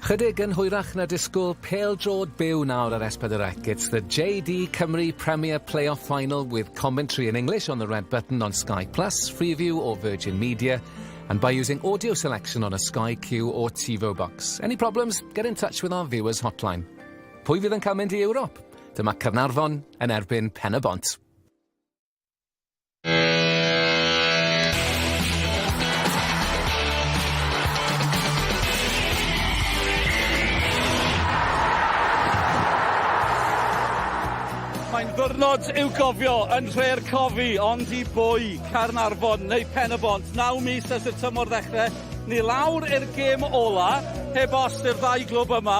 Chydig yn hwyrach na disgwyl, pêl-droed byw nawr ar S4C. It's the JD Cymru Premier Playoff Final with commentary in English on the red button on Sky Plus, Freeview or Virgin Media, and by using audio selection on a Sky Q or TiVo box. Any problems? Get in touch with our viewers hotline. Pwy fydd yn cael mynd i Ewrop? Dyma Caernarfon yn erbyn Pen-y-bont. Mae'n ddwrnod i'w gofio yn Nhre'r Cofi, ond i bwy, Caernarfon neu Pen-y-bont, naw mis ers i'r tymor ddechrau, ni lawr i'r gêm ola, heb os i'r ddau glwb yma,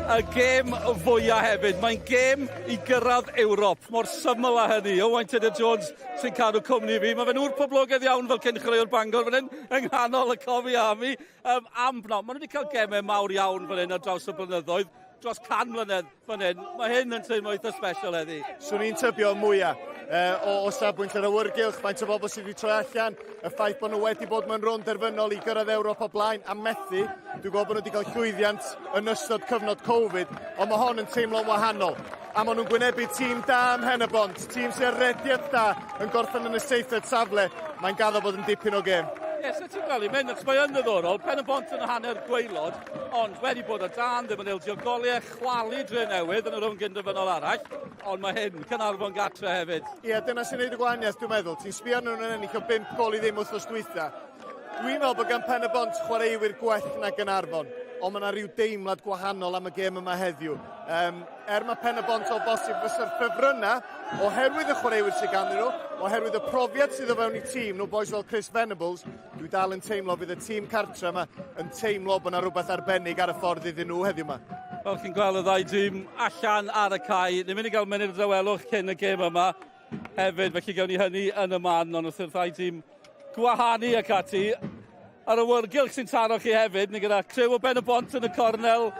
y gêm fwya hefyd. Mae'n gêm i gyrraedd Ewrop, mor syml â hynny. Owain Tudur Jones sy'n cadw cwmni fi. Mae fe'n ŵr poblogaidd iawn fel cyn chwaraewr Bangor fan hyn, yng nghanol y Cofi Army. Um, am bnawn, maen nhw wedi cael gemau mawr iawn fan hyn ar draws y blynyddoedd, dros can mlynedd fan hyn. Mae hyn yn teimlo eitha special heddi. Swn i'n tybio mwyaf o, o safbwynt yr awyrgylch, faint o bobl sydd wedi troi allan, y ffaith bod nhw wedi bod mewn rownd derfynol i gyrraedd Ewrop o blaen a methu. Dwi'n gwybod bod nhw wedi cael llwyddiant yn ystod cyfnod Covid, ond mae hon yn teimlo'n wahanol. A maen nhw'n gwynebu tîm da ym Mhen-y-bont, tîm sy'n ar rediad da yn gorffen yn y seithfed safle. Mae'n gaddo bod yn dipyn o gêm. Ie, sut ti'n gweld i'n mynd, achos mae yn ddiddorol, Pen-y-bont yn hanner gwaelod, ond wedi bod o dan, ddim yn ildio goliau, chwalu dre newydd yn y rownd gynderfynol arall, ond mae hyn, Caernarfon gatre hefyd. Ie, dyna sy'n neud y gwahaniaeth, dwi'n meddwl. Ti'n sbio arnyn nhw'n ennill o 5 gol i ddim wythnos dwytha. Dwi'n meddwl bod gan Pen-y-bont chwaraewyr gwell na Gaernarfon, ond mae yna rhyw deimlad gwahanol am y gêm yma heddiw. Um, er mae Pen-y-bont o bosib fysa'r ffefrynnau, oherwydd y chwaraewyr sydd ganddyn nhw, oherwydd y profiad sydd o fewn i tîm nhw, boys fel Chris Venables, dwi dal yn teimlo fydd y tîm cartre yma yn teimlo bod yna rhywbeth arbennig ar y ffordd iddyn nhw heddiw yma. Fel chi'n gweld y ddau dîm allan ar y cae, ni'n mynd i gael munud o dawelwch cyn y gêm yma hefyd, felly gawn ni hynny yn y man, ond wrth i'r ddau dîm gwahanu ac ati. Ar y wyrgylch sy'n taro chi hefyd, ni gyda criw o Ben y Bont yn y cornel,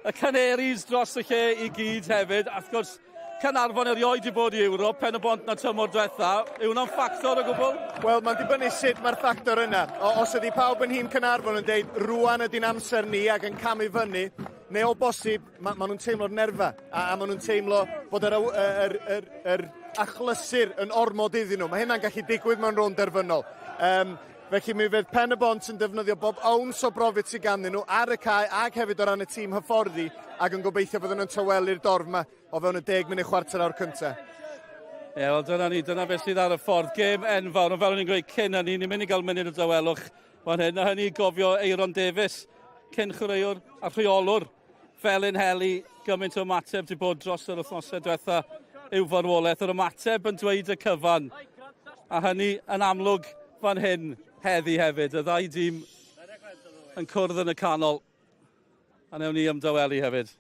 y Canaries dros y lle i gyd hefyd, a wrth gwrs, Caernarfon erioed i bod i Ewrop, Pen y Bont na tymor diwetha, yw hwnna'n ffactor o gwbl? Wel, mae'n dibynnu sut mae'r ffactor yna. O, os ydy pawb yn nhîm Caernarfon yn deud rwan ydy'n amser ni ac yn camu fyny, neu o bosib, ma, ma nhw'n teimlo'r nerfa, a, a maen nhw'n teimlo bod yr, yr, yr, yr achlysur yn ormod iddyn nhw. Mae hynna'n gallu digwydd mewn rownd derfynol. Um, felly mi fydd Pen y Bont yn defnyddio bob owns o brofiad sydd ganddyn nhw ar y cae ac hefyd o ran y tîm hyfforddi ac yn gobeithio byddwn nhw'n tawelu'r dorf yma o fewn y deg munud chwarter awr cyntaf. Ie, yeah, wel dyna ni, dyna beth sydd ar y ffordd. Gêm enfawr, ond fel o'n i'n gweud cyn hynny, ni'n mynd i gael munud o dawelwch fan hyn, a hynny i gofio Eiron Davies, cyn chwaraewr a rheolwr Felinheli, gymaint o ymateb 'di bod dros yr wythnosau diwetha i'w farwolaeth. Yr ymateb yn dweud y cyfan, a hynny yn amlwg fan hyn heddi hefyd. Y ddau dîm yn cwrdd yn y canol, a newn ni ymdawelu hefyd.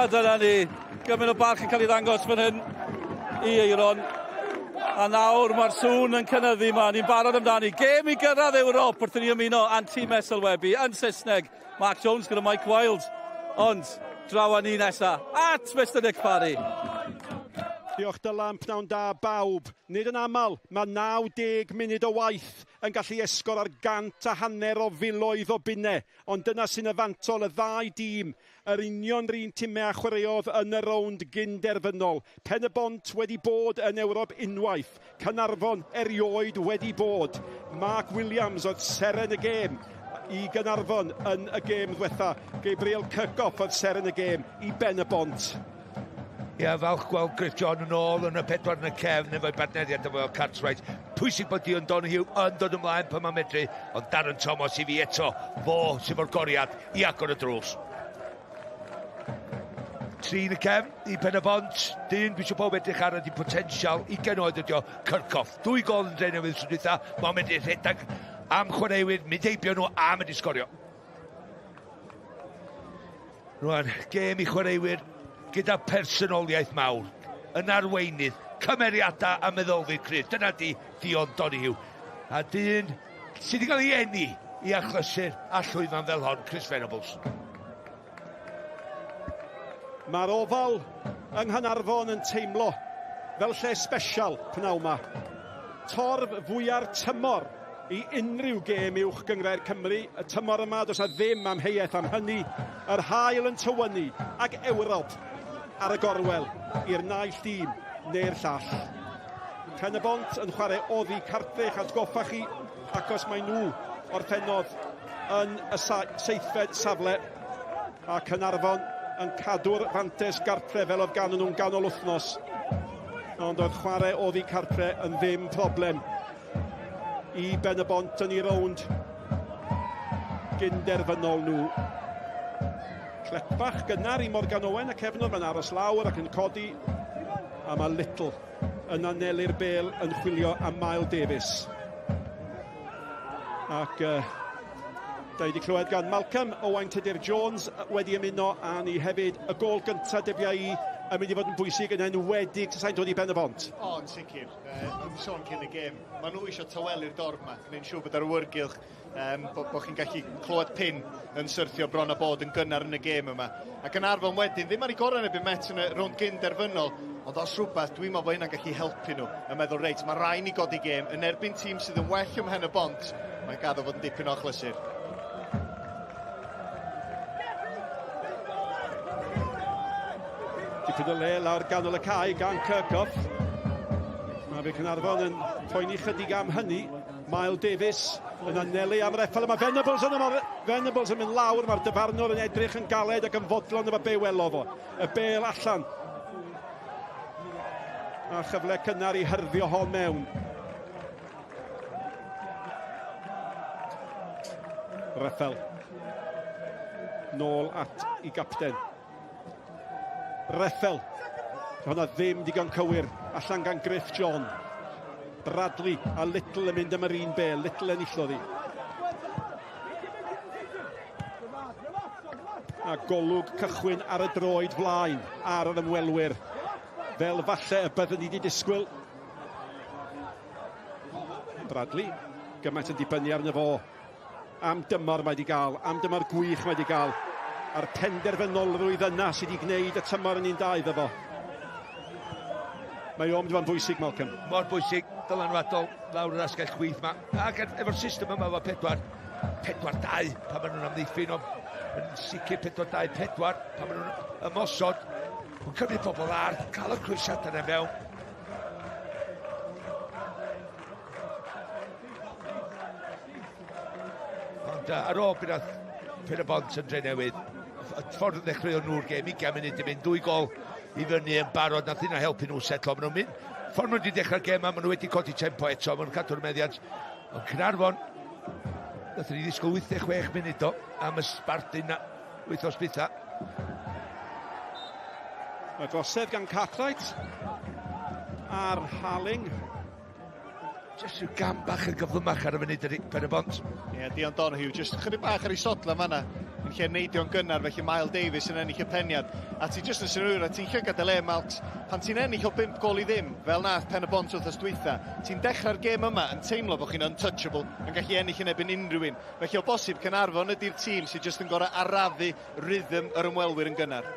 A dyna ni, gymaint o barch yn cael ei ddangos fan hyn i Eiron. A nawr mae'r sŵn yn cynyddu ma, ni'n barod amdani. Gêm i gyrraedd Ewrop wrth i ni ymuno â'n tîm sylwebu yn Saesneg. Mark Jones gyda Mike Wild. Ond draw â ni nesa at Mr Nick Parry. Diolch Dylan, pnawn da bawb. Nid yn aml, mae 90 munud o waith yn gallu esgor ar gant a hanner o filoedd o bunnau, ond dyna sy'n y fantol y ddau dîm, yr union 'run timau a chwaraeodd yn y rownd gyn-derfynol. Pen-y-bont wedi bod yn Ewrop unwaith, Caernarfon erioed wedi bod. Mark Williams oedd seren y gêm i Gaernarfon yn y gêm ddwetha. Gabriel Kirkhoff oedd seren y gêm i Ben-y-bont. Ia, falch gweld Griff John yn ôl yn y pedwar yn y cefn efo'i bartneriaid efo Cartwright. Pwysig bod Dion Donoghue yn dod ymlaen pan mae'n medru, ond Darren Thomas i fi eto, fo sydd fo'r goriad i agor y drws. Tri yn y cefn i Pen y Bont. Dyn, dwi eisiau pob edrych ar ydy potensial, 20 oed ydi o, Kirchhoff. Dwy gol yn Drenewydd tro dwytha, mae'n medru rhedeg am chwaraewyr, mynd heibio nhw a mynd i sgorio. Rwan, gêm i chwaraewyr gyda personoliaeth mawr, yn arweinydd, cymeriadau a meddylfryd cryf. Dyna di Dion Donoghue. A dyn sydd wedi cael ei eni i achlysur a llwyfan fel hon, Chris Venables. Mae'r Ofal yng Nghaernarfon yn teimlo fel lle sbesial pnawn 'ma. Torf fwya'r tymor i unrhyw gêm uwch gynghrair Cymru y tymor yma, does 'na ddim amheuaeth am hynny. Yr haul yn tywynnu ac Ewrop ar y gorwel i'r naill dîm neu'r llall. Pen-y-bont yn chwarae oddi cartre i'ch atgoffa chi, acos mae nhw orffennodd yn y seithfed safle a Caernarfon yn cadw'r fantes gartre fel oedd gan nhw'n ganol wythnos. Ond oedd chwarae oddi cartre yn ddim problem i Ben-y-bont yn ei rownd gynderfynol nhw. Cletbach gynnar i Morgan Owen y cefnwr, mae'n aros lawr ac yn codi, a mae Little yn anelu'r bel yn chwilio am Mael Davies. Ac da i wedi clywed gan Malcolm Owain Tudur Jones wedi ymuno â ni hefyd. Y gol gyntaf dybia i yn mynd i fod yn bwysig yn enwedig tasai'n dod i Ben y Bont. O, yn sicr. Yn sôn cyn y gêm, maen nhw eisiau tawelu'r dorf yma, gwneud siŵr bod ar awyrgylch, bod bo chi'n gallu clywed pin yn syrthio bron a bod yn gynnar yn y gêm yma. Ac yn Arfon wedyn, ddim ar ei gorau yn erbyn Met yn y rownd gyn derfynol, ond os rhywbeth, dwi'n meddwl bod hynna'n gallu helpu nhw. Yn meddwl, reit, mae rhaid ni godi gêm yn erbyn tîm sydd yn well ym Mhen y Bont, mae'n gaddo fod yn dipyn o achlysur. Dipyn o le lawr ganol y cae gan Kirchhoff. Mae fe Caernarfon yn poeni chydig am hynny. Mael Davies yn anelu am reffel. Mae Venables yn yma. Venables yn mynd lawr. Mae'r dyfarnwr yn edrych yn galed ac yn fodlon efo be welodd o. Y bel allan. A chyfle cynnar i hyrddio hon mewn. Reffel. Nôl at i gapten. Reffel. Hwnna ddim digon cywir. Allan gan Griff John. Bradley a Little yn mynd am yr un bel. Little enillodd hi. A golwg cychwyn ar y droed flaen ar yr ymwelwyr. Fel falle y byddwn ni wedi disgwyl. Bradley, gymaint yn dibynnu arno fo. Am dymor mae wedi gael, am dymor gwych mae wedi gael. A'r penderfynolrwydd yna sydd wedi gwneud y tymor yn un da iddo fo. Mae o'n mynd i fod yn bwysig, Malcolm. Mor bwysig, dylanwadol, lawr yr asgell chwith ma. Ac efo'r system yma efo 4, 4-2 pan maen nhw'n amddiffyn, ond yn sicr 4-2-4 pan maen nhw'n ymosod. Mae'n cymryd pobl ar, cael y croesiadau yna mewn. Ond ar ôl bydd Pen y Bont yn Drenewydd, y ffordd ddechreuon nhw'r gêm, 20 munud i fynd, dwy gol i fyny yn barod, nath hynna helpu nhw setlo. Maen nhw'n mynd, ffordd maen nhw wedi dechrau'r gêm, maen nhw wedi codi tempo eto, maen nhw'n cadw'r meddiant. Ond Caernarfon, nath ni ddisgwyl 86 munud o am y sbardun na wythnos dwytha. Mae drosedd gan Cartwright ar Harling. Just rhyw gam bach yn gyflymach ar y funud ydy Pen y Bont. Ie, yeah, Dion Donoghue, just chydig bach ar ei sodla fanna, yn lle neidio'n gynnar, felly Mael Davies yn ennill y peniad. A ti just yn synwyr, a ti'n llygad y le, Malcs, pan ti'n ennill o 5 gol i ddim, fel nath Pen y Bont wythnos dwytha, ti'n dechrau'r gêm yma yn teimlo bod chi'n untouchable, yn gallu ennill yn ebyn unrhyw un. Felly o bosib, Caernarfon ydy'r tîm sydd just yn gorau arafu rhythm yr ymwelwyr yn gynnar.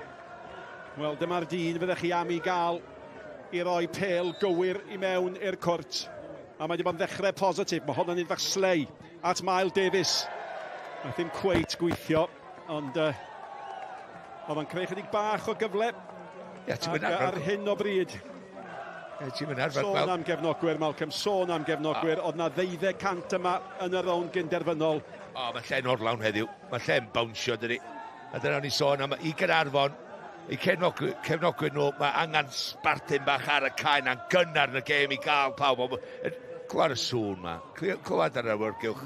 Wel, dyma'r dyn fyddech chi am i gael i roi pel gywir i mewn i'r cwrt. A mae wedi bod yn ddechrau positif. Mae hwn yn un fach slei at Mael Davies. Nath ddim cweit gweithio, ond oedd o'n creu chydig bach o gyfle. Ie, ti'n mynd ar hyn o bryd. Ie, ti'n mynd arfer. Sôn am gefnogwyr, Malcolm, sôn am gefnogwyr. Oedd na 1,200 yma yn y rownd gynderfynol. O, mae lle'n orlawn heddiw. Mae lle'n bownsio, dydi. A dyna ni sôn am i Gaernarfon. I cefnogwyr nhw, mae angen sbardun bach ar y cae na'n gynnar yn y gêm i gael pawb. Clywed y sŵn ma, clywed ar yr awyrgylch.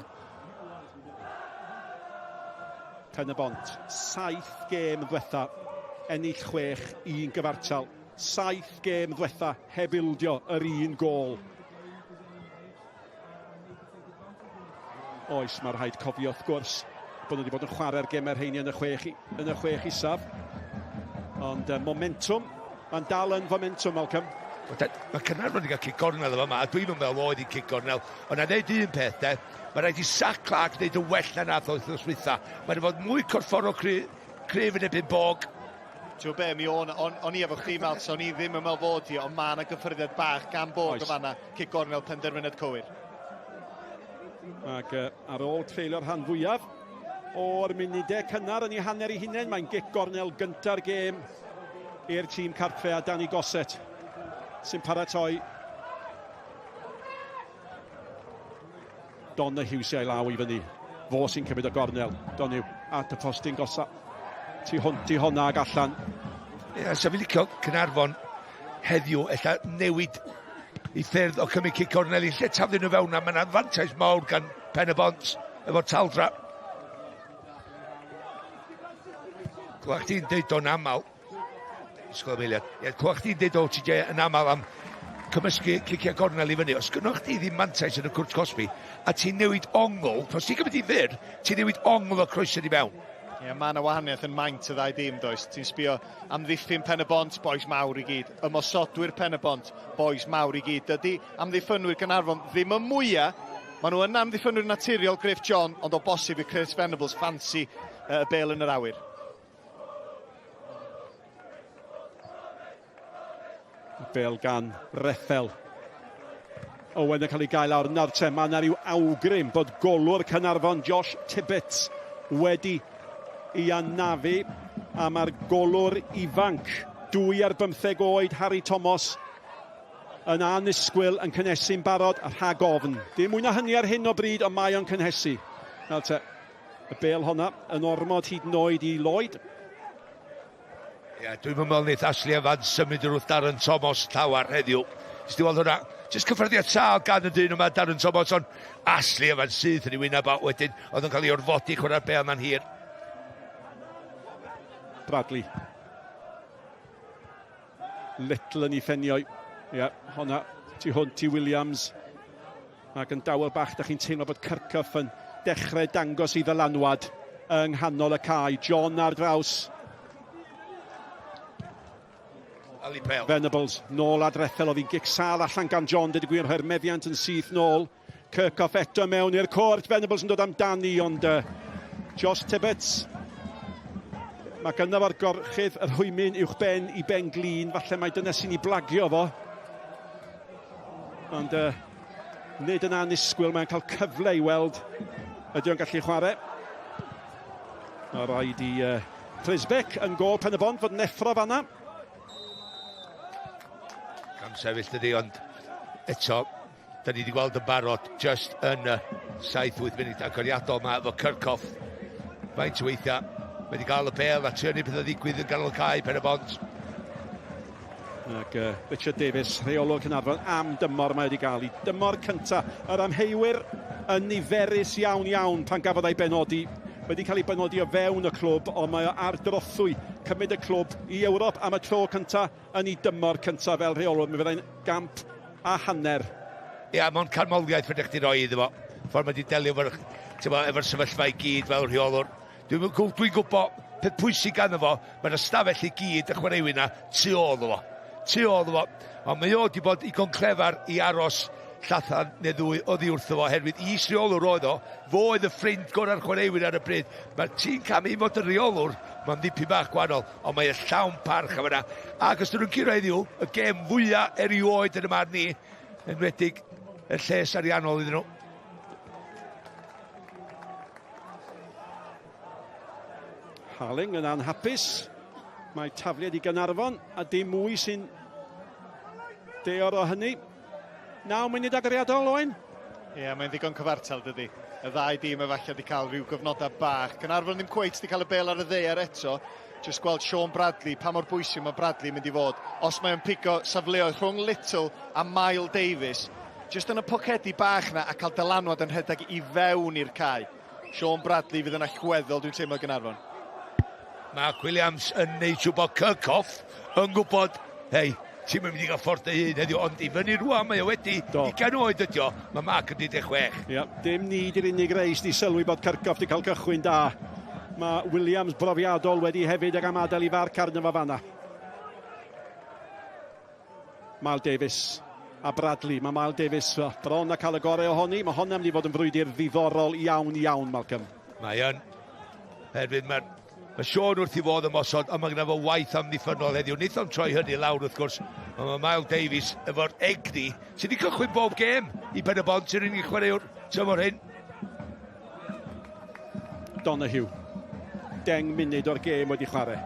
Pen y Bont, 7 gêm ddwetha, ennill 6, 1 gyfartal. 7 gêm ddwetha, heb ildio yr un gôl. Oes, mae rhaid cofio wrth gwrs bod nhw wedi bod yn chwarae'r gemau'r rheini yn y chwech isaf. Ond momentum, mae'n dal yn fomentwm, Malcolm. Mae Caernarfon wedi cael cic gornel efo yma, a dwi'n meddwl oedd hi'n cic gornel. Ond na ddeud un peth, de, mae rhaid i Sac Clark wneud yn well na nath oedd wythnos dwytha. Mae'n fod mwy corfforol cryf yn ebyn Bog. Ti'n be, mi o'n i efo chdi, Mel, so o'n i ddim yn meddwl fod hi, ond mae yna gyffyrddiad bach gan Bog o fanna, cic gornel penderfyniad cywir. Ac ar ôl treulio'r rhan fwyaf o'r munudau cynnar yn ei hanner ei hunain, mae'n gic gornel gynta'r gêm i'r tîm cartre a Danny Gossett sy'n paratoi. Donahue sy'n ei law i fyny. Fo sy'n cymryd y gornel. Donahue at y postyn gosa. Tu hwnt i honna ag allan. Ie, so fi'n licio Caernarfon heddiw, ella newid i ffyrdd o cymryd cic gornel i lle taflu nhw fewn, a mae'n anfantais mawr gan Pen y Bont efo taldra. Clywch chdi'n deud o'n aml, Ysgol am eiliad, ie, clywch chdi'n deud o TJ yn aml am cymysgu ciciau gornel i fyny. Os gynnoch chdi ddim mantais yn y cwrt cosbi, a ti'n newid ongl, os ti'n cymryd i fyr, ti'n newid ongl o croeso i mewn. Ie, mae yna wahaniaeth yn maint y ddau dîm, does. Ti'n sbio amddiffyn Pen y Bont, bois mawr i gyd. Ymosodwyr Pen y Bont, bois mawr i gyd. Dydy amddiffynwyr Caernarfon ddim y mwyaf. Maen nhw yn amddiffynwyr naturiol, Griff John, ond o bosib i Chris Venables ffansi y bêl yn yr awyr. Bêl gan Rethel. Owen yn cael ei gael awr nawr te. Mae yna rhyw awgrym bod golwr Caernarfon Josh Tibbetts wedi ei anafu, a mae'r golwr ifanc 2 ar 15 oed Harry Thomas yn annisgwyl yn cynhesu'n barod a rhag ofn. Dim mwy na hynny ar hyn o bryd, ond mae o'n cynhesu. Nawr te, y bêl honna yn ormod hyd yn oed i Lloyd. Ie, dwi'n meddwl wneith Ashley Evans symud wrth Darren Thomas llawar heddiw. Jyst i weld hwnna, jyst cyffyrddiad sâl gan y dyn yma, Darren Thomas, ond Ashley Evans syth yn ei wyneb a wedyn oedd yn cael ei orfodi chwarae'r bêl na'n hir. Bradley. Little yn ei ffenio. Ie, yeah, honna tu hwnt i Williams. Ac yn dawel bach, da chi'n teimlo bod Kirchhoff yn dechrau dangos ei ddylanwad yng nghanol y cae. John ar draws. Ali Pale. Venables nôl at Rethel, oedd hi'n gic sâl allan gan John, dweud y gwir, rhoi'r meddiant yn syth nôl. Kirchhoff eto mewn i'r cwrt, Venables yn dod amdani, ond Josh Tibbetts, mae gynno fo'r gorchudd yr hwymyn uwch ben i ben glin, falle mai dyna sy'n ei blagio fo. Ond nid yn annisgwyl, mae'n cael cyfle i weld ydy o'n gallu chwarae. Mae rhaid i Frisbeck yn gôl Pen y Bont fod yn effro fanna. Cam sefyll dydi, ond eto, da ni wedi gweld yn barod just yn y 7-8 munud agoriadol yma efo Kirchhoff. Faint o weithiau, mae wedi gael y bêl a trio neud pethau ddigwydd yn ganol cae Pen y Bont. Ac Richard Davies, rheolwr Caernarfon, am dymor mae wedi gael. I dymor cynta, yr amheuwyr yn niferus iawn iawn pan gafodd ei benodi. Wedi cael ei benodi o fewn y clwb, ond mae o ar drothwy cymryd y clwb i Ewrop am y tro cynta yn ei dymor cynta fel rheolwr. Mi fyddai'n gamp a hanner. Ia, mae'n canmoliaeth fedrwch chdi roi iddo fo. Ffordd mae wedi delio efo'r efo sefyllfa i gyd fel rheolwr. Dwi'n dwi gwybod peth pwysig ganddo fo, mae'r ystafell i gyd y chwaraewyr yna tu ôl iddo fo. Tu ôl iddo fo. Ond mae o wedi bod igon clefar i aros llathan neu ddwy oddi wrtho fo, oherwydd is-reolwr oedd o, fo oedd y ffrind gorau'r chwaraewyr ar y bryd. Mae'r tîm camu i fod yn reolwr, mae'n ddipyn bach gwahanol, ond mae e llawn parch am yna. Ac os dyn nhw'n curo heddiw, y gêm fwyaf erioed yn y marn ni, enwedig y lles ariannol iddyn nhw. Harling yn anhapus. Mae tafliad i Gaernarfon a dim mwy sy'n deor o hynny. 9 munud agoriadol, Owen? Ie, yeah, mae'n ddigon cyfartal, dydy. Y ddau dîm efallai wedi cael rhyw gyfnodau bach. Caernarfon ddim cweit wedi cael y bêl ar y ddaear eto. Just gweld Sean Bradley, pa mor bwysig mae Bradley yn mynd i fod. Os mae'n pigo safleoedd rhwng Little a Mile Davies, just yn y pocedi bach na a cael dylanwad yn rhedeg i fewn i'r cae. Sean Bradley fydd yn allweddol, dwi'n teimlo, Gaernarfon. Mark Williams yn neud siŵr bod Kirkhoff yn gwybod, hei, ti'n mynd i gael ffordd dy hun heddiw, ond i fyny rwan mae o wedi, 20 oed ydi o, mae Mark yn 16. Ia, dim ni di'r unig reis di sylwi bod Kirkhoff di cael cychwyn da. Mae Williams brofiadol wedi hefyd ag am adael i farc arno fo fanna. Miles Davies a Bradley. Mae Miles Davies bron a cael y gorau ohoni. Mae honna'n mynd i fod yn frwydr ddiddorol iawn iawn, Malcolm. Mae yn. Hefyd mae Mae Sean wrth i fodd ymosod, ond mae gyda fo waith amddiffynnol heddiw. Wnaeth o'm troi hynny lawr wrth gwrs. Ond mae Miles Davies efo'r egni sydd wedi cychwyn bob gêm i Ben y Bont sy'n unig chwaraewr tymor hyn. Donahue. 10 munud o'r gêm wedi chwarae.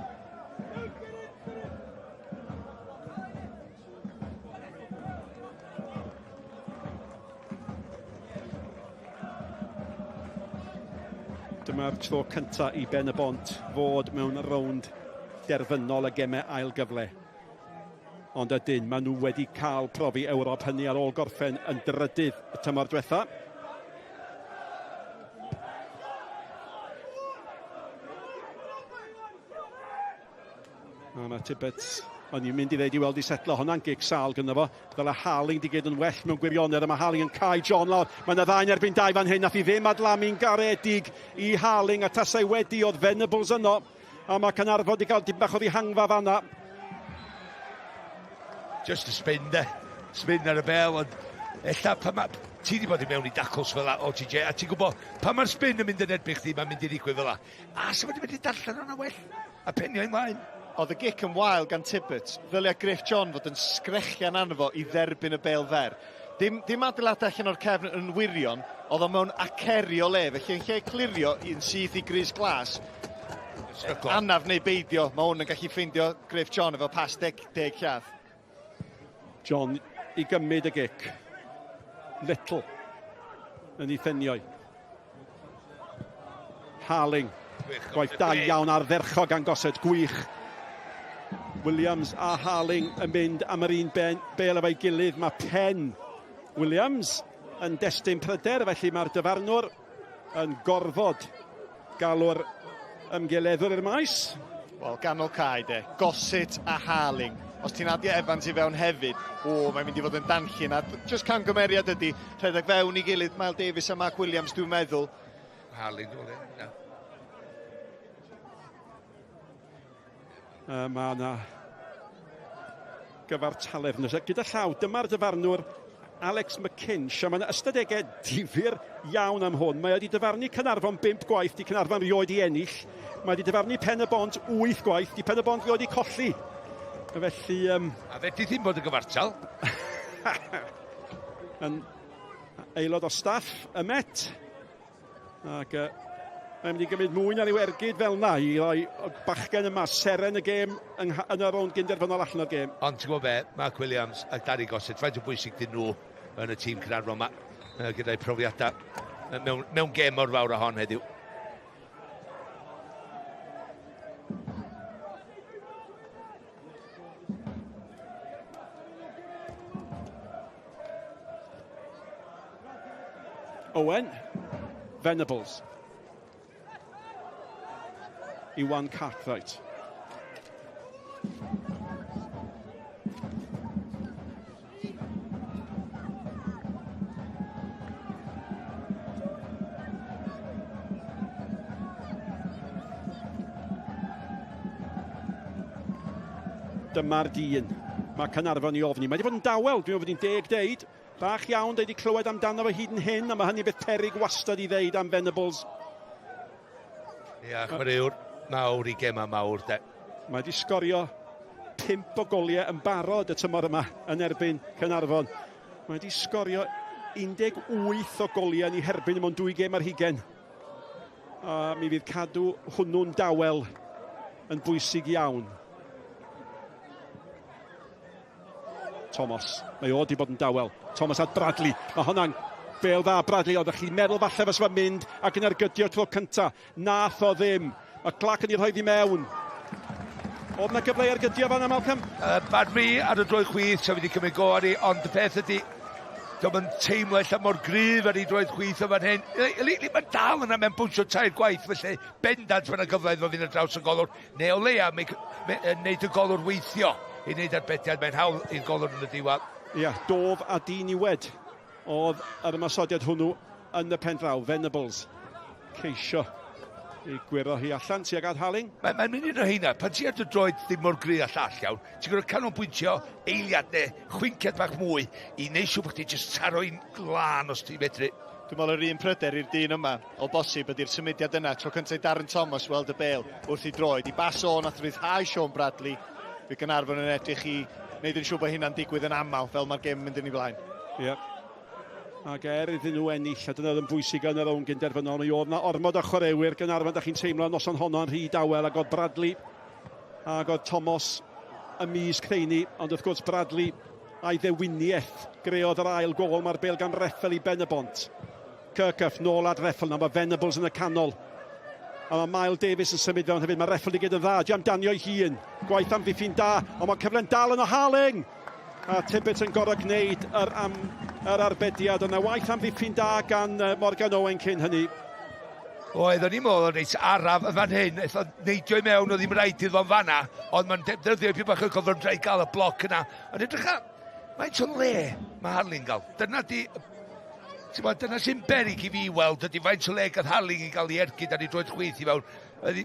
Dyma'r tro cyntaf i Ben y Bont fod mewn rownd derfynol y gemau ail gyfle. Ond ydyn, maen nhw wedi cael profi Ewrop hynny ar ôl gorffen yn drydydd y tymor diwetha. A mae Tibbets, o'n i'n mynd i ddeud i weld i setlo hwnna'n gic sâl gyda fo. Fel y Harling di gyd yn well mewn gwirionedd, a mae Harling yn cael John lawr. Mae yna ddau'n erbyn dau fan hyn, nath i ddim adlamu'n garedig i Harling, a tasau wedi oedd Venables yno. A mae Caernarfon wedi cael dipyn bach o ddihangfa fanna. Just a spin de. Spin ar y bel, ond ella pan ma... Ti di bod i mewn i dacls fel la, OTJ, a ti'n gwybod, pan mae'r spin yn mynd yn erbyn chdi, mae'n mynd i ddigwydd fel la. A sa wedi mynd i darllen hwnna well, a penio ymlaen. Oedd y gic yn wael gan Tibbets. Ddylia Griff John fod yn sgrechian arno fo i dderbyn y bêl fer. Dim, dim adeiladu allan o'r cefn yn wirion, oedd o mewn aceri o le, felly yn lle clirio un syth i Gris Glas, anaf neu beidio, mae hwn yn gallu ffeindio Griff John efo pas 10 llath. John i gymryd y gic. Little yn ei ffeniau. Harling. Gwaith da iawn ardderchog gan Gossett, gwych. Williams a Harling yn mynd am yr un ben, bel efo'i gilydd. Mae pen Williams yn destun pryder, felly mae'r dyfarnwr yn gorfod galw'r ymgeleddwr i'r maes. Wel, ganol cae de. Gossett a Harling. Os ti'n adio Evans i fewn hefyd, o, mae'n mynd i fod yn danllin. A just camgymeriad ydy, rhedeg fewn i gilydd Miles Davies a Mark Williams, dwi'n meddwl. Harling, dwi'n meddwl, Mae yna gyfartaledd. Gyda llaw, dyma'r dyfarnwr Alex McKinch, a mae yna ystadegau difyr iawn am hwn. Mae wedi dyfarnu Caernarfon 5 gwaith, di Caernarfon rioed i ennill. Mae wedi dyfarnu Pen y Bont 8 gwaith, di Pen y Bont rioed i colli. Felly... A fedri ddim bod yn gyfartal. Yn aelod o staff y Met. Ac mae'n mynd i gymryd mwy na ryw ergyd fel na i roi bachgen yma seren y gêm yn, yn y rownd gynderfynol allan o'r gêm. Ond ti'n gwybod be, Mark Williams a Danny Gossett, faint o bwysig dyn nhw yn y tîm Caernarfon yma gyda'i profiadau mewn gêm mor fawr a hon heddiw. Owen Venables. Iwan Cartwright. Dyma'r dyn. Mae Caernarfon i ofni. Mae wedi bod yn dawel, dwi'n meddwl bod hi'n deg deud. Bach iawn, da wedi clywed amdano fo hyd yn hyn, a mae hynny beth peryg wastad i ddeud am Venables. Ia, chwaraewr mawr i gema mawr, de. Mae wedi sgorio 5 o goliau yn barod y tymor yma yn erbyn Caernarfon. Mae wedi sgorio 18 o goliau yn ei herbyn mewn 2 gêm ar hugain. A mi fydd cadw hwnnw'n dawel yn bwysig iawn. Thomas, mae o wedi bod yn dawel. Thomas at Bradley, mae hwnna'n bêl dda Bradley, oeddech chi'n meddwl falle fysa fo'n mynd ac yn ergydio tro cynta. Nath o ddim. Mae Clark yn ei rhoi i mewn. Oedd na gyfle i ergydio fanna, Malcolm? Barmi ar y droed chwith, sa fi wedi cymryd go arni, ond y peth ydy, Dio'm yn teimlo ella mor gryf ar ei droed chwith o fan hyn. Mae'n dal yna mewn bwnsio tair gwaith, felly bendant mae yna gyfle iddo fynd ar draws y golwr. Neu o leia, wneud y golwr weithio i wneud arbediad. Mae'n hawl i'r golwr yn y diwedd. Ia, dof a diniwed oedd yr ymosodiad hwnnw yn y pen draw. Venables ceisio i gwyro hi allan tuag at Harling. Mae'n mae mynd un o heina, pan ti ar dy droed ddim mor gry a llall iawn, ti'n gorfod canolbwyntio eiliad neu chwinciad bach mwy i wneud siŵr bod chdi jyst taro hi'n glân os ti'n medru. Dwi'n meddwl yr un pryder i'r dyn yma, o bosib, ydy'r symudiad yna. Tro cyntaf i Darren Thomas weld y bêl wrth ei droed. I bas o nath ryddhau Sean Bradley. Fydd Gaernarfon yn edrych i wneud yn siŵr bod hynna'n digwydd yn aml fel mae'r gêm yn mynd yn ei flaen. Ie. Yeah. Ac er iddyn nhw ennill, a dyna oedd yn bwysig yn y rownd gynderfynol, mi oedd na ormod o chwaraewyr Gaernarfon, da chi'n teimlo noson honno yn rhy dawel, ac oedd Bradley ac oedd Thomas ymysg rheini, ond wrth gwrs Bradley a'i ddewiniaeth greodd yr ail gôl, mae'r bêl gan Reffel i Ben-y-bont. Kirkuff nôl at Reffel, nawr mae Venables yn y canol. A mae Mael Davies yn symud fewn hefyd, mae Reffel wedi gwneud yn dda, di amdanio'i hun. Gwaith amddiffyn da, ond mae cyfle'n dal yn o Harling! A Tibbet yn gorfod gwneud yr, am, yr arbediad yna. Waith amddiffyn da gan Morgan Owen cyn hynny. Oedd, o'n i'n meddwl o'n reit araf yn fan hyn, eitha neidio i mewn, oedd ddim rhaid iddo fo'n fanna, ond mae'n defnyddio i bach o gyflymdra i gael y bloc yna. Ond edrych ar, faint o le mae Harley'n gael. Dyna di, ti'n bod, dyna sy'n berig i fi weld, ydy faint o le gath Harley i gael ei ergyd ar ei droed chwith i fewn. Oedd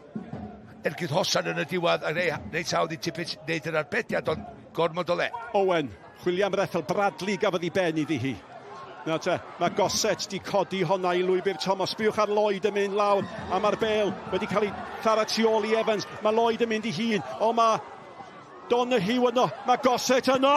ergyd hosan yn y diwedd, a reit hawdd i Tippett wneud yr arbediad, ond gormod o le. Owen, chwilio am Reffel, Bradley gafodd ei ben iddi hi. Nawr te, mae Gossett di codi honna i lwybr Thomas. Sbiwch ar Lloyd yn mynd lawr, a mae'r bêl wedi cael ei thara tu ôl i Evans. Mae Lloyd yn mynd i hun, o mae Donoghue yno, mae Gossett yno!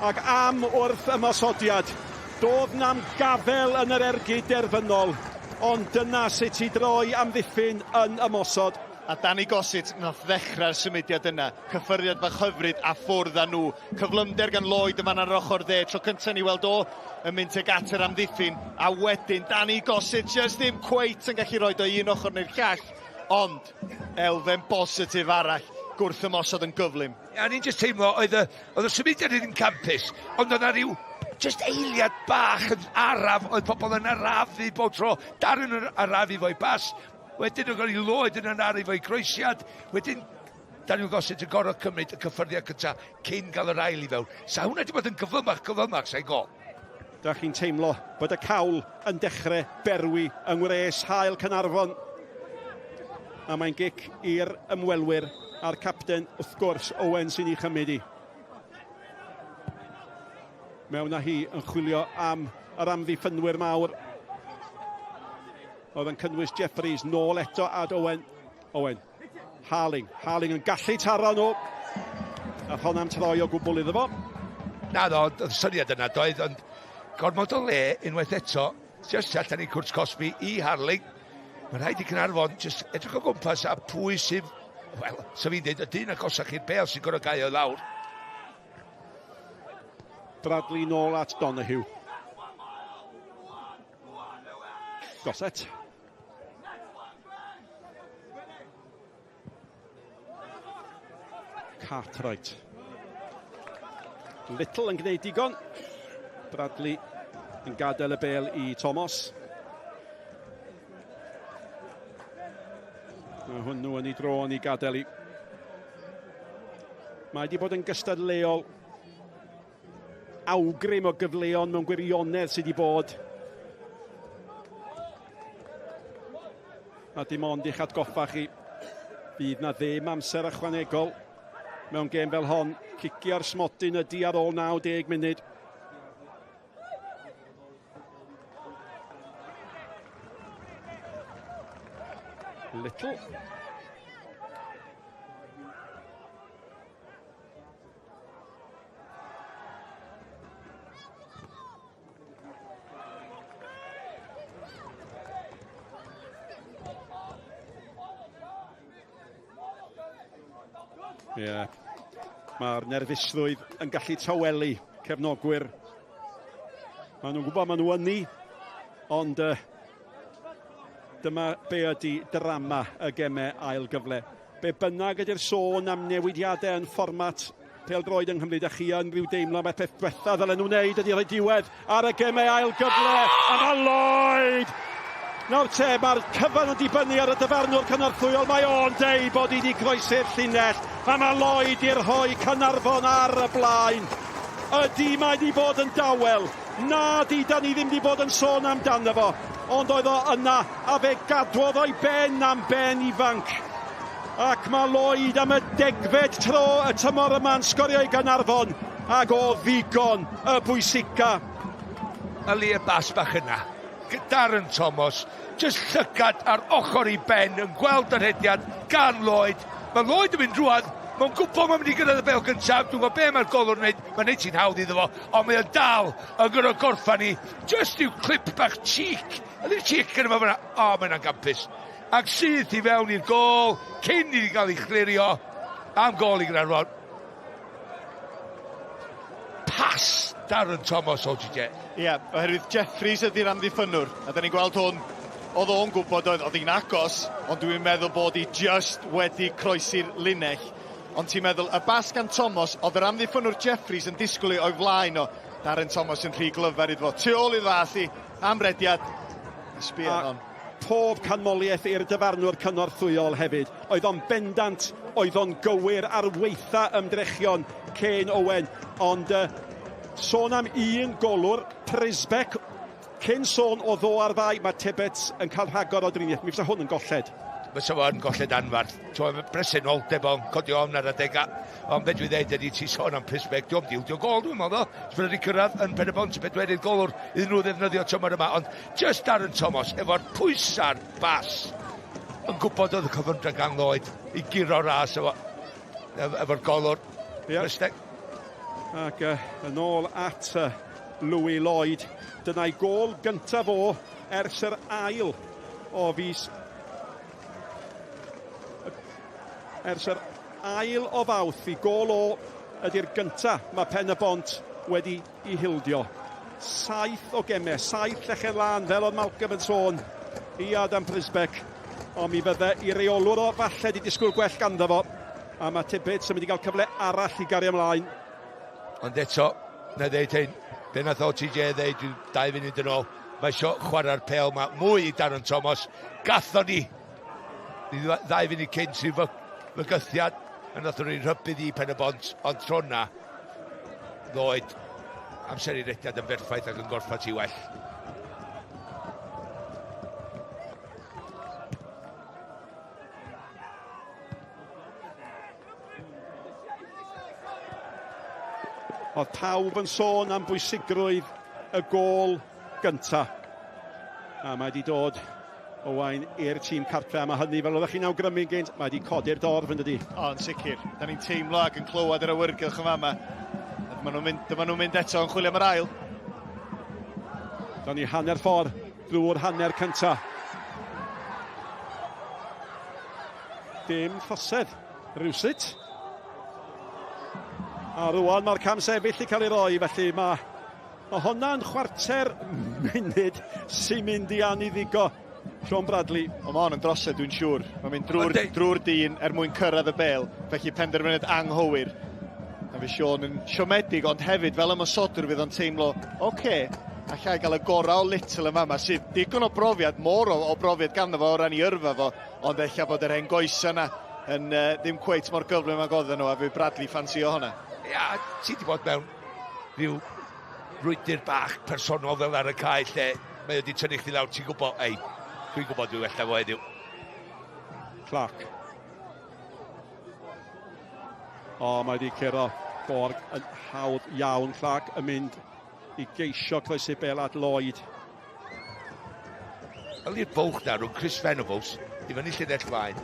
Ac am wrth ymosodiad, doedd na'm gafel yn yr ergyd derfynol, ond dyna sut i droi amddiffyn yn ymosod. A Danny Gossett nath ddechrau'r symudiad yna. Cyffyrddiad bach hyfryd a ffwrdd â nhw. Cyflymder gan Lloyd yn fan ar yr ochr dde. Tro cyntaf ni weld o yn mynd tuag at yr amddiffyn. A wedyn Danny Gossett just ddim cweit yn gallu rhoi o un ochr neu'r llall. Ond elfen bositif arall, gwrth ymosod yn gyflym. A ni'n just teimlo, oedd y, oedd y symudiad ddim campus, ond oedd na ryw just eiliad bach yn araf, oedd pobl yn arafu bob tro, Darren yn arafu fo'i bas, wedyn oedd gen i Lloyd yn arafu fo'i groesiad, wedyn Daniel Gossett yn gorfod cymryd y cyffyrddiad cyntaf cyn gael yr ail i fewn. Sa hwnna wedi bod yn gyflymach, gyflymach, sa'n gol. Da chi'n teimlo bod y cawl yn dechrau berwi yng ngwres haul Caernarfon. A mae'n gic i'r ymwelwyr a'r capten, wrth gwrs, Owen sy'n ei chymryd i. Mewn â hi yn chwilio am yr amddiffynwyr mawr. Oedd yn cynnwys Jeffries nôl eto at Owen. Owen. Harling. Harling yn gallu taro nhw. A hon am troi o gwbl iddo fo. Na, no, oedd y syniad yna doedd, ond gormod o le unwaith eto, just allan i cwrt cosbi i Harling. Mae'n rhaid i Caernarfon just edrych o gwmpas a pwy sydd, wel, sef fi'n dweud, y dyn agosach i'r bêl sy'n gorfod gael o lawr. Bradley nôl at Donoghue. Gossett. Cartwright. Little yn gwneud digon. Bradley yn gadael y bêl i Thomas. Mae hwnnw yn ei dro yn ei gadael i. Mae wedi bod yn gystadleuol awgrym o gyfleon mewn gwirionedd sydd wedi bod. A dim ond i'ch atgoffa chi, fydd na ddim amser ychwanegol mewn gêm fel hon. Cicio'r smotyn ydy ar ôl 90 munud. Little. Ie. Yeah. Mae'r nerfusrwydd yn gallu tawelu cefnogwyr. Maen nhw'n gwybod maen nhw ynni, ond dyma be ydy drama y gemau ail gyfle. Be bynnag ydy'r sôn am newidiadau yn fformat pêl-droed yng Nghymru, da chi yn rhyw deimlo mae'r peth diwetha ddylen nhw wneud ydy rhoi diwedd ar y gemau ail gyfle, a mae Lloyd! Nawr te, mae'r cyfan yn dibynnu ar y dyfarnwr cynorthwyol, mae o'n deud bod hi wedi croesi'r llinell, a mae Lloyd i'r rhoi Caernarfon ar y blaen. Ydy, mae wedi bod yn dawel. Na di, da ni ddim wedi bod yn sôn amdano fo, ond oedd o yna, a fe gadwodd o'i ben am ben ifanc. Ac mae Lloyd am y degfed tro y tymor yma'n sgorio i Gaernarfon, ac o ddigon y bwysica. Y lie bas bach yna, Darren Thomas, jyst llygad ar ochr ei ben yn gweld y rhediad gan Lloyd. Mae Lloyd yn mynd drwad, mae'n gwybod mae'n mynd i gyrraedd y bel gyntaf, dwi'n gwybod be mae'r golwr yn gwneud, mae'n neud ti'n hawdd iddo fo, ond mae o'n dal yn gyrraedd gorffan ni, jyst i'w clip bach cheek, ydy'r cheek gyda fo fyna, o, mae'n angampus. Ac syth i fewn i'r gôl, cyn iddi gael ei chlirio, am gôl i Gaernarfon. Pas Darren Thomas o GJ. Ie, yeah, oherwydd Jeffries ydy'r amddiffynnwr, a da ni'n gweld hwn, oedd o'n gwybod oedd, oedd hi'n agos, ond dwi'n meddwl bod hi just wedi croesi'r linell. Ond ti'n meddwl, y bas gan Thomas, oedd yr amddiffynnwr Jeffries yn disgwyl o'i flaen o. Darren Thomas yn rhy glyfar iddo fo. Tu ôl iddo allu, am rediad. Sbia hon. Pob canmoliaeth i'r dyfarnwr cynorthwyol hefyd. Oedd o'n bendant, oedd o'n gywir ar weitha ymdrechion Kane Owen. Ond uh, sôn am un golwr, Prisbeck, cyn sôn o ddo ar fai, mae Tibbets yn cael rhagor o driniaeth. Mi fysa hwn yn golled. Fysa fo'n golled anfarth. Ti'n presenoldeb o'n codi ofn ar adegau. Ond be dwi'n dweud ydy, ti sôn am Prisbeck, diolch di ildio gol, dwi'n meddwl, ddo. Ti'n wedi cyrraedd yn Pen y Bont, y pedwerydd golwr iddyn nhw ddefnyddio tymor yma. Ond just Darren Thomas, efo'r pwysa'r bas, yn gwybod oedd y cyfyndra gan Lloyd i guro ras efo, efo'r golwr. Yeah. Prisbeck. Ac uh, yn ôl at uh, Louis Lloyd. Dyna'i gôl gyntaf o ers yr ail o fis ers yr ail o Fawrth i gôl o ydy'r gynta mae Pen y Bont wedi i hildio. Saith o gemau, saith llechen lân, fel oedd Malcolm yn sôn i Adam Prisbeck. Ond mi fydde i reolwr o falle di disgwyl gwell ganddo fo. A mae Tibbets yn mynd i gael cyfle arall i gario ymlaen. Ond eto, na ddeud hyn, be nath OTJ ddeud dau funud yn ôl, mae eisiau chwarae'r pel ma mwy i Darren Thomas. Gathon ni ddau funud cyn sy'n fygythiad, a nath nhw'n rhybudd i Pen y Bont, ond tro na, ddoed amser i rediad yn berffaith ac yn gorffan ti well. Oedd pawb yn sôn am bwysigrwydd y gôl gynta. A mae wedi dod Owain i'r tîm cartre, a mae hynny, fel oeddech chi'n awgrymu'n gynt, mae wedi codi'r dorf yn dydi? O, yn sicr. Da ni'n teimlo ac yn clywed yr awyrgylch yn fama. Dyma nhw'n mynd, dyma nhw'n mynd eto yn chwilio am yr ail. Da ni hanner ffordd drwy'r hanner cynta. Dim ffosedd, rhywsut. A rwan mae'r cam sefyll i cael ei roi, felly mae Mae honna'n chwarter munud sy'n mynd i aniddigo Sean Bradley. Ond mae hon yn drosedd, dwi'n siŵr. Mae'n mynd drwy'r drwy dyn er mwyn cyrraedd y bel, felly penderfyniad anghywir. A fi Sean yn siomedig, ond hefyd fel ymosodwr fydd o'n teimlo, oce, okay, allai gael y gorau o Little yma, yma, sydd digon o brofiad, mor o, o brofiad ganddo fo o ran i yrfa fo, ond ella bod yr hen goesau yna yn uh, ddim cweit mor gyflym ag oedden nhw, a fi Bradley ffansio hwnna. Ia, ti wedi bod mewn rhyw rwydr bach personol fel ar y cae lle mae wedi tynnu chdi lawr, ti'n gwybod, ei, dwi'n gwybod dwi'n well na fo heddiw. Clark. O, mae wedi curo Borg yn hawdd iawn. Clark yn mynd i geisio croesi bel at Lloyd. Yli'r bwlch na rhwng Chris Venables i fyny llinell flaen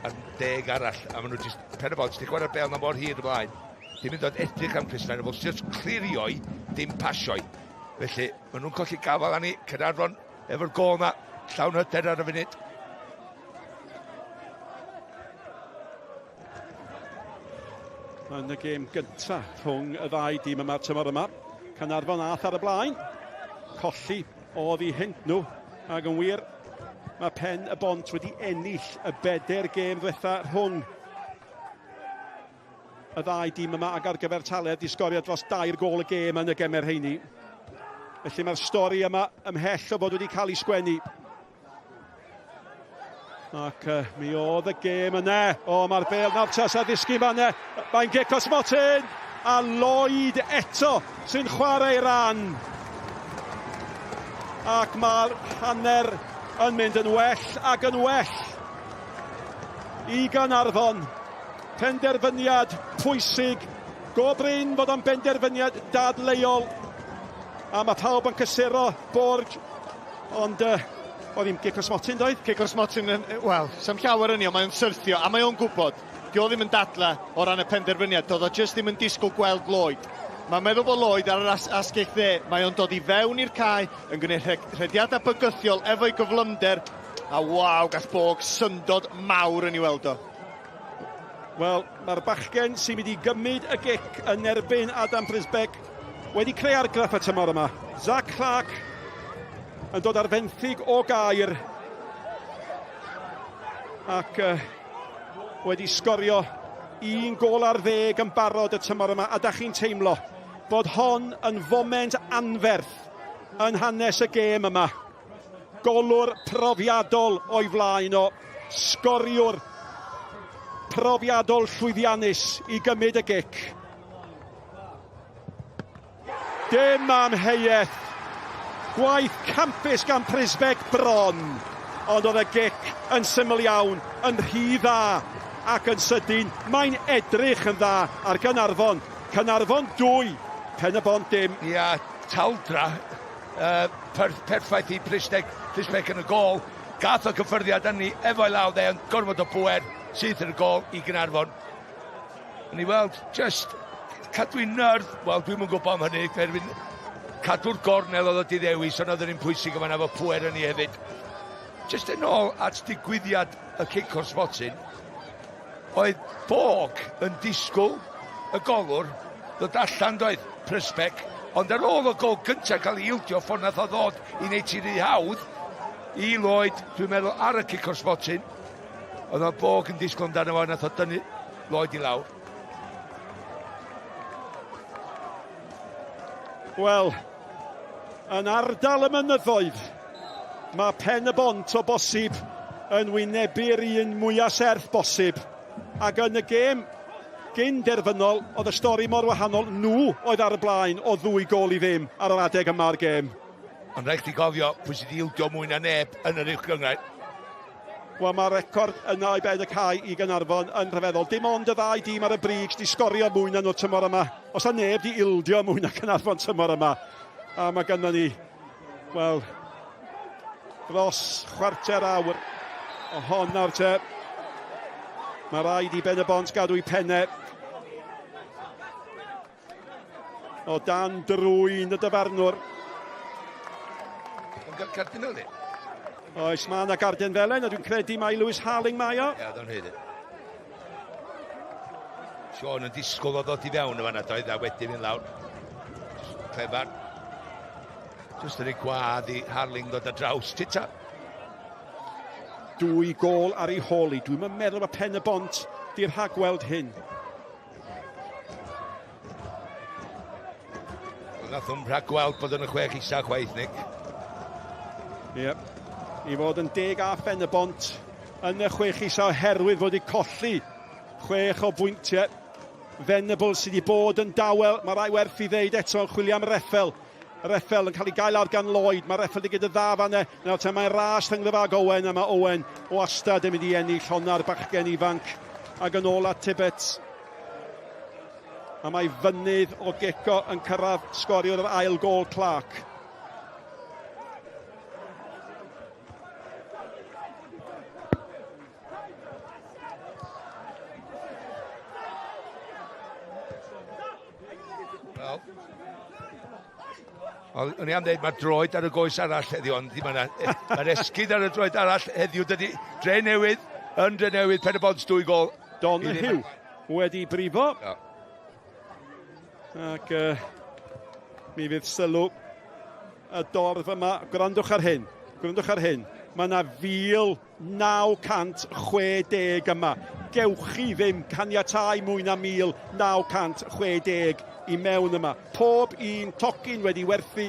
a'r deg arall, a maen nhw jyst, pen y bont, di chwarae'r bel na mor hir ymlaen. Dim yn dod edrych am Chris Venables, just clirioi, dim pasioi. Felly, maen nhw'n colli gafael arni, Caernarfon efo'r gôl na, llawn hyder ar y funud. Yn y gêm gyntaf rhwng y ddau dîm yma'r tymor yma. Caernarfon ath ar y blaen. Colli oedd i hynt nhw, ac yn wir, Mae Pen y Bont wedi ennill y beder gêm ddwetha rhwng y ddau dîm yma ac ar gyfer taledd di sgorio dros dair gôl y gêm yn y gemau rheini. Felly mae'r stori yma ymhell o fod wedi cael ei sgwennu. Ac uh, mi oedd y gêm yna. O, mae'r bel nawr tas a ddisgyn fan yna. Mae'n gic o smotyn. A Lloyd eto sy'n chwarae ran. Ac mae'r hanner yn mynd yn well ac yn well i Gaernarfon. Penderfyniad pwysig. Go brin fod o'n benderfyniad dadleuol. A mae pawb yn cysuro Borg Ond uh, oedd hi'n gic o smotyn, doedd? Cic o'r smotyn, wel, sam llawer yn ni, ond mae o'n syrthio, a mae o'n gwybod. Di o ddim yn dadla o ran y penderfyniad, doedd o jyst ddim yn disgwyl gweld Lloyd. Mae'n meddwl bod Lloyd ar yr as asgell dde, mae o'n dod i fewn i'r cae, yn gwneud rhediadau bygythiol efo'i gyflymder, a waw, gall Borg syndod mawr yn ei weld o. Wel, mae'r bachgen sy'n mynd i gymryd y gic yn erbyn Adam Przybek wedi creu argraff y tymor yma. Zach Clark yn dod ar fenthyg o gair ac uh, wedi sgorio un gol ar ddeg yn barod y tymor yma a da chi'n teimlo bod hon yn foment anferth yn hanes y gêm yma. Golwr profiadol o'i flaen o, sgoriwr profiadol llwyddiannus i gymryd y gic. Dim amheuaeth. Gwaith campus gan Przybek bron, ond oedd y gic yn syml iawn, yn rhy dda ac yn sydyn. Mae'n edrych yn dda ar Gaernarfon. Caernarfon 2, Pen-y-bont dim. Ia, taldra uh, per, perffaith i Przybek, Przybek yn y gol. Gath o cyffyrddiad arni efo'i law dde, yn gorfod o bwer, syth yn y gol i Gaernarfon. Yn i weld, just cadw'i nyrdd, wel dwi'm yn gwybod am hynny, erfyn cadw'r gornel oedd o di ddewis, ond oedd yr un pwysig yma efo pwer yn ei hefyd. Just yn ôl at digwyddiad y cic o'r smotyn, Oedd Borg yn disgwyl y golwr ddod allan doedd, Przybek, ond ar ôl y gol gyntaf cael ei ildio, ffordd nath o ddod i wneud ti rhy hawdd i Lloyd, dwi'n meddwl ar y cic o'r smotyn, oedd o Borg yn disgwyl amdano fo, nath o dynnu Lloyd i lawr. Wel, yn ardal y mynyddoedd, mae Pen y Bont o bosib yn wynebu'r un mwyaf serth bosib. Ac yn y gêm gyn derfynol, oedd y stori mor wahanol. Nhw oedd ar y blaen o ddwy gol i ddim ar yr adeg yma o'r gêm. Ond rhaid chdi gofio pwy sydd wedi ildio mwy na neb yn yr uwch gynghrair. Wel, mae'r record yna i ben y cae i Gaernarfon yn rhyfeddol. Dim ond y ddau dîm ar y brig sydd wedi sgorio mwy na nhw'r tymor yma. Os na neb di ildio mwy na Caernarfon tymor yma. A mae gynnon ni, wel, dros chwarter awr o hon nawr te. Mae rhaid i Ben y Bont gadw i pennau o dan drwyn y dyfarnwr. Cardyn fel Oes, mae yna garden felen, a dwi'n credu mai Lewis Harling mae o. Ie, oedd o'n hyd. Sean yn disgwyl o ddod i fewn y fanna doedd, a wedyn mynd lawr. Just clefar. Just yn ei gwadd i Harling ddod ar draws. Tita. Dwy gol ar ei hôl i. Dwi'n meddwl mae Pen y Bont di'r rhagweld hyn. Nath nhw'n rhagweld bod yn y chwech isa chwaith, Nick. Ie. Yep. I fod yn deg a Phen y Bont yn y chwech isa oherwydd fod wedi colli chwech o bwyntiau. Venables sydd wedi bod yn dawel. Mae rai werth i ddeud eto yn chwilio am Reffel. Reffel yn cael ei gael ar gan Lloyd. Mae Reffel wedi gyda dda fan e. Nawr te mae'n ras rhyngddo fe ag Owen a mae Owen o astad yn mynd i ennill honna'r bachgen ifanc. Ac yn ôl at Tibbets. A mae fynydd o gico yn cyrraedd sgoriwr yr ail gol Clark. Wel, o'n i am dweud, mae'r droed ar y goes arall heddiw, ond ddim yna. Mae'r esgid ar y droed arall heddiw, dydy Dre Newydd, yn Dre Newydd, Pen y Bont, dwy gol. Donoghue wedi brifo. Ja. Ac uh, mi fydd sylw y dorf yma. Gwrandwch ar hyn. Gwrandwch ar hyn. Mae yna 1,960 yma. Gewch chi ddim caniatáu mwy na 1,960 i mewn yma. Pob un tocyn wedi werthu.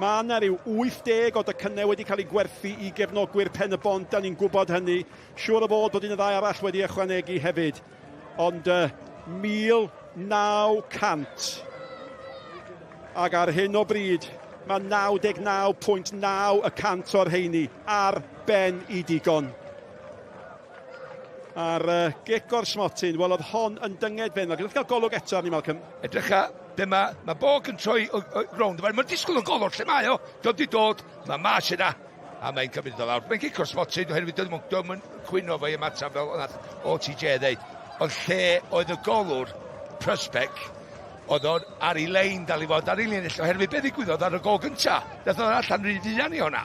Mae yna ryw 80 o docynnau wedi cael eu gwerthu i gefnogwyr Pen-y-bont, da ni'n gwybod hynny. Siŵr o fod bod un y ddau arall wedi ychwanegu hefyd. Ond uh, 1,900. Ac ar hyn o bryd, mae 99.9 y cant o'r heini ar ben i digon. A'r uh, gic o'r smotyn, wel oedd hon yn dynged fe. Nawr, gael golwg eto arni, Malcolm. Edrycha, be mae, mae Bog yn troi rownd. Mae'n disgwyl yn golwg lle mae o. Dod i dod, mae mas yna. A mae'n cymryd o lawr. Mae'n gic o'r smotyn, oherwydd dod ddim yn cwyno fo'i ymateb fel nath OTJ ddeud. Ond lle oedd y golwr, Prysbeck, oedd o'n ar ei lein dal i fod ar ei linell, oherwydd be ddigwyddodd ar y gol gynta. Nath o'n allan rhy fuan i hwnna.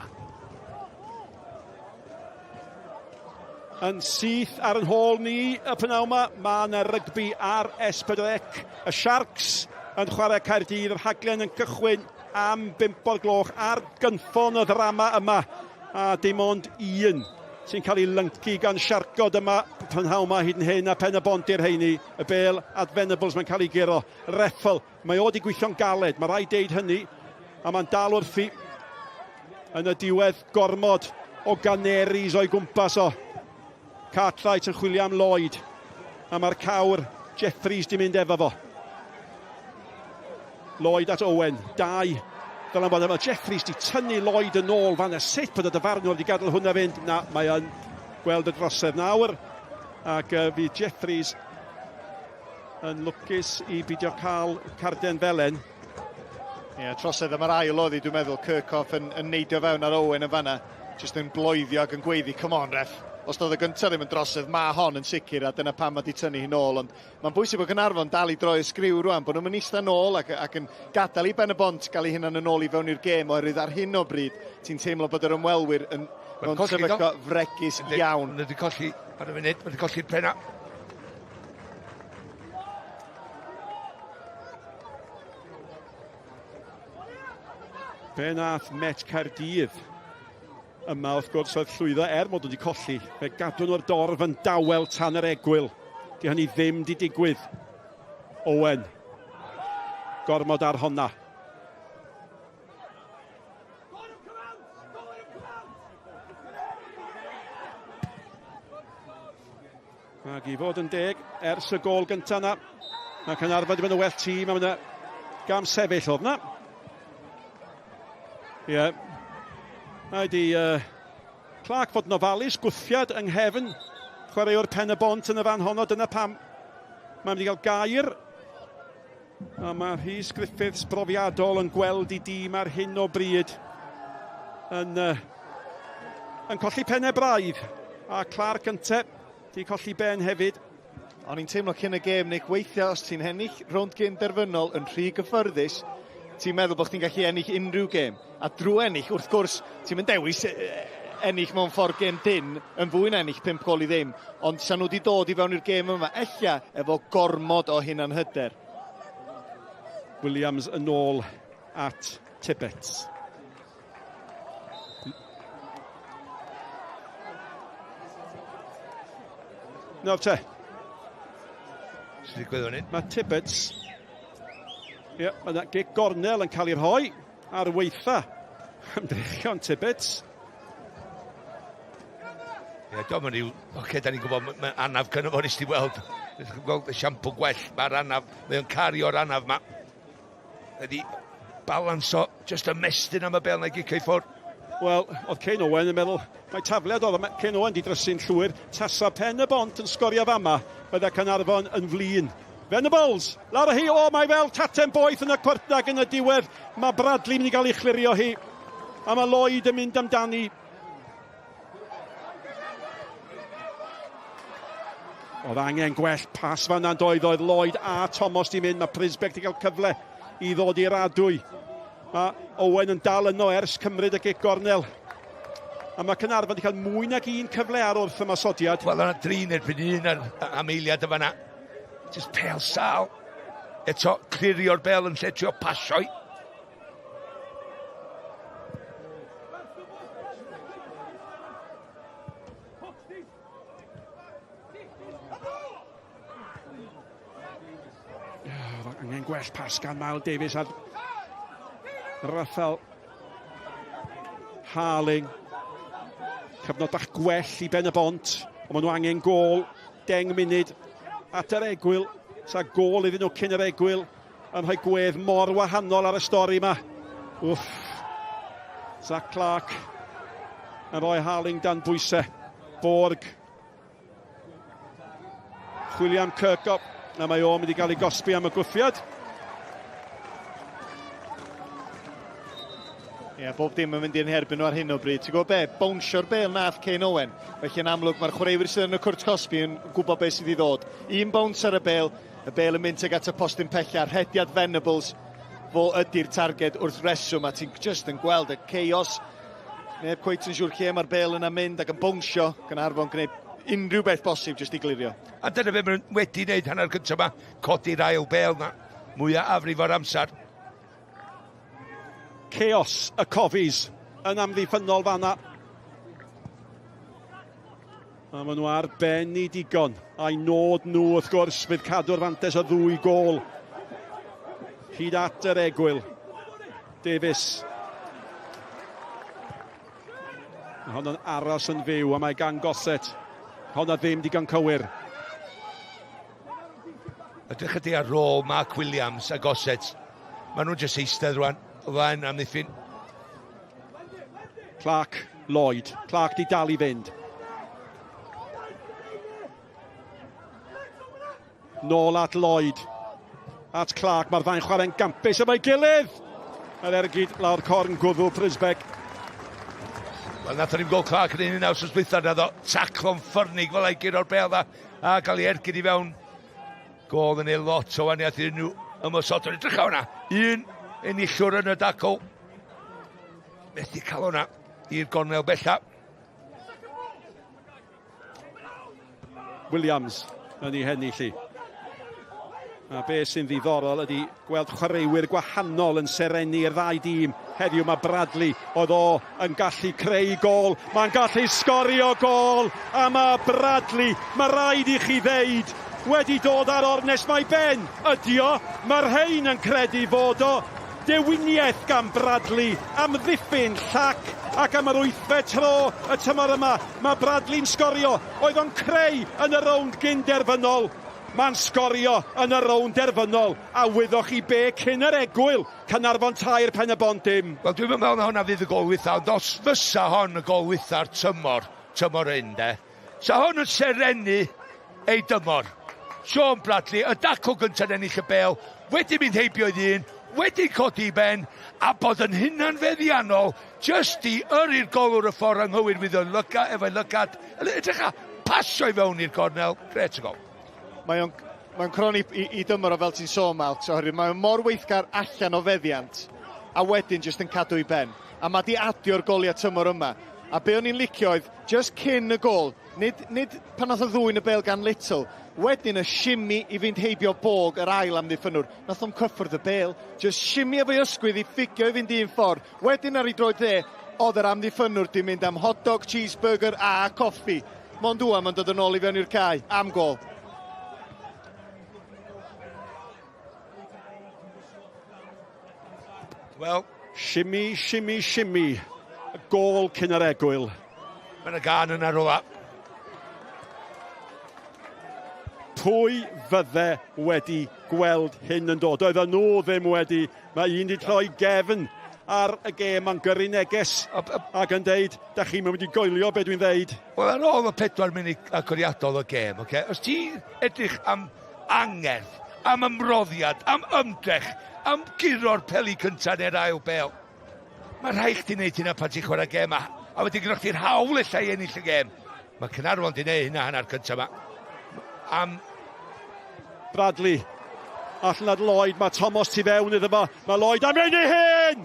Yn syth ar yn hôl ni y pnawn yma, mae yna rygbi ar S4C. Y Sharks yn chwarae Caerdydd, y rhaglen yn cychwyn am 5 o'r gloch ar gynffon y ddrama yma. A dim ond un sy'n cael ei lyncu gan siarcod yma prynhawn yma hyd yn hyn a pen y bont i'r heini. Y bel at Venables mae'n cael ei guro. Reffel, mae o wedi gweithio'n galed, mae rhaid deud hynny, a mae'n dal wrthi yn y diwedd gormod o ganeris o'i gwmpas o. Cartwright yn chwilio am Lloyd, a mae'r cawr Jeffries di mynd efo fo. Lloyd at Owen, dau dylanwad yma. Jeffries di tynnu Lloyd yn ôl fan y sut bod y dyfarnwr wedi gadael hwnna fynd. Na, mae yn gweld y drosedd nawr. Ac uh, fydd Jeffries yn lwcus i beidio cael carden felen. Ie, yeah, trosedd am yr ail oedd hi, dwi'n meddwl, Kirchhoff yn, yn neidio fewn ar Owen yn fanna, jyst yn bloeddio ac yn gweiddi, come on ref. Os doedd y gyntaf ddim yn drosedd, mae hon yn sicr, a dyna pam mae di tynnu hi'n ôl, ond mae'n bwysig bod Caernarfon dal i droi y sgriw rwan, bod nhw'n mynd eistedd nôl ac, ac yn gadael i Ben y Bont gael ei hunan yn ôl i fewn i'r gêm, oherwydd ar hyn o bryd, ti'n teimlo bod yr ymwelwyr yn mewn sefyllfa fregus iawn. Maen nhw wedi colli ar y funud, maen nhw wedi colli'r penna. Be nath Met Caerdydd yma wrth gwrs oedd llwyddo er mod wedi colli. Fe gadw nhw'r dorf yn dawel tan yr egwyl. Di hynny ddim di digwydd. Owen. Gormod ar honna. Ac i fod yn deg, ers y gôl gyntaf yna, mae Caernarfon wedi bod yn well tîm, a mae yna gam sefyll oedd yna. Ie. Yeah. Mae di uh, Clark fod yn ofalus, gwthiad yng nghefn chwaraewr pen y bont yn y fan honno, dyna pam mae'n mynd i gael gair. A mae Rhys Griffiths brofiadol yn gweld i dîm ar hyn o bryd yn, uh, yn colli pennau braidd. A Clark ynte, di colli ben hefyd. O'n i'n teimlo cyn y gêm, Nick, weithiau os ti'n ennill rownd gêm derfynol yn rhy gyffyrddus, ti'n meddwl bod chdi'n gallu ennill unrhyw gêm. A drwy ennill, wrth gwrs, ti'n mynd dewis ennill mewn ffordd gêm dyn yn fwy na ennill 5 gol i ddim, ond sa nhw wedi dod i fewn i'r gêm yma, ella efo gormod o hunanhyder. Williams yn ôl at Tibbets. Nawr te. Sy'n digwydd fan hyn? Mae Tibbets... Ie, yeah, mae yna gic gornel yn cael ei rhoi ar weitha ymdrechion Tibbets. Ie, yeah, diolch yn rhyw... Oce, okay, da ni'n gwybod, mae anaf cynno fo nes ti weld. Nes ti gweld y siampw gwell, mae'r anaf, mae o'n cario'r anaf ma. Ydy balanso, just ymestyn am y bel na gicio i ffwrdd. Wel, oedd Kane Owen yn meddwl, mae tafliad oedd, mae Kane Owen di drysu'n llwyr, tasa pen y bont yn sgorio fama, bydda Caernarfon yn flin. Venables, lawr â hi, o, mae fel taten boeth yn y cwrtnag yn y diwedd, mae Bradley mynd i gael ei chlirio hi, a mae Lloyd yn mynd amdani. Oedd angen gwell pas fan'na yn doedd, oedd Lloyd a Thomas di mynd, mae Prisbeck di cael cyfle i ddod i'r adwy. Mae Owen yn dal yno ers cymryd y gic gornel. A mae Caernarfon wedi cael mwy nag un cyfle ar wrth ymosodiad. Wel, yna drin erbyn un ar, am eiliad y fanna. Just pel sal. Eto, clirio'r bel yn lle trio pasio. Angen gwell pas gan Miles Davies a Rafael Harling. Cyfnod bach gwell i Ben y Bont, ond maen nhw angen gôl. 10 munud at yr egwyl. Sa gôl iddyn nhw cyn yr egwyl yn rhoi gwedd mor wahanol ar y stori yma. Wff. Zach Clark yn rhoi Harling dan bwysau. Borg. Chwilio am Kirkop. A mae o'n mynd i gael ei gosbi am y gwthiad. Ie, yeah, bob dim yn mynd i'n herbyn nhw ar hyn o bryd. Ti'n gwybod be? Bownsio'r bel nath Kane Owen. Felly yn amlwg mae'r chwaraewyr sydd yn y cwrt cosbi yn gwybod beth sydd i ddod. Un bownce ar y bel, y bel yn mynd tuag at y postyn pella, rhediad Venables, fo ydy'r targed wrth reswm, a ti'n just yn gweld y chaos. Neb cweit yn siŵr lle mae'r bel yna'n mynd ac yn bownsio, Caernarfon gwneud unrhyw beth bosib jyst i glirio. A dyna be maen nhw wedi wneud hanner cyntaf yma, codi'r ail bel na, mwyaf afrif o'r amser. Chaos y Cofis yn amddiffynnol fanna. A maen nhw ar ben i digon. A'i nod nhw, wrth gwrs, fydd cadw'r fantes o ddwy gol. Hyd at yr egwyl. Davies. Mae honno'n aros yn fyw, a mae gan Gossett. Honna ddim digon cywir. Edrych ydi ar rôl Mark Williams a Gossett. Maen nhw'n jyst eistedd rwan, o flaen amddiffyn. Clark, Lloyd. Clark di dal i fynd. Nôl at Lloyd. At Clark, mae'r ddau'n chwarae'n gampus efo'i gilydd. Mae'r ergyd lawr corn gwddw Prisbeck. Wel, nath o'n i'n gol Clark yn un wsos dwytha, na ddo taclo'n ffyrnig fel ei guro'r bel dda, a gael ei ergyd i fewn. Gol yn ei lot o waniaeth iddyn nhw ymosodwr. Edrych hwnna, un enillwr yn y dacl. Methu cael hwnna i'r gornel bella. Williams yn ei hennill i. A be sy'n ddiddorol ydy gweld chwaraewyr gwahanol yn serennu'r ddau dîm. Heddiw mae Bradley, oedd o yn gallu creu gôl, mae'n gallu sgorio gôl, a mae Bradley, mae rhaid i chi ddeud, wedi dod ar ornest mae ben. Ydy o, mae'r rhain yn credu fod o. Dewiniaeth gan Bradley, amddiffyn llac, ac am yr wythfed tro y tymor yma, mae Bradley'n sgorio. Oedd o'n creu yn y rownd gyn-derfynol. Mae'n sgorio yn y rownd derfynol, a wyddoch chi be cyn yr egwyl, Caernarfon 3, Pen-y-bont dim. Wel, dwi'm yn meddwl na hwnna fydd y gol wytha, ond os fysa hon y gol wytha'r tymor, tymor hyn, de, sa hon yn serennu ei dymor. Sean Bradley, y dacl gyntaf yn ennill y bel, wedi mynd heibio i ddyn, wedi codi i ben, a bod yn hunanfeddiannol, jyst i yrru'r golwr y ffordd anghywir fydd o'n lyga, efo'i lygad. Edrych a pasio i fewn i'r gornel, gret o gol. Mae o'n mae croni i, i dymor o fel ti'n sôn, Malt, oherwydd mae o'n mor weithgar allan o feddiant, a wedyn jyst yn cadw i ben. A mae di adio'r goliau tymor yma. A be o'n i'n licio oedd, just cyn y gol, nid, nid pan nath o ddwyn y bel gan Little, wedyn y shimmy i fynd heibio bog yr ail amddiffynwr. Nath o'm cyffwrdd y bel, just shimmy efo'i ysgwydd i ffugio i fynd un ffordd. Wedyn ar ei droed dde, oedd yr amddiffynwr di mynd am hot dog, cheeseburger a coffi. Mond ŵan mae'n dod yn ôl i fewn i'r cae, am gol. Wel, Shimmy, shimmy, shimmy. Y gôl cyn yr egwyl. Mae yna gan yna rhywle. Pwy fydde wedi gweld hyn yn dod? Oedden nhw ddim wedi. Mae un wedi troi gefn ar y gêm, mae'n gyrru neges ac yn deud, da chi'n mynd i goelio be dwi'n ddeud. Wel, ar ôl y pedwar munud agoriadol y gêm, okay, os ti'n edrych am angerdd, am ymroddiad, am ymdrech, am guro'r peli cyntaf neu'r ail bel, mae rhaid chdi wneud hynna pan ti'n chwarae gêm a, a wedyn gyda chdi'r hawl ella i ennill y gêm. Mae Caernarfon di wneud hynna hanner cyntaf yma. Am Bradley. Allan at Lloyd, mae Thomas tu fewn iddo fo. Mae Lloyd am mynd i hyn!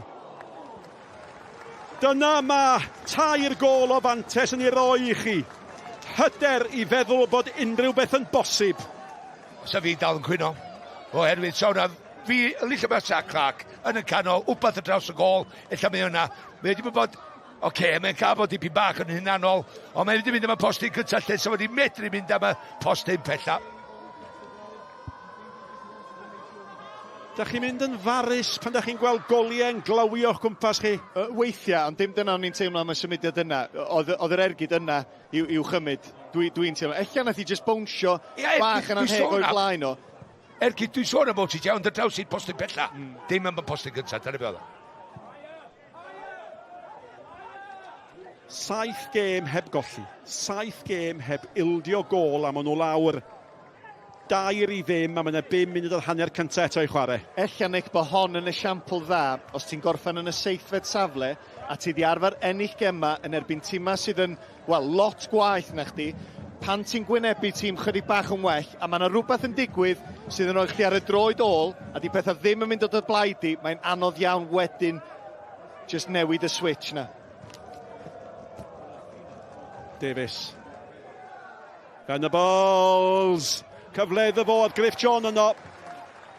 Dyna mae tair gôl o fantes yn ei roi i chi. Hyder i feddwl bod unrhyw beth yn bosib. Sa fi dal yn cwyno, oherwydd sa hwnna fi, Elizabeth Sa Clark, yn y canol, wbath ar draws y gôl, ella mae hwnna, mae wedi bod, oce, okay, mae'n cael bod dipyn bach yn hunanol, ond mae wedi mynd am y postyn cyntaf lle, sa wedi medru mynd am y postyn pella. Da chi'n mynd yn farus pan da chi'n gweld goliau yn glawio o'ch cwmpas chi? Weithiau, ond dim dyna o'n i'n teimlo am y symudiad yna. Oedd, oedd yr ergyd yna i'w, i'w chymryd. Dwi'n dwi teimlo. Ella nath i just bownsio yeah, bach yn anheg o'i blaen o. Ergyd, dwi'n sôn am bod ti ond y draws i'r postyn pella. Dim am y postyn gyntaf, dyna be oedd o. Saith gêm heb golli, saith gêm heb ildio gôl a maen nhw lawr 2-0 a mae yna 5 munud o'r hanner cyntaf eto i chwarae. Ella Nick bod hon yn esiampl dda os ti'n gorffen yn y seithfed safle a ti di arfer ennill gema yn erbyn tima sydd yn, wel, lot gwaeth na chdi, pan ti'n gwynebu tîm chydig bach yn well a mae yna rhywbeth yn digwydd sydd yn rhoi chdi ar y droed ôl a di pethau ddim yn mynd o dy blaid di, mae'n anodd iawn wedyn just newid y switch na. Davies. Venables. Cyfle iddo fo, Griff John yno.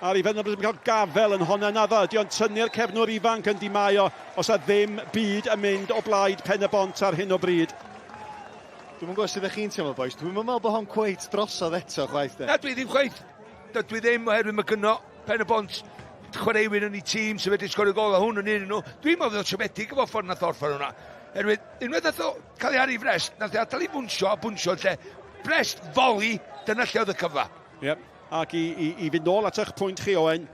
Ar i Venables yn cael gafel yn honna naddo. Ydy o'n tynnu'r cefnwr ifanc yn dimaio os a ddim byd yn mynd o blaid Pen y Bont ar hyn o bryd. Dwi'm yn gwybod sut ydych chi'n teimlo, boys. Dwi'm yn meddwl bod hon cweit drosodd eto, chwaith. De. Na, dwi ddim chwaith. Na, dwi ddim, oherwydd mae gynno Pen y Bont chwaraewyr yn ei tîm sydd wedi sgorio gol a hwn yn un nhw. Dwi'n meddwl oedd siomedig efo ffordd nath orffen hwnna. Erwydd, unwaith nath o cael ei ar ei frest, nath ei adael i bwnsio a bwnsio lle. Brest, foli, dyna lle oedd y cyfle. Yep. Ac i, i, i fynd nôl at eich pwynt chi, Owen,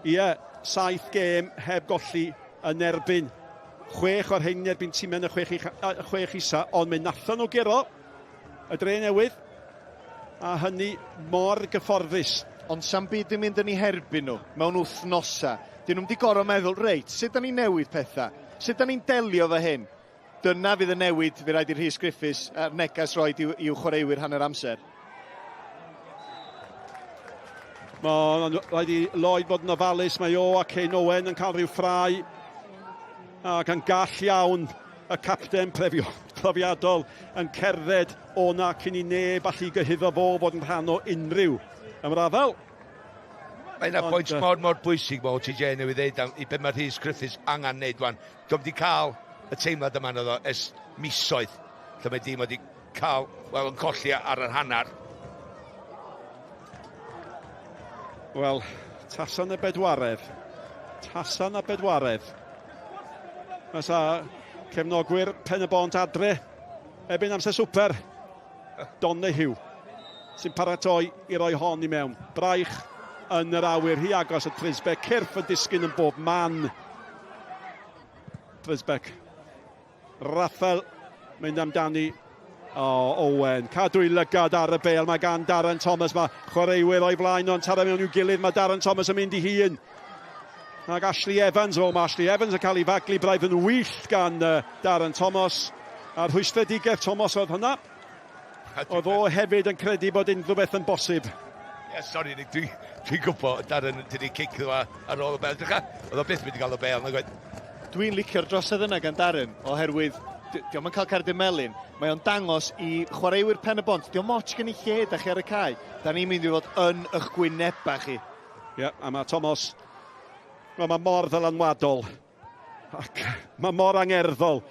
ie, saith gêm heb golli yn erbyn chwech o'r hyn erbyn tîmau yn y chwech, i, chwech isa, ond mi nathon nhw guro y dre newydd, a hynny mor gyfforddus. Ond sa'm byd yn mynd yn eu herbyn nhw mewn wythnosau. Dyn nhw'm di gorfod meddwl, reit, sut da ni'n newid pethau? Sut da ni'n delio efo hyn? Dyna fydd y newid fydd rhaid i Rhys Griffiths a'r neges roed i'w, i'w chwaraewyr hanner amser. Mae'n rhaid i Lloyd fod yn ofalus, mae o a Kane Owen yn cael rhyw ffrau ac yn gall iawn y capten profiadol yn cerdded o na cyn i neb allu gyhuddo fo fod yn rhan o unrhyw ymrafael. Mae yna pwynt mor, mor bwysig mae OTJ newydd ddeud am i be mae Rhys Griffiths angen neud wan. Dio'm wedi cael y teimlad yma naddo ers misoedd lle mae dîm wedi cael, wel, yn colli ar yr hanner. Wel, tasan y bedwaredd. Tasan y bedwaredd. Fysa cefnogwyr Pen y Bont adre erbyn amser swper. Donahue sy'n paratoi i roi hon i mewn. Braich yn yr awyr, hi agos at Frisbeck. Cyrff yn disgyn yn bob man. Frisbeck. Raffel mynd amdani. O, Owen, cadw i lygad ar y bel. Mae gan Darren Thomas, mae chwaraewyr o'i flaen nhw'n taro mewn i'w gilydd. Mae Darren Thomas yn mynd i hun. Ac Ashley Evans, wel mae Ashley Evans yn cael ei faglu braidd yn wyllt gan Darren Thomas. A'r rhwystredigaeth Thomas oedd hynna. Oedd o hefyd yn credu bod unrhyw beth yn bosib. Ie, yeah, sori, Nick, dwi'n dwi gwybod Darren wedi cic iddo ar ôl y bel. Drycha, oedd o byth mynd i gael y bel, nag oedd. Dwi'n licio'r drosedd yna gan Darren, oherwydd dio'm yn cael cerdyn melyn. Mae o'n dangos i chwaraewyr Pen y Bont, dio'm ots gen i lle da chi ar y cae. Da ni'n mynd i fod yn eich gwynebau chi. Ie, yeah, a mae Thomas, well, mae mor ddylanwadol. Ac mae mor angerddol.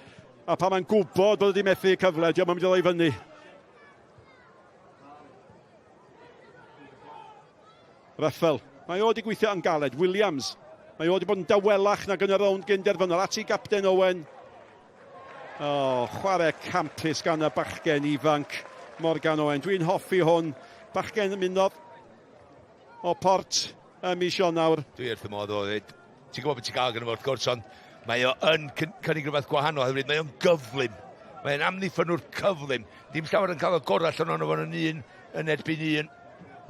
A pan mae'n gwybod bod wedi methu cyfle, dio'm yn mynd i ddod i fyny. Ruffel, mae o wedi gweithio yn galed. Williams, mae o wedi bod yn dawelach nag yn y rownd gynderfynol. At i gapten Owen. O, oh, chwarae campus gan y bachgen ifanc Morgan Owen. Dwi'n hoffi hwn. Bachgen ymunodd o Port ym mis Ionawr. Dwi wrth y modd o ddweud. Ti'n gwybod beth ti'n gael gyda fo wrth gwrs, ond mae o yn cynnig rhywbeth gwahanol oherwydd mae o'n gyflym. Mae'n amddiffynwr cyflym. Dim llawer yn cael y gorau allan ohono fo yn un yn erbyn un.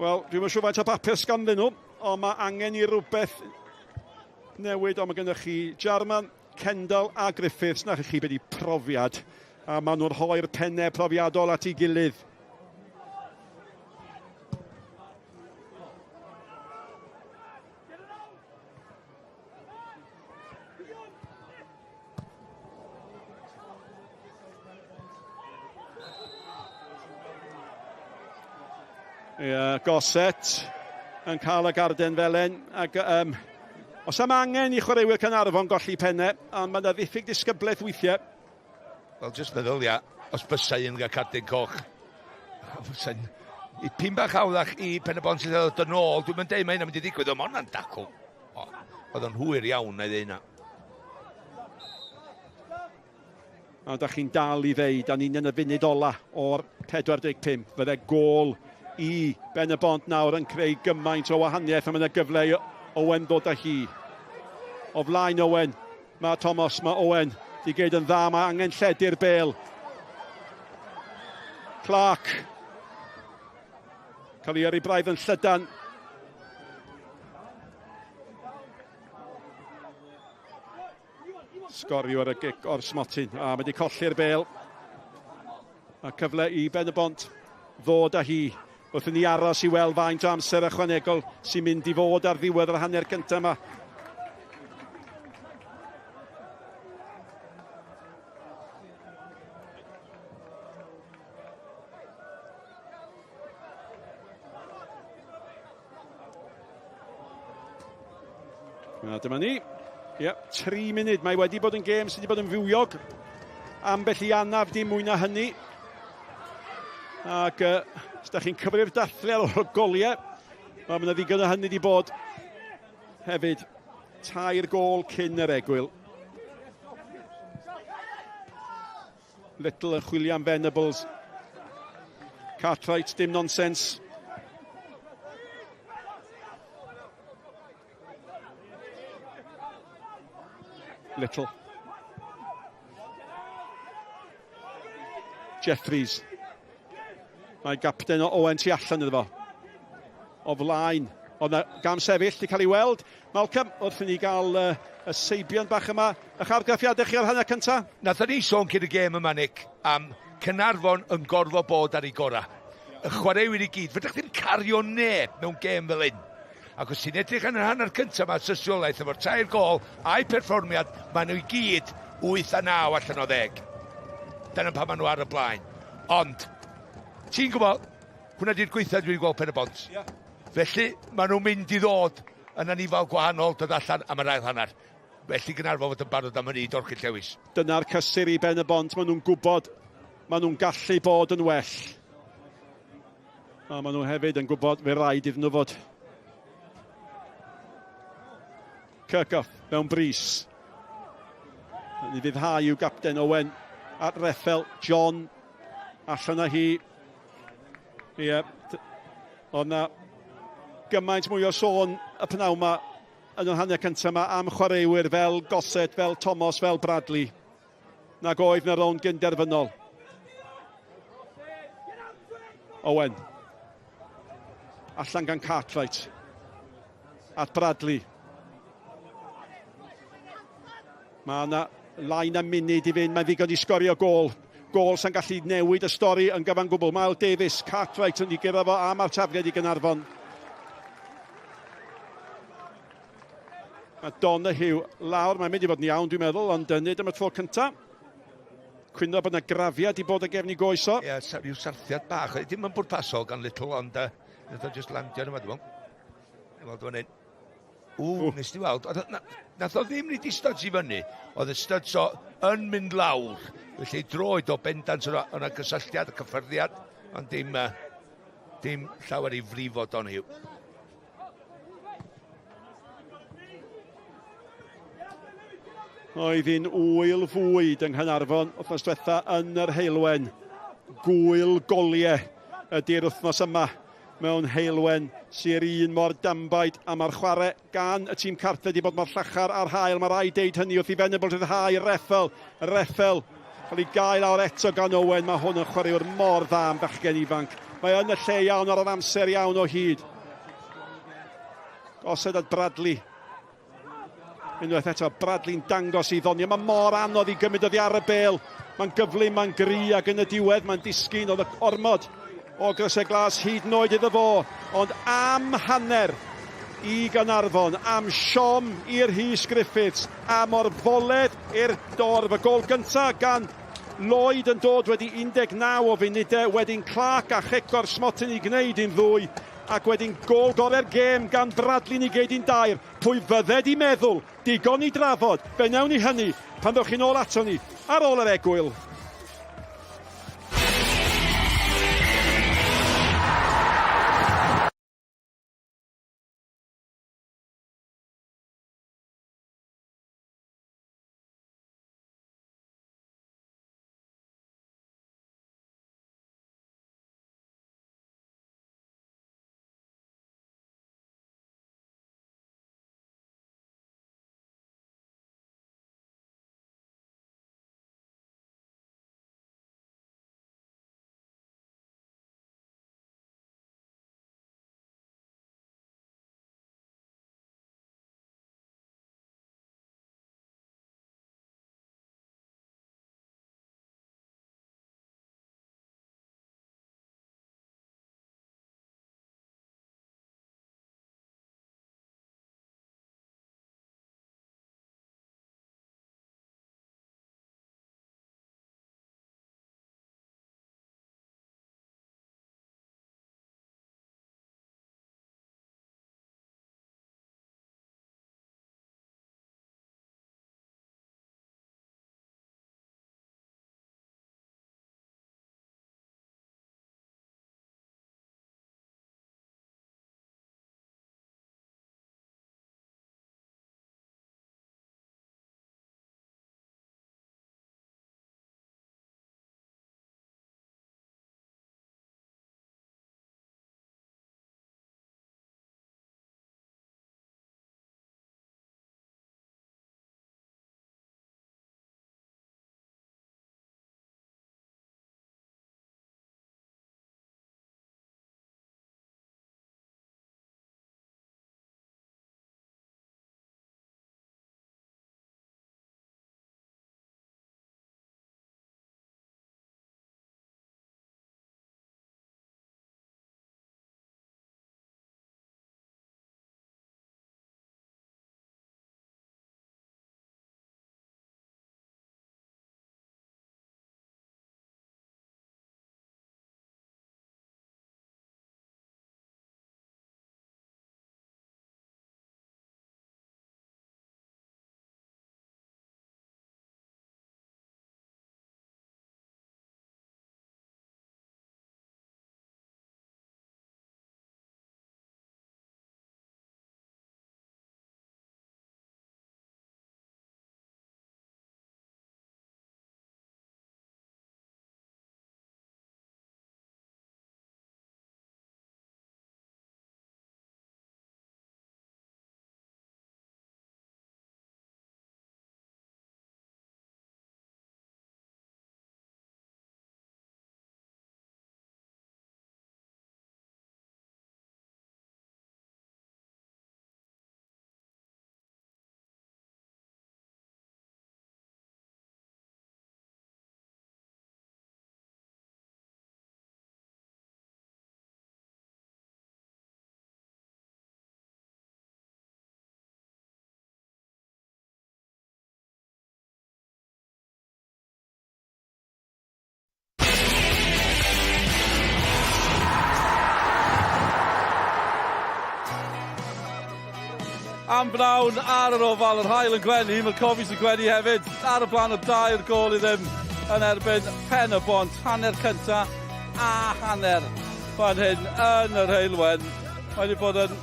Wel, dwi'm yn siŵr faint o bapur sganddyn nhw, ond mae angen i rywbeth newid, ond mae gennych chi Jarman, Kendall a Griffiths, na chi beth i profiad, a maen nhw'n rhoi'r pennau profiadol at ei gilydd. Ie, Gossett yn cael y garden felen. Ac, um, os am angen i chwaraewyr Caernarfon golli pennau, ond mae yna ddiffyg disgyblaeth weithiau. Wel, jyst meddylia, os bysa un gael cardyn coch, fysa'n i pyn bach hawddach i Pen y Bont sydd ddod yn ôl. Dwi'n mynd deud mae hynna'n mynd i ddigwydd, ond mae hwnna'n dacl. Oedd o'n hwyr iawn, na i ddeud hynna. A da chi'n dal i ddeud, a ni'n yn y funud ola o'r 45, fydde gôl i Ben y Bont nawr yn creu gymaint o wahaniaeth, a mae yna gyfle i Owen ddod â hi. O flaen Owen, mae Thomas, mae Owen, di gyd yn dda, mae angen lledu'r bel. Clark. Cael ei yrru braidd yn llydan. Sgorio ar y gic o'r smotyn. A mae wedi colli'r bel. A cyfle i Ben y Bont ddod â hi. Wrth i ni aros i weld faint o amser ychwanegol sy'n mynd i fod ar ddiwedd yr hanner cyntaf yma. A dyma ni. Ie, 3 munud. Mae wedi bod yn gêm sydd wedi bod yn fywiog. Ambell i anaf, dim mwy na hynny. Ac uh, os da chi'n cyfri'r dathliad o'r goliau, mae yna ddigon o hynny wedi bod hefyd. Tair gol cyn yr egwyl. Little yn chwilio am Venables. Cartwright, dim nonsens. Little. Jeffries. Mae gapten o Owen tu allan iddo fo. O flaen. Oedd yna gam sefyll wedi cael ei weld. Malcolm, wrth i ni gael uh, y seibiant bach yma, eich argraffiadau chi o'r hanner cyntaf? Nathon ni sôn cyn y gêm yma, Nick, am Caernarfon yn gorfod bod ar ei gorau. Y chwaraewyr i gyd, fedrwch ddim cario neb mewn gêm fel hyn. Ac os ti'n edrych yn yr hanner cyntaf yma, tystiolaeth efo'r tair gol a'i perfformiad, maen nhw i gyd 8 a 9 allan o 10. Dyna pan maen nhw ar y blaen. Ond, ti'n gwybod, hwnna di'r gweitha dwi wedi gweld Pen y Bont. Yeah. Felly, maen nhw'n mynd i ddod yn anifal gwahanol dod allan am yr ail hanner. Felly Gaernarfon fod yn barod am hynny i dorchi llewis. Dyna'r cysur i Ben y Bont, maen nhw'n gwybod, maen nhw'n gallu bod yn well. A maen nhw hefyd yn gwybod fe raid iddyn nhw fod. Kirchhoff mewn brys. Yn ei fuddhau i'w gapten Owen at Reffel. John allan â hi. Ie, yeah. Oedd na gymaint mwy o sôn y pnawn yma yn yr hanner cyntaf yma am chwaraewyr fel Gossett, fel Thomas, fel Bradley, nag oedd na rownd gynderfynol. Owen. Allan gan Cartwright. At Bradley. Mae yna lai na munud i fynd, mae'n ddigon i sgorio gôl. Gôl sy'n gallu newid y stori yn gyfan gwbl. Miles Davies, Cartwright yn ei gyrra fo am ar tafliad i Gaernarfon. Mae Donahue lawr, mae'n mynd i fod yn iawn dwi'n meddwl, ond nid am y tro cyntaf. Cwyno bod yna grafiad i bod y gefn i goes o. Ie, yeah, rhyw sarthiad bach. Dim yn bwrpasol gan Little, ond uh, nath o just landio yma, dwi'n meddwl. Dwi'n meddwl, dwi'n Ww, nes di weld. Nath o ddim rhaid i studs i fyny. Oedd y studs o yn mynd lawr. Felly droed o bendant yna, yna gysylltiad, y cyffyrddiad, ond dim, uh, dim llawer i frifo Donahue. Oedd hi'n ŵyl fwyd yng Nghaernarfon wythnos diwetha yn yr Heulwen. Gwyl goliau ydy'r wythnos yma mewn heulwen sy'r un mor danbaid a mae'r chwarae gan y tîm cartre wedi bod mor llachar a'r hael. Mae rhaid deud hynny wrth i Venables rhyddhau Reffel. Reffel cael ei gael awr eto gan Owen. Mae hwn yn chwaraewr mor dda am bachgen ifanc. Mae yn y lle iawn ar yr amser iawn o hyd. Gosod at Bradley. Unwaith eto, Bradley'n dangos i ddoniau. Mae mor anodd i gymryd oddi ar y bel. Mae'n gyflym, mae'n gry ac yn y diwedd mae'n disgyn oedd y ormod o grysau glas hyd yn oed iddo fo. Ond am hanner i Gaernarfon, am siom i'r Rhys Griffiths, am orfoledd i'r dorf. Y gol gyntaf gan Lloyd yn dod wedi 19 o funudau, wedyn Clark a Checo'r smotyn i gwneud un ddwy, ac wedyn gol gorau'r gêm gan Bradley ni geid un dair. Pwy fydded i meddwl? Digon i drafod. Fe wnawn ni hynny pan ddowch chi'n ôl ato ni ar ôl yr egwyl. Am bnawn ar yr ofal, yr haul yn gwenu, mae'r Cofis yn gwenu hefyd, ar y blaen o dair gol i ddim yn erbyn Pen y Bont, hanner cynta a hanner fan hyn yn yr Heulwen. Mae wedi bod yn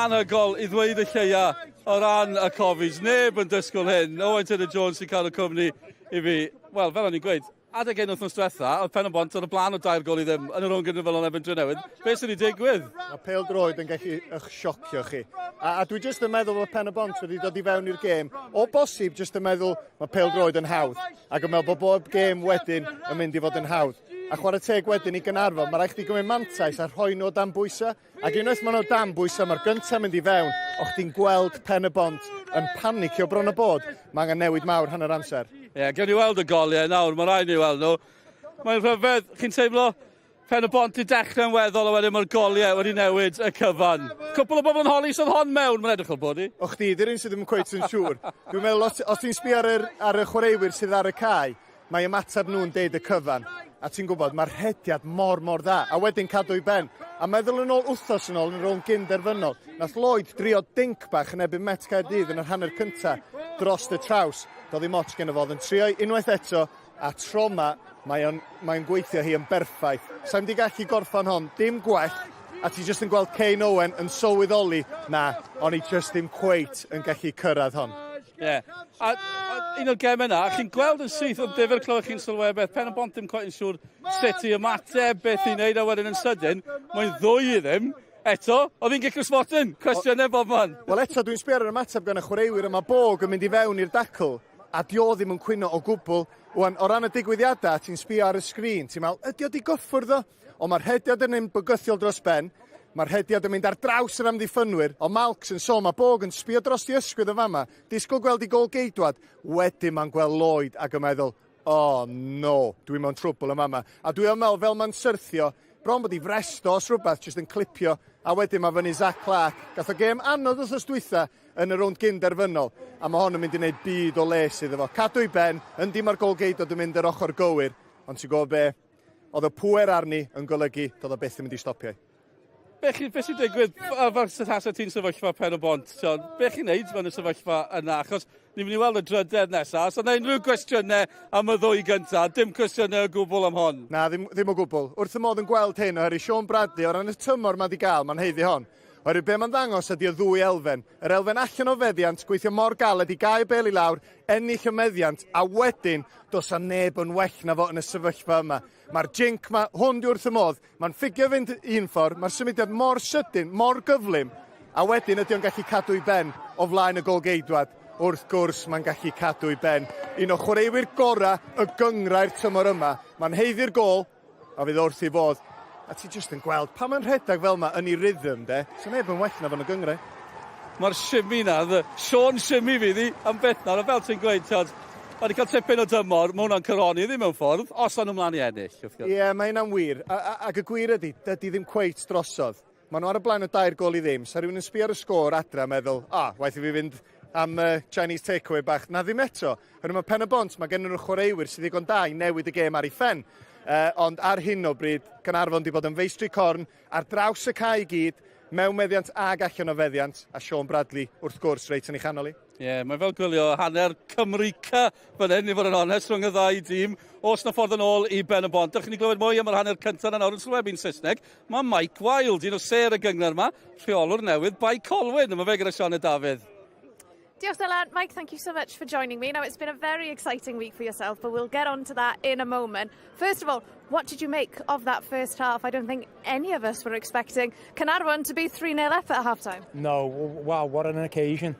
anhygoel i ddweud y lleia o ran y Cofis. Neb yn dysgwyl hyn. Owain Tudur Jones sy'n cael y cwmni i fi. Wel, fel o'n i'n gweud, Adeg hyn wythnos diwetha, oedd Pen y Bont ar y blaen o dair gol i ddim yn y rownd gynderfynol yn erbyn Drenewydd. Be sydd wedi digwydd? Mae pêl droed yn gallu eich siocio chi. A, a dwi jyst yn meddwl bod Pen y Bont wedi dod i fewn i'r gêm. O bosib, jyst yn meddwl mae pêl droed yn hawdd. Ac yn meddwl bod bob gêm wedyn yn mynd i fod yn hawdd. A chwarae teg wedyn i Gaernarfon, mae rhaid chdi gymryd mantais a rhoi nhw o dan bwysau. Ac unwaith maen nhw dan bwysau, mae'r gyntaf mynd i fewn, o'ch ti'n gweld Pen y Bont yn panicio bron o bod. Mae angen newid mawr hanner amser. Ie, yeah, gewn ni weld y goliau nawr, mae rhaid ni weld nhw. Mae'n rhyfedd, chi'n teimlo Pen y Bont i dechrau'n weddol a wedyn mae'r goliau wedi newid y cyfan. Cwpl o bobl yn holi sydd hon mewn, mae'n edrych fel bod i. O chdi, di'r un sydd ddim yn cweit yn siŵr. Dwi'n meddwl, os, os ti'n sbio ar, yr, ar y chwaraewyr sydd ar y cae, Mae ymateb nhw'n deud y cyfan. A ti'n gwybod, mae'r rhediad mor, mor dda. A wedyn cadw i ben. A meddwl yn ôl wythnos yn ôl yn rownd gyn-derfynol, nath Lloyd drio dinc bach yn erbyn Met Caerdydd yn yr hanner cynta dros y traws. Doedd ddim ots gen fo, oedd yn trio unwaith eto, a tro ma, mae o'n mae gweithio hi yn berffaith. Sa'n di gallu gorffan hon, dim gwell, a ti jyst yn gweld Kane Owen yn sylweddoli, na, o'n i jyst ddim cweit yn gallu cyrraedd hon. Ie. Yeah. A, a un o'r gemau yna, chi'n gweld yn syth, oedd difyr clywed chi'n sylwebeth, Pen y Bont ddim quite yn siŵr sut i ymateb, beth i wneud, a wedyn yn sydyn, mae'n ddwy i ddim. Eto, oedd hi'n gic o'r smotyn, cwestiynau bob man. Wel eto, dwi'n sbio ar yr ymateb gan y chwaraewyr yma Bog yn mynd i fewn i'r dacl, a dio ddim yn cwyno o gwbl. Wan, o ran y digwyddiadau, ti'n sbio ar y sgrin, ti'n meddwl, ydy o di gyffwrdd o? Ond mae'r rhediad yn mynd bygythiol dros ben, mae'r rhediad yn mynd ar draws yr amddiffynwyr, ond Malks yn sôn, mae Bog yn sbio dros i ysgwydd yn fama, disgwyl gweld i gol geidwad, wedyn mae'n gweld Lloyd ac yn meddwl, oh no, dwi mewn trwbl yn fama. A dwi yn meddwl fel mae'n syrthio, bron bod i fresto os rhywbeth, jyst yn clipio, a wedyn mae fyny Zach Clark. Gath o gêm anodd wythnos dwytha yn y rownd gyn derfynol, a mae hon yn mynd i wneud byd o les iddo fo. Cadw i ben, yndi mae'r gol geidwad yn mynd yr ochr gywir, ond ti'n gwybod be, Oedd y pŵer arni yn golygu doedd o byth yn mynd i stopio. Be, chi, be sy'n digwydd fel tasa ti'n sefyllfa Pen y Bont? John, be chi'n neud mewn y sefyllfa yna? Achos ni'n mynd i weld y drydedd nesaf. Os yna unrhyw gwestiynau am y ddwy gyntaf, dim cwestiynau o gwbl am hon. Na, ddim, ddim o gwbl. Wrth y modd yn gweld hyn, oherwydd Sean Bradley, o ran y tymor mae wedi gael, mae'n haeddu hon. Oherwydd be mae'n ddangos ydy y ddwy elfen. Yr elfen allan o feddiant, gweithio mor galed i gael bel i lawr, ennill y meddiant, a wedyn, does 'na neb yn well na fo yn y sefyllfa yma. Mae'r jinc ma, hwn di wrth y modd, mae'n ffugio fynd un ffordd, mae'r symudiad mor sydyn, mor gyflym, a wedyn ydy o'n gallu cadw i ben o flaen y golgeidwad. Wrth gwrs, mae'n gallu cadw i ben. Un o chwaraewyr gorau y gynghrair tymor yma. Mae'n haeddu'r gol, A fydd wrth ei fodd. A ti jyst yn gweld, pan mae'n rhedeg fel yma yn ei rhythm, de, so neb yn well na fo'n y gynghrair. Mae'r shimmy na, the Sean Shimmy fydd hi am byth nawr, a fel ti'n gweud, ti'od, mae wedi cael tipyn o dymor, mae hwnna'n coroni iddi mewn ffordd, os awn nhw mlaen i ennill, wrth gwrs. Ie, yeah, mae hynna'n wir. A, a, ac y gwir ydy, dydy ddim cweit drosodd. Maen nhw ar y blaen o dair gol i ddim. Sa rhywun yn sbio ar y sgôr adra a meddwl, a, oh, waeth i fi fynd am Chinese takeaway bach. Na ddim eto. Hynny mae Pen y Bont, mae gen nhw'r chwaraewyr sydd ddigon da i newid y gêm ar ei phen. Ond ar hyn o bryd, Caernarfon wedi bod yn feistri corn ar draws y cae i gyd, mewn meddiant ag allan o feddiant, a Sean Bradley, wrth gwrs, reit yn ei chanol hi. Ie, yeah, mae fel gwylio hanner Cymru C fan hyn, i fod yn onest, rhwng y ddau dîm. Oes na ffordd yn ôl i Ben y Bont. Dewch i ni glywed mwy am yr hanner cyntaf na nawr yn sylwebu'n Saesneg. Mae Mike Wild, un o sêr y gynghrair yma, rheolwr newydd Bae Colwyn. Yma fe gyda Sioned Dafydd. Diolch Dylan. Mike, thank you so much for joining me. Now, it's been a very exciting week for yourself, but we'll get on to that in a moment. First of all, what did you make of that first half? I don't think any of us were expecting Caernarfon to be 3-0 up at half-time. No, wow, what an occasion.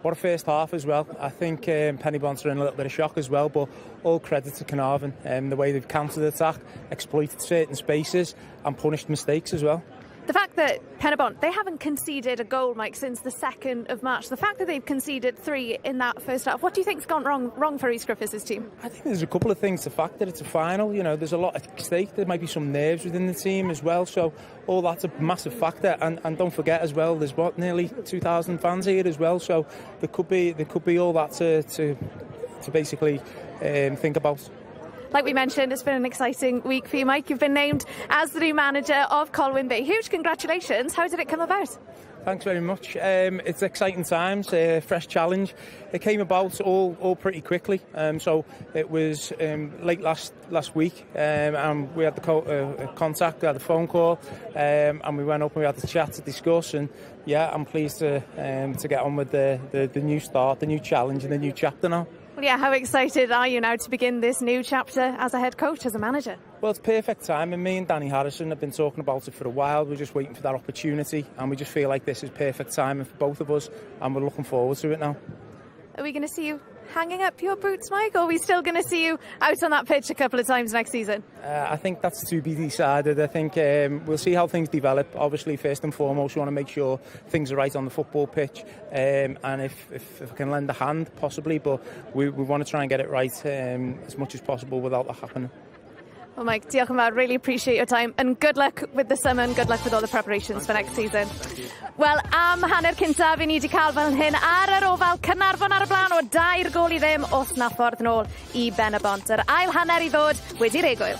What a first half as well. I think Penybont are in a little bit of shock as well, but all credit to Caernarfon. The way they've countered the attack, exploited certain spaces and punished mistakes as well. The fact that Penybont, they haven't conceded a goal, Mike, since the 2nd of March. The fact that they've conceded three in that first half, what do you think's gone wrong for Rhys Griffiths' team? I think there's a couple of things. The fact that it's a final, you know, there's a lot at stake. There might be some nerves within the team as well. So all that's a massive factor. And don't forget as well, there's what, nearly 2,000 fans here as well. So there could be all that to basically think about. Like we mentioned, it's been an exciting week for you, Mike. You've been named as the new manager of Colwyn Bay. Huge congratulations. How did it come about? Thanks very much. It's exciting times, a fresh challenge. It came about all pretty quickly. So it was late last week, and we had the contact, we had the phone call, and we went up and we had the chat to discuss. And yeah, I'm pleased to get on with the new start, the new challenge, and the new chapter now. Well, yeah, how excited are you now to begin this new chapter as a head coach, as a manager? Well, it's perfect timing. Me and Danny Harrison have been talking about it for a while. We're just waiting for that opportunity, and we just feel like this is perfect timing for both of us, and we're looking forward to it now. Are we going to see you hanging up your boots, Mike, or are we still going to see you out on that pitch a couple of times next season? I think that's to be decided. I think we'll see how things develop. Obviously, first and foremost, we want to make sure things are right on the football pitch, and if I can lend a hand, possibly, but we want to try and get it right as much as possible without that happening. Well, Mike, diolch yn fawr, really appreciate your time and good luck with the summer and good luck with all the preparations for next season. Wel, am hanner cyntaf i ni wedi cael fel hyn ar yr Ofal, Caernarfon ar y blaen o 3-0, oes 'na ffordd nôl i Ben y Bont. Yr ail hanner i ddod wedi'r egwyl.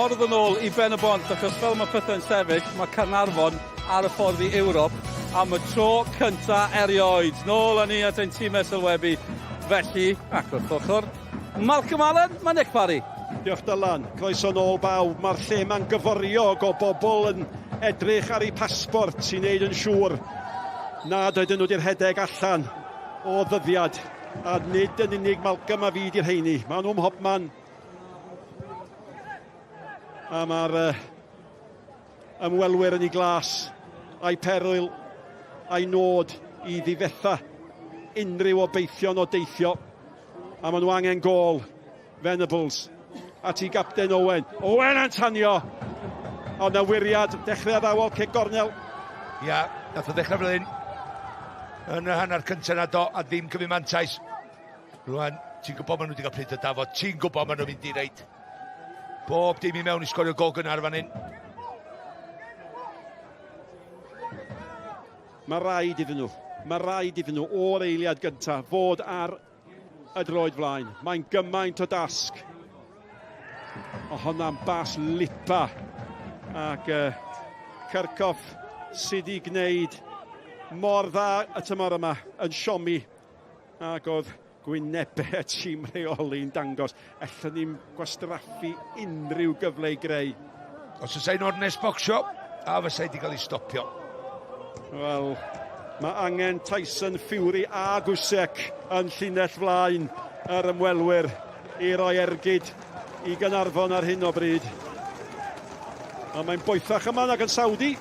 ffordd yn ôl i Ben y Bont, achos fel mae pethau'n sefyll, mae Caernarfon ar y ffordd i Ewrop am y tro cynta erioed. Nôl â ni at ein tîmau sylwebu, felly, ac wrth ochr Malcolm Allen, mae Nick Parry. Diolch Dylan, croeso nôl bawb. Mae'r lle ma'n gyforiog o bobl yn edrych ar eu pasbort i wneud yn siŵr nad oedden nhw wedi rhedeg allan o ddyddiad. A nid yn unig Malcolm a fi di'r rheini, maen nhw mhobman. A mae'r ymwelwyr yn ei glas, a'i perwyl, a'i nod i ddifetha unrhyw obeithion o deithio. A maen nhw angen gôl. Venables at i gapten Owen. Owen yn tanio! Ond na wiriad, dechrau addawol, cic gornel. Ia, nath o ddechrau fel hyn yn y hanner cyntaf na do, a ddim cymryd mantais. Rwan, ti'n gwybod maen nhw wedi cael pryd o dafod, ti'n gwybod maen nhw'n mynd i reit bob dim i mewn i sgorio gol gynnar fan hyn. Mae rhaid iddyn nhw, mae rhaid iddyn nhw o'r eiliad gyntaf fod ar y droed flaen. Mae'n gymaint o dasg. O honna'n bas lipa. Ac Kirchhoff sydd wedi gwneud mor dda y tymor yma yn siomi. Ac oedd gwynebau y tîm rheoli'n dangos. Ellwn ni'n gwastraffu unrhyw gyfle i greu. Os oes ein ornest bocsio, a fysa wedi cael ei stopio. Wel, mae angen Tyson Fury a Gusek yn llinell flaen yr ymwelwyr i roi ergyd i Gaernarfon ar hyn o bryd. Ond mae'n boethach yma nag yn Saudi.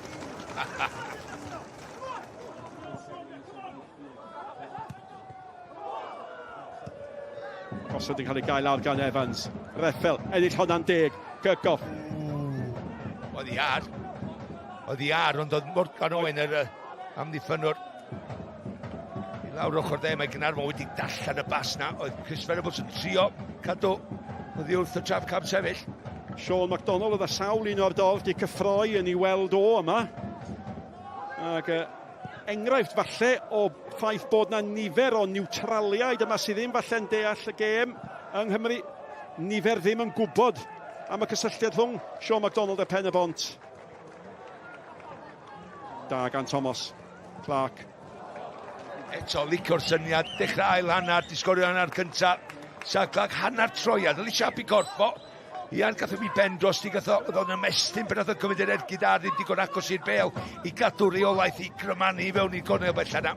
Gosod yn cael ei gael lawr gan Evans. Reffel, ennill honna'n deg. Kirchhoff. Oedd hi ar. Oedd hi ar, ond oedd Morgan Owen yr amddiffynnwr. I lawr ochr dde, mae Gaernarfon wedi darllen y bas na. Oedd Chris Venables yn trio cadw oddi wrth y trap cam sefyll. Sean McDonald oedd â sawl un o'r dorf di cyffroi yn ei weld o yma. Ac enghraifft falle o ffaith bod na nifer o niwtraliaid yma sydd ddim falle'n deall y gêm yng Nghymru. Nifer ddim yn gwybod am y cysylltiad rhwng Sean McDonald a Pen y Bont. Da gan Thomas Clark. Eto, licio'r syniad, dechrau ail hanner, di sgorio hanner cynta. Sa Clark hanner troiad, yli siap i gorffo. Ian, gath o mi ben dros ti, gath o, oedd o'n ymestyn pan oedd o'n cymryd yr ergyd ar ddim digon agos i'r bel i gadw reolaeth i grymanu i fewn i'r gornel bella na.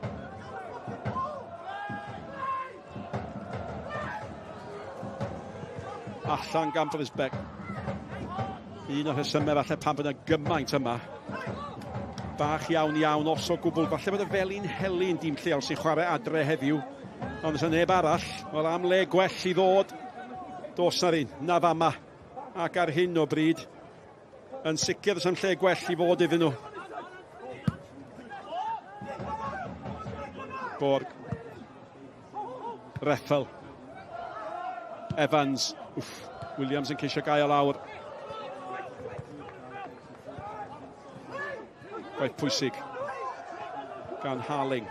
Allan gan Brisbeck. Un o'r rhesymau falle pam bod yna gymaint yma. Bach iawn iawn os o gwbl. Falle bod y Felin Heli'n dîm lleol sy'n chwarae adre heddiw. Ond oes neb arall. Wel am le gwell i ddod. Dos na'r un, na fama. Ac ar hyn o bryd, yn sicr does am lle gwell i fod iddyn nhw. Borg. Reffel. Evans. Wff, Williams yn ceisio gael lawr. Gwaith pwysig gan Harling.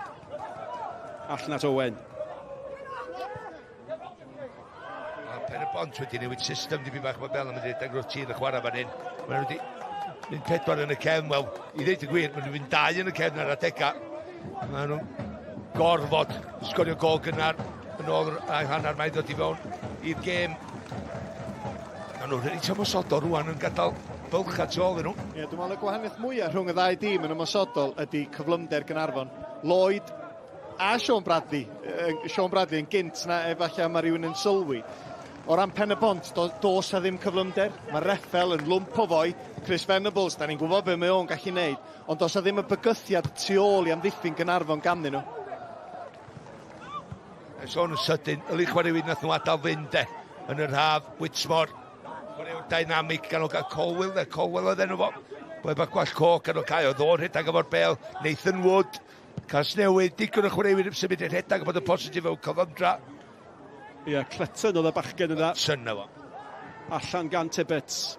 Allan at Owen. Mae Pen y Bont wedi newid system dipyn bach, mae Bel yn mynd i redeg rwth tîn y chwarae fan hyn. Mae nhw wedi mynd pedwar yn y cefn, wel, i ddeud y gwir, maen nhw'n mynd dau yn y cefn ar adegau. Mae nhw'n gorfod sgorio gol gynnar yn ôl yr ail hanner, mae'n dod i fewn i'r gêm. Mae nhw'n reit ymosodol rwan yn gadael bylchau tu ôl nhw. Ie, dwi'n meddwl y gwahaniaeth mwyaf rhwng y ddau dîm yn ymosodol ydy cyflymder Gaernarfon. Lloyd a Sean Bradley, Sean Bradley yn gynt na efallai mae rhywun yn sylwi. O ran Pen y Bont, do, dos a ddim cyflymder. Mae Reffel yn lwmp o foi. Chris Venables, da ni'n gwybod be mae o'n gallu neud. Ond dos a ddim y bygythiad tu ôl i amddiffyn Gaernarfon ganddyn nhw. Sôn yn sydyn, yli chwaraewyd nath nhw adael fynd de, yn yr haf, Whitmore, chwaraewr dynamic gan o gael Colwell, de, Colwell oedd enw fo, boi bach gwallt coch gan o cael, oedd o'n rhedeg efo'r bel, Nathan Wood, Casnewydd, digon o chwaraewyr yn symud i'r rhedeg a bod yn positif mewn cyflymdra. Ie, yeah, Clutton oedd y bachgen yna. Clutton na fo. Allan gan Tibbets.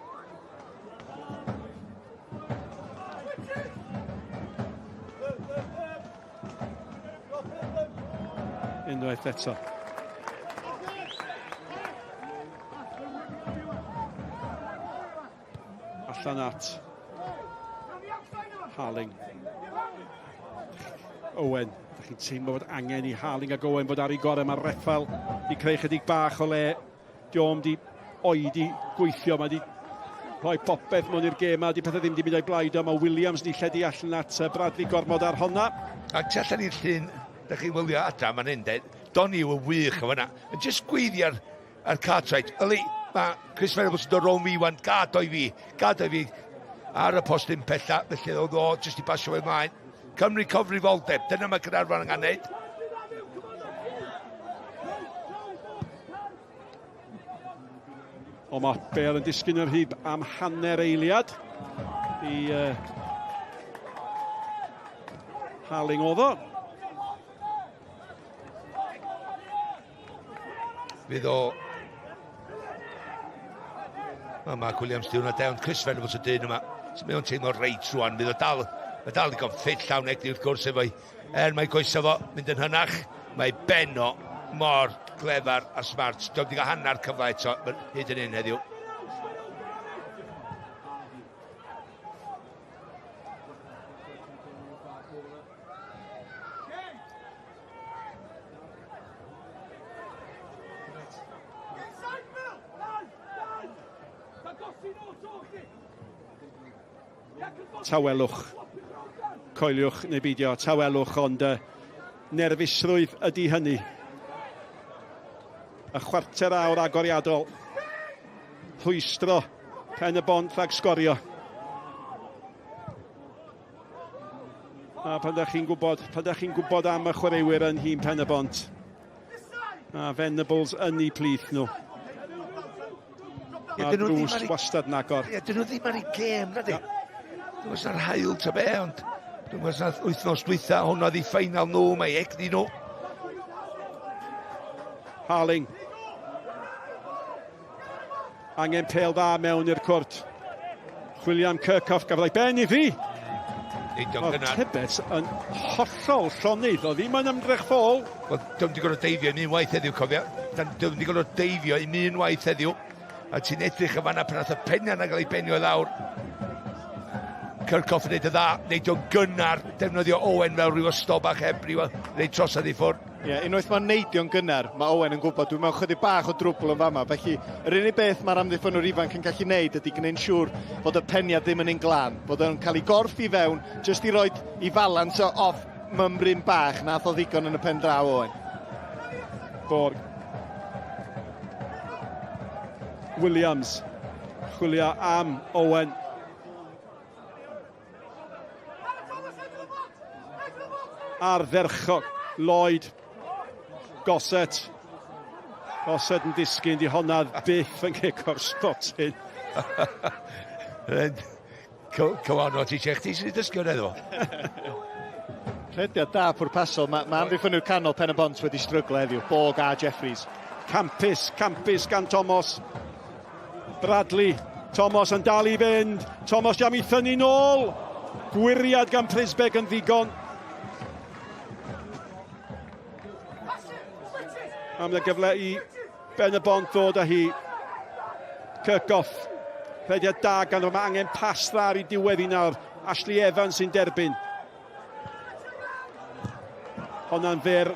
Unwaith eto. Allan at Harling. Owen, ydych chi'n teimlo fod angen i Harling ac Owen fod ar ei gorau. Mae Reffel di creu chydig bach o le. Diom di oedi gweithio, mae di rhoi popeth mewn i'r gêm a di pethau ddim di mynd o'i blaid o. Mae Williams di lledu allan at Bradley gormod ar honna. Ac tu allan i'r llun, da chi'n wylio adra, mae'n hyn, de, Donny yw yn wych o fanna. Yn just gweiddi ar, ar Cartwright. Yli, mae Chris Venables yn dod rownd fi wan, gad o'i fi, gad o'i fi ar y postyn pella, felly oedd o jyst i basio fe mlaen. Cymru cyfrifoldeb, dyna mae Caernarfon angen neud. O, mae Bale yn disgyn yr hyd am hanner eiliad i Harling oedd o. Fydd o... Mae Mark Williams di hwnna dewn. Chris Venables y dyn yma. So mae o'n teimlo reit rwan. Fydd o dal, mae dal digon ffit llawn egni wrth gwrs efo'i... Er mae goesa fo mynd yn hynach, mae ben o mor glefar a smart. Dwi'n wedi cael hanner cyfle eto hyd yn hyn heddiw. Tawelwch. Coeliwch neu beidio, tawelwch, ond nerfusrwydd ydy hynny. Y chwarter awr agoriadol. Rhwystro Pen y Bont rhag sgorio. A pan da chi'n gwybod, pan da chi'n gwybod am y chwaraewyr yn nhîm Pen y Bont, a Venables yn eu plith nhw. A drws wastad yn agor. Ie, dyn nhw ddim ar ei gêm, na di. Dwi'n gwybod na'r haul ta be, ond dwi'n gwybod na'r wythnos dwytha, hwnna oedd ei ffeinal nhw, mae egni nhw. Harling. Angen pêl dda mewn i'r cwrt. Chwilio am Kirchhoff, gafodd ei ben iddi. Neidio gynnar. Tibbets yn hollol llonydd, o ddim yn ymdrech ffôl. Wel, dwi'n wedi gorfod deifio un waith heddiw, cofia. Dwi'n wedi gorfod deifio un waith heddiw. A ti'n edrych yn fanna pan nath y peniad na gael ei benio i lawr. Kirchhoff yn neud y dda, neidio gynnar, defnyddio Owen fel rhyw ystol bach heb rhyw neud trosedd i ffwrdd. Ie, yeah, unwaith mae'n neidio'n gynnar, mae Owen yn gwybod dwi'n mewn chydig bach o drwbl yn fama, felly yr unig beth mae'r amddiffynwr ifanc yn gallu neud ydy gwneud siŵr fod y peniad ddim yn un glân, bod o'n cael ei gorff i fewn, jyst i roed i falans o off mymryn bach, nath o ddigon yn y pen draw Owen. Borg. Williams. Chwilio am Owen. Ardderchog. Lloyd. Gossett. Gossett yn disgyn, di honna byth yn cico'r spotyn. Come on, o ti eisiau chdi sydd wedi dysgu hwnna iddo fo. Rhediad da pwrpasol. Mae ma amddiffynwyr canol Pen y Bont wedi stryglo heddiw. Borg a Jeffries. Campus, campus gan Thomas. Bradley. Thomas yn dal i fynd. Thomas am i thynnu nôl. Gwyriad gan Prisbeck yn ddigon. Am y gyfle i Ben y Bont ddod â hi. Kirchhoff. Rhediad da gan fo. Mae angen pas dda ar ei diwedd i nawr. Ashley Evans sy'n derbyn. Honna'n fyr.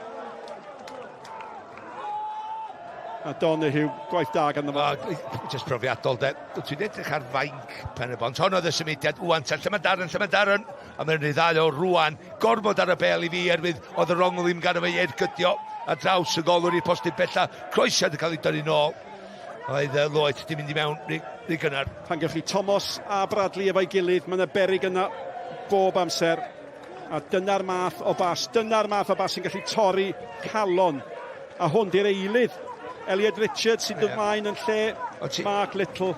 A Donahue, gwaith da ganddo fo. Just profiadol, de. Ti'n edrych ar fainc Pen y Bont. Hon oedd y symudiad wwan, ta, lle mae Darren, lle mae Darren? A mae'n rhyddhau o rwan. Gormod ar y bel i fi, erwydd oedd yr ongl ddim gan ei ergydio ar draws y golwr i'r postyn bella. Croesiad yn cael ei dynnu nôl. Oedd Lloyd di mynd i mewn rhy, rhy gynnar. Pan gewch chi Thomas a Bradley efo'i gilydd, mae yna beryg yna bob amser. A dyna'r math o bas, dyna'r math o bas sy'n gallu torri calon. A hwn di'r eilydd, Elliot Richards sy'n dod mlaen yn lle Mark Little.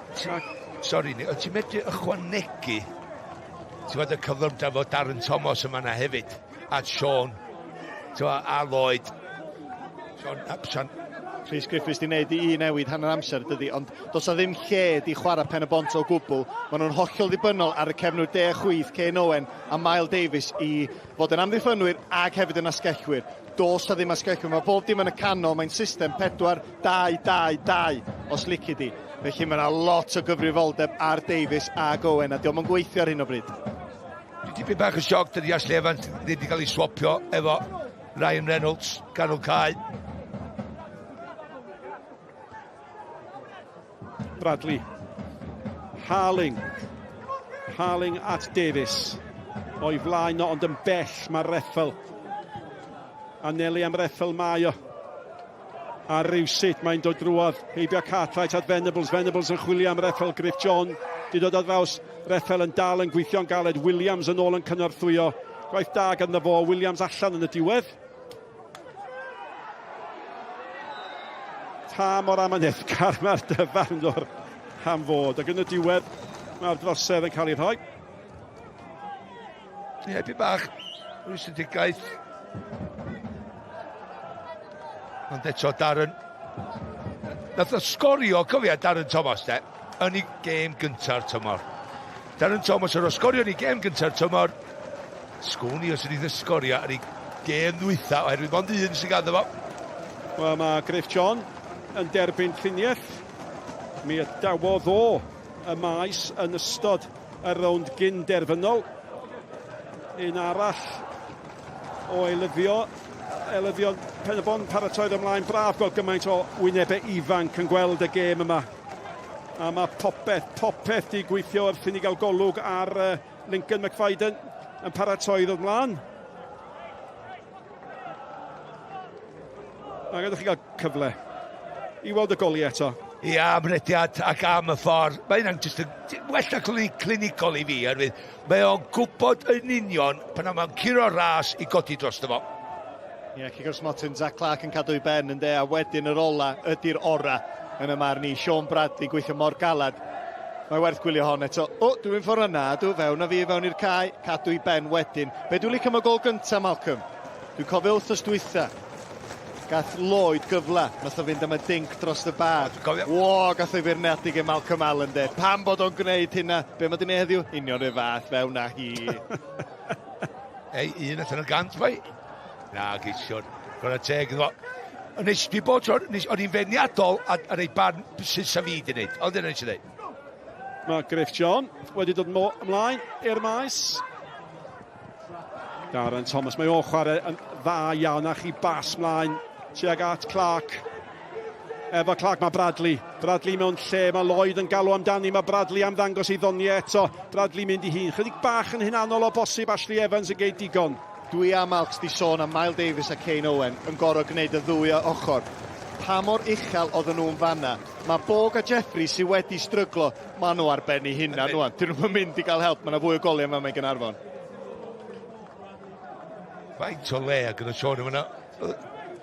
Sori, o ti'n medru ychwanegu ti'n fod y cyflymdra fo Darren Thomas yma na hefyd, a Sean, ti'n fod, a Lloyd. Sean, a, Sean. Rhys Griffiths di wneud i un newid hanner amser, dydy, ond does na ddim lle di chwarae Pen y Bont o gwbl. Maen nhw'n hollol ddibynnol ar y cefnwr de a chwith, Kane Owen a Miles Davies i fod yn amddiffynwyr ac hefyd yn asgellwyr. Does na ddim asgellwyr, mae bob dim yn y canol, mae'n system 4, 2, 2, 2, os lici di. Felly mae yna lot o gyfrifoldeb ar Davies ag Owen, a diolch yn gweithio ar hyn o bryd. Dwi tipyn bach yn sioc, dydy Ashley Evans ddim wedi cael ei swapio efo Ryan Reynolds, ganol cae. Bradley. Harling. Harling at Davies. O'i flaen o, ond yn bell mae'r reffel. Anelu am reffel mae o. A rywsut mae'n dod drwodd heibio Cartwright at Venables. Venables yn chwilio am reffel Griff John. Di dod ar draws reffel yn dal yn gweithio'n galed. Williams yn ôl yn cynorthwyo. Gwaith da ganddo fo. Williams allan yn y diwedd. Pa mor amyneddgar mae'r dyfarnwr am fod. Ac yn y diwedd, mae'r drosedd yn cael ei rhoi. Ie, yeah, bach, rwystredigaeth. Ond eto, Darren... Nath o sgorio, cofia, Darren Thomas, de, yn ei gêm gynta'r tymor. Darren Thomas ar o sgorio yn ei gêm gynta'r tymor. Sgwn i os ydy sgorio ar ei gêm ddwytha, oherwydd mond un sy'n ganddo fo. Wel, mae Griff John yn derbyn lluniaeth. Mi adawodd o y maes yn ystod y rownd gyn derfynol. Un arall o eilyddio, eilyddion Pen-y-bont paratoedd ymlaen. Braf gweld gymaint o wynebau ifanc yn gweld y gêm yma. A mae popeth, popeth di gweithio wrth i ni gael golwg ar Lincoln McFadden yn paratoi i ddod mlaen. A gadwch chi gael cyfle i weld y goliau eto. Ia, am rediad ac am y ffordd. Mae hynna'n jyst yn well na clinigol i fi, oherwydd mae o'n gwybod yn union pan mae'n curo'r ras i godi drosto fo. Ie, yeah, cic o'r smotyn, Zach Clark yn cadw ei ben yn de, a wedyn yr ola ydy'r ora yn y marn i. Sean Bradley gweithio mor galad. Mae werth gwylio hon eto. O, dwi'n mynd ffordd yna, dw, fewn a fi fewn i'r cae, cadw ei ben wedyn. Be dwi'n licio am y gol gyntaf, Malcolm? Dwi'n cofio wythnos dwytha, gath Lloyd gyfle, nath o fynd am y dinc dros y bar. Wo, gath o'i feirniadu gen Malcolm Allen de. Pam bod o'n gwneud hynna? Be mae di wneud heddiw? Union y fath, fewn a hi. Ei, un allan o gant, bai. Na, geisiwr. Chwarae teg iddo fo. Ond nes i bod tro, nes, o'n i'n feirniadol a, a rei barn sut sa fi di wneud. Ond dyna nes i ddeud. Mae Griff John wedi dod ymlaen i'r maes. Darren Thomas, mae o'n chwarae yn dda iawn a chi bas mlaen tuag at Clark. Efo Clark mae Bradley. Bradley mewn lle, mae Lloyd yn galw amdani, mae Bradley am ddangos ei ddoniau eto. Bradley mynd i hun, chydig bach yn hunanol o bosib, Ashley Evans yn geid digon. Dwi a Malcs di sôn am Miles Davies a Kane Owen yn gorfod gwneud y ddwy ochr. Pa mor uchel oedden nhw'n fanna? Mae Bog a Jeffrey sydd wedi stryglo, maen nhw ar ben eu hunan rwan. Dyn nhw'n mynd i gael help, mae yna fwy o goliau yma mewn Gaernarfon. Faint o le ag yn y sôn yma.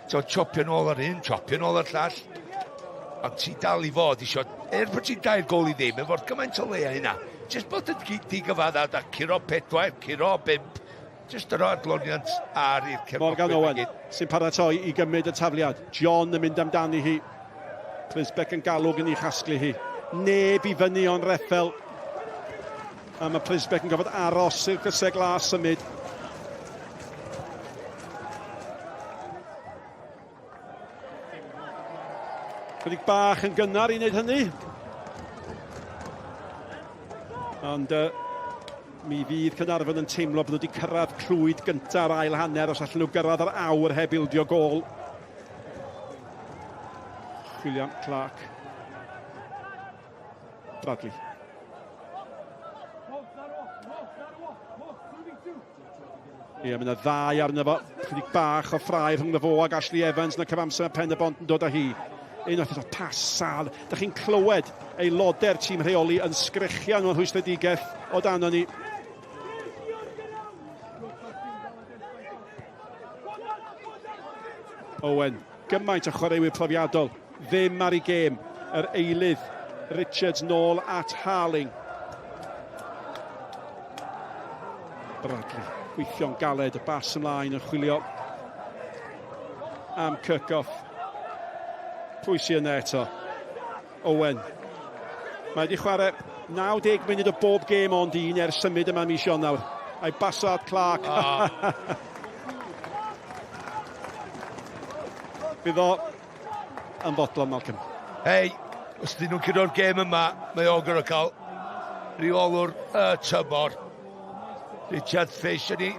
So, chopio nôl ar un, chopio nôl ar llall. Ond ti dal i fod isio, er bod ti'n dair gol i ddim, efo'r gymaint o le a hynna. Jyst bod yn digyfaddad a curo pedwar, curo bump, jyst yr adloniant ar i'r cefnogwyr. Morgan Owen sy'n paratoi i gymryd y tafliad. John yn mynd amdani hi. Plisbeck yn galw gen i chasglu hi. Neb i fyny o'n reffel. A mae Plisbeck yn gofod aros i'r crysau glas symud. Chydig bach yn gynnar i wneud hynny. Ond mi fydd Caernarfon yn teimlo bod nhw wedi cyrraedd clwyd gyntaf yr ail hanner os allan nhw gyrraedd yr awr heb ildio gôl. William Clark. Bradley. Ie, mae yna ddau arno fo. Chydig bach o ffrae rhwng fo ag Ashley Evans na cyfamser mae Pen y Bont yn dod â hi. Unwaith eto, pas sal. Da chi'n clywed aelodau'r tîm rheoli yn sgrechian o'n rhwystredigaeth o dan ni. Owen, gymaint o chwaraewyr profiadol, ddim ar ei gêm. Yr eilydd, Richards nôl at Harling. Bradley, gweithio'n galed, y bas ymlaen yn chwilio am Kirkhoff. Pwy sy'n yna eto? Owen. Mae wedi chwarae 90 munud o bob gêm ond un ers symud yma mis Ionawr. A'i baso at Clark. Oh. Bydd o yn fodlon, Malcolm. Hei, Os dyn nhw'n curo'r gêm yma, mae o'n gorfod cael rheolwr y tymor. Richard Fish yn ei,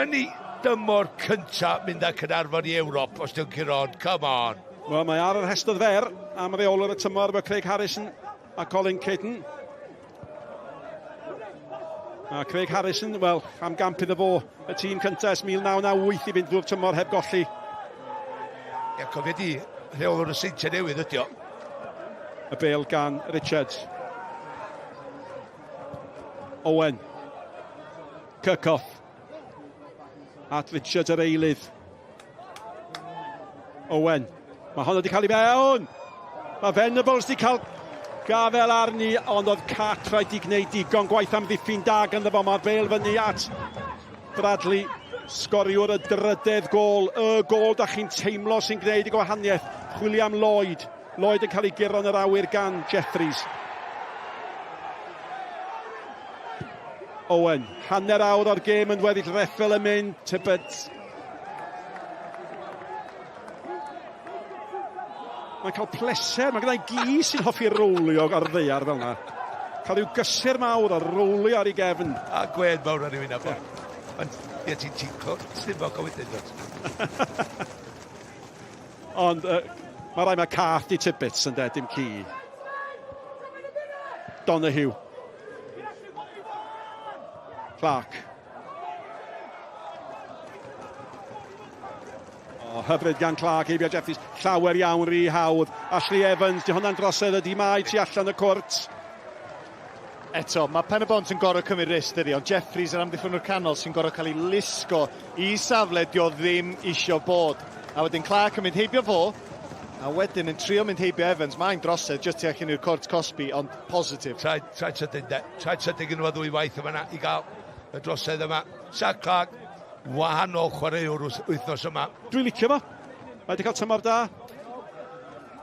yn ei dymor cyntaf mynd â Caernarfon i Ewrop os dyn nhw'n curo hon. Come on. Wel, mae ar y rhestr fer am reolwr y tymor efo Craig Harrison a Colin Caton. A Craig Harrison, wel, am gamp iddo fo, y tîm cyntaf ers 1998 i fynd drwy'r tymor heb golli. Ia, cofio di, rheolwr y Seintiau Newydd ydi o. Y bêl gan Richards. Owen. Kirchhoff. At Richards yr eilydd. Owen. Mae hon wedi cael ei mewn. Mae Venables wedi cael gafel arni, ond oedd Cartwright wedi gwneud digon gwaith am ddiffyn da ganddo fo. Mae'r bel fyny at Bradley, sgoriwr y drydedd gol. Y gol da chi'n teimlo sy'n gwneud y gwahaniaeth. Chwilio am Lloyd. Lloyd yn cael ei guro yn yr awyr gan Jeffries. Owen, hanner awr o'r gêm yn weddill, Reffel yn mynd, Tibbet. Mae'n cael pleser, mae gyda'i gi sy'n hoffi rowlio ar ddeiar fel yna. Cael rhyw gysur mawr o rowlio ar ei gefn. A gwên mawr ar ei wyneb o. Ond, ie, ti'n ti stumog o wedyn, dod. Ond uh, mae rai mae cath di Tibbets yn de, dim ci. Donahue. Clark. O, hyfryd gan Clark, heibio Jeffries. Llawer iawn rhy hawdd. Ashley Evans, di hwnna'n drosedd ydi mae tu allan y cwrt. Eto, mae Pen-y-bont yn gorfod cymryd risg, dydy, ond Jeffries yr amddiffynwr canol sy'n gorfod cael ei lusgo i safle dio ddim isio bod. A wedyn Clark yn mynd heibio fo, a wedyn yn trio mynd heibio Evans. Mae'n drosedd jyst tu allan i'r cwrt cosbi, ond positif. Traed, traed sydyn, de. Traed sydyn gyda fo ddwy waith yma na i gael y drosedd yma. Zach Clark, wahanol chwaraewr wythnos yma. Dwi'n licio fo. Mae wedi cael tymor da.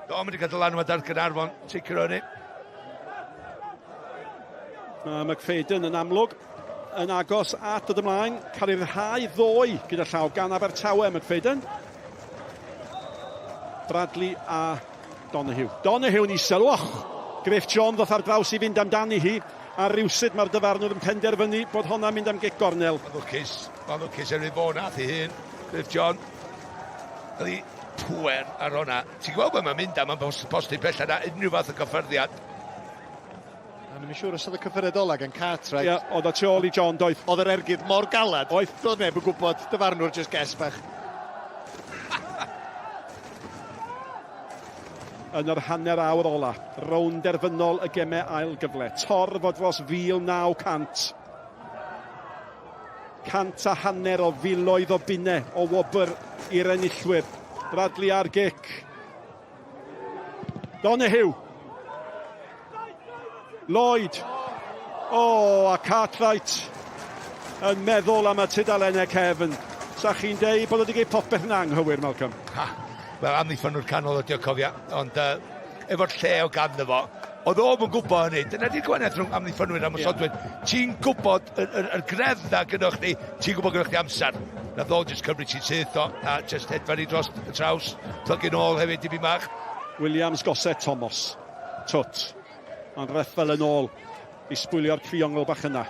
Do, mae wedi cael dylanwad ar Gaernarfon, sicr o hynny. Mae McFadden yn amlwg yn agos at dod ymlaen. Cael ei rhyddhau ddoe gyda llaw gan Abertawe, McFadden. Bradley a Donahue. Donahue yn isel, och! Griff John ddoth ar draws i fynd amdani hi, a rywsut mae'r dyfarnwr yn penderfynu bod honna'n mynd am gic gornel. Mae'n lwcus, mae'n lwcus er ei fod nath ei hun, Griff John. Oedd hi pwer ar honna. Ti'n gweld beth mae'n mynd am, mae'n postio pellach na unrhyw fath o gyffyrddiad. A ni'n siŵr os oedd y cyffyrddiad ola gan Cartwright. Ie, yeah, oedd o tu ôl i John, doedd. Oedd yr ergyd mor galad. Oedd. Doedd neb yn gwybod, dyfarnwr just guess bach. Yn yr hanner awr ola, rownd derfynol y gemau ail gyfle. Torf o dros 1,900. 150 o filoedd o bunnau o wobr i'r enillwyr. Bradley ar gic. Donahue. Lloyd. O, oh, a Cartwright yn meddwl am y tudalennau cefn. Sa chi'n deud bod wedi gwneud popeth yn anghywir, Malcolm? Ha, wel, amddiffynwr canol ydi o, cofia. Ond uh, efo'r lle o ganddo fo, oedd o'm yn gwybod hynny. Dyna di'r gwahaniaeth rhwng amddiffynwyr a ymosodwyr. Yeah. Ti'n gwybod yr, yr, yr greddf na gynnwch chdi, ti'n gwybod gynnwch chdi amser. Nath o just cymryd ti'n syth o, a just hedfan i dros y traws, plygu nôl hefyd dipyn bach. Williams, Gossett, Thomas. Twt. Ond Reffel yn ôl i sbwylio'r triongl bach yna.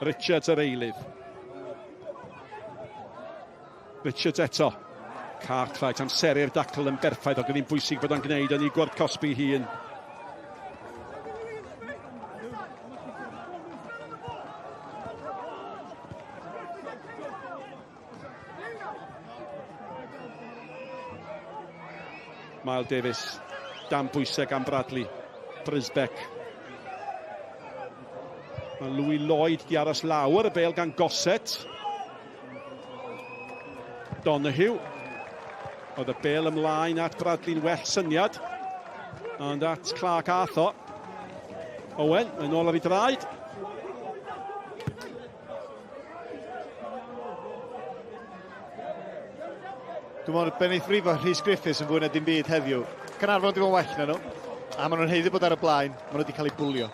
Richards yr eilydd. Richards eto. Cartwright amseru'r dacl yn berffaith, ond gyda'n bwysig bod o'n gwneud yn ei gwrdd cosbi hun. Miles Davis, dan bwysau gan Bradley. Brisbeck. Mae Louis Lloyd di aros lawr y bel gan Gossett. Donahue. Oedd y bel ymlaen at Bradley'n well syniad. Ond at Clark Arthur. Owen, yn ôl ar ei draed. Dwi'n meddwl be wneith frifo Rhys Griffiths yn fwy na dim byd heddiw. Caernarfon wedi bod yn well na nhw, a maen nhw'n haeddu bod ar y blaen, maen nhw wedi cael eu bwlio.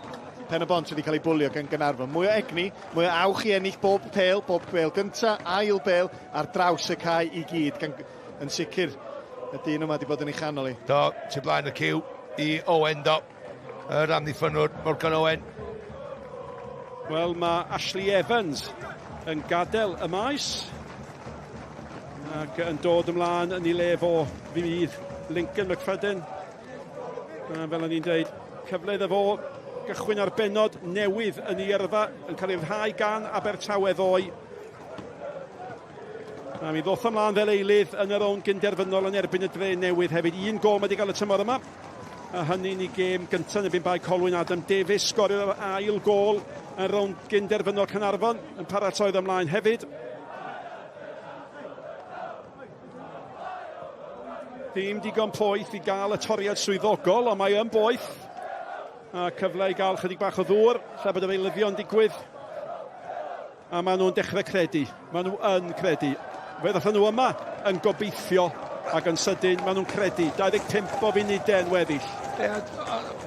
Pen y Bont wedi cael eu bwlio gan Gaernarfon. Mwy o egni, mwy o awch i ennill bob pêl, bob pêl gynta, ail bêl, ar draws y cae i gyd. Gan, yn sicr, y dyn yma wedi bod yn ei chanol i. Do, tu blaen y cyw. i Owen do. Yr amddiffynnwr Morgan Owen. Wel, mae Ashley Evans yn gadael y maes ac yn dod ymlaen yn ei le fo fydd Lincoln McFadden. A fel o'n i'n dweud, cyfle iddo fo gychwyn ar bennod newydd yn ei yrfa yn cael ei rhyddhau gan Abertawe ddoe. A mi ddoth ymlaen fel eilydd yn y rownd gynderfynol yn erbyn y dre newydd hefyd. Un gol mae wedi cael y tymor yma. A hynny'n ei gêm gyntaf yn erbyn Bae Colwyn. Adam Davies sgoriodd yr ail gol yn rownd gynderfynol Caernarfon yn paratoi ymlaen hefyd. Ddim digon poeth i gael y toriad swyddogol, ond mae yn boeth. A cyfle i gael chydig bach o ddŵr, lle bod yr eilyddion digwydd. A maen nhw'n dechrau credu. Maen nhw yn credu. Fe ddathon nhw yma yn gobeithio ac yn sydyn maen nhw'n credu. 25 o funudau yn weddill. Ie,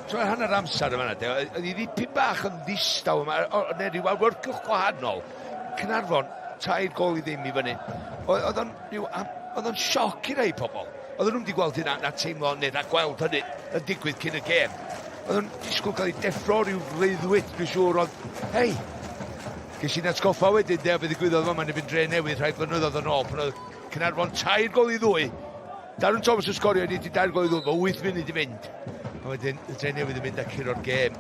trwy hanner amser yma, de, oedd hi ddipyn bach yn ddistaw yma, neu rhyw awyrgylch gwahanol. Caernarfon, tair gol i ddim i fyny. Oedd o'n rhyw, oedd o'n sioc i rai pobl. Oedden nhw'n wedi gweld hynna, na teimlo, neu na gweld hynny yn digwydd cyn y gêm. Oedden nhw'n disgwyl cael ei deffro rhyw freuddwyd, dwi'n siŵr, ond, hei, ges i'n atgoffa wedyn, de, beth ddigwyddodd fama yn y Dre Newydd rhai blynyddoedd yn ôl, pan oedd Caernarfon tair gol i ddwy. Darren Thomas yn sgorio, ni wedi dair gol i ddwy, mae 8 munud i fynd. A wedyn, y Dre Newydd yn mynd a curo'r gêm.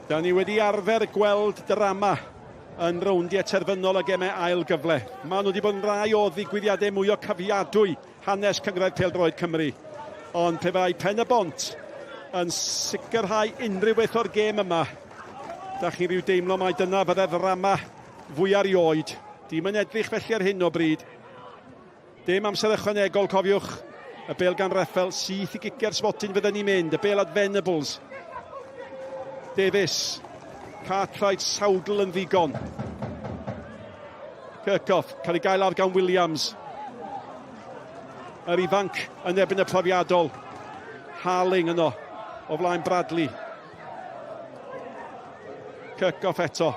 Da ni wedi arfer gweld drama yn rowndiau terfynol y gemau ail gyfle. Maen nhw wedi bod yn rai o ddigwyddiadau mwy o cafiadwy hanes Cynghrair Pêl-droed Cymru. Ond pe bai Pen-y-bont yn sicrhau unrhyw beth o'r gêm yma, da chi'n rhyw deimlo mai dyna fydde'r ddrama fwyaf erioed. Dim yn edrych felly ar hyn o bryd. Dim amser ychwanegol, cofiwch. Y bêl gan Reffel, syth i gicio'r smotyn fydden ni'n mynd. Y bêl at Venables. Davies. Cartwright sawdl yn ddigon. Kirchhoff, cael ei gael ar gan Williams. Yr ifanc yn erbyn y profiadol. Harling yno, o flaen Bradley. Kirchhoff eto.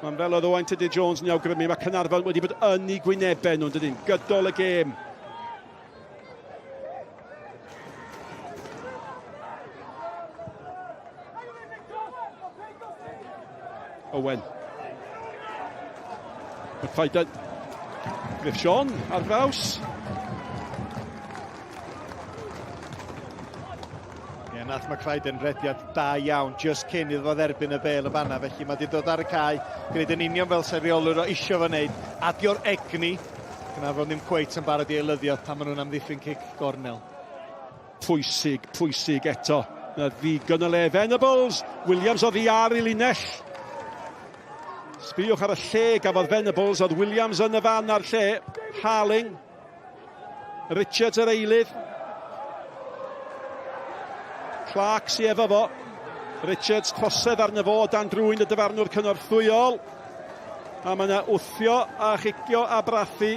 Mae'n fel oedd Owain Tudur Jones yn awgrymu, mae Caernarfon wedi bod yn ei gwynebau nhw'n dydyn, gydol y gêm. Owen. McFadden. Griff Sean ar draws. Ie, nath McFadden rediad da iawn just cyn iddo fo dderbyn y bêl y fanna, felly mae wedi dod ar y cae, gwneud yn union fel sa'i reolwr o isio fo wneud, adio'r egni, Caernarfon ddim cweit yn barod i eilyddio pan maen nhw'n amddiffyn cic gornel. Pwysig, pwysig eto. Na ddigon o le. Venables, Williams oddi ar i linell. Sbïwch ar y lle gafodd Venables, oedd Williams yn y fan a'r lle. Harling, Richards yr eilydd. Clark sy efo fo. Richards trosedd arno fo dan drwy'n y dyfarnwr cynorthwyol. A mae yna wthio a chicio a brathu.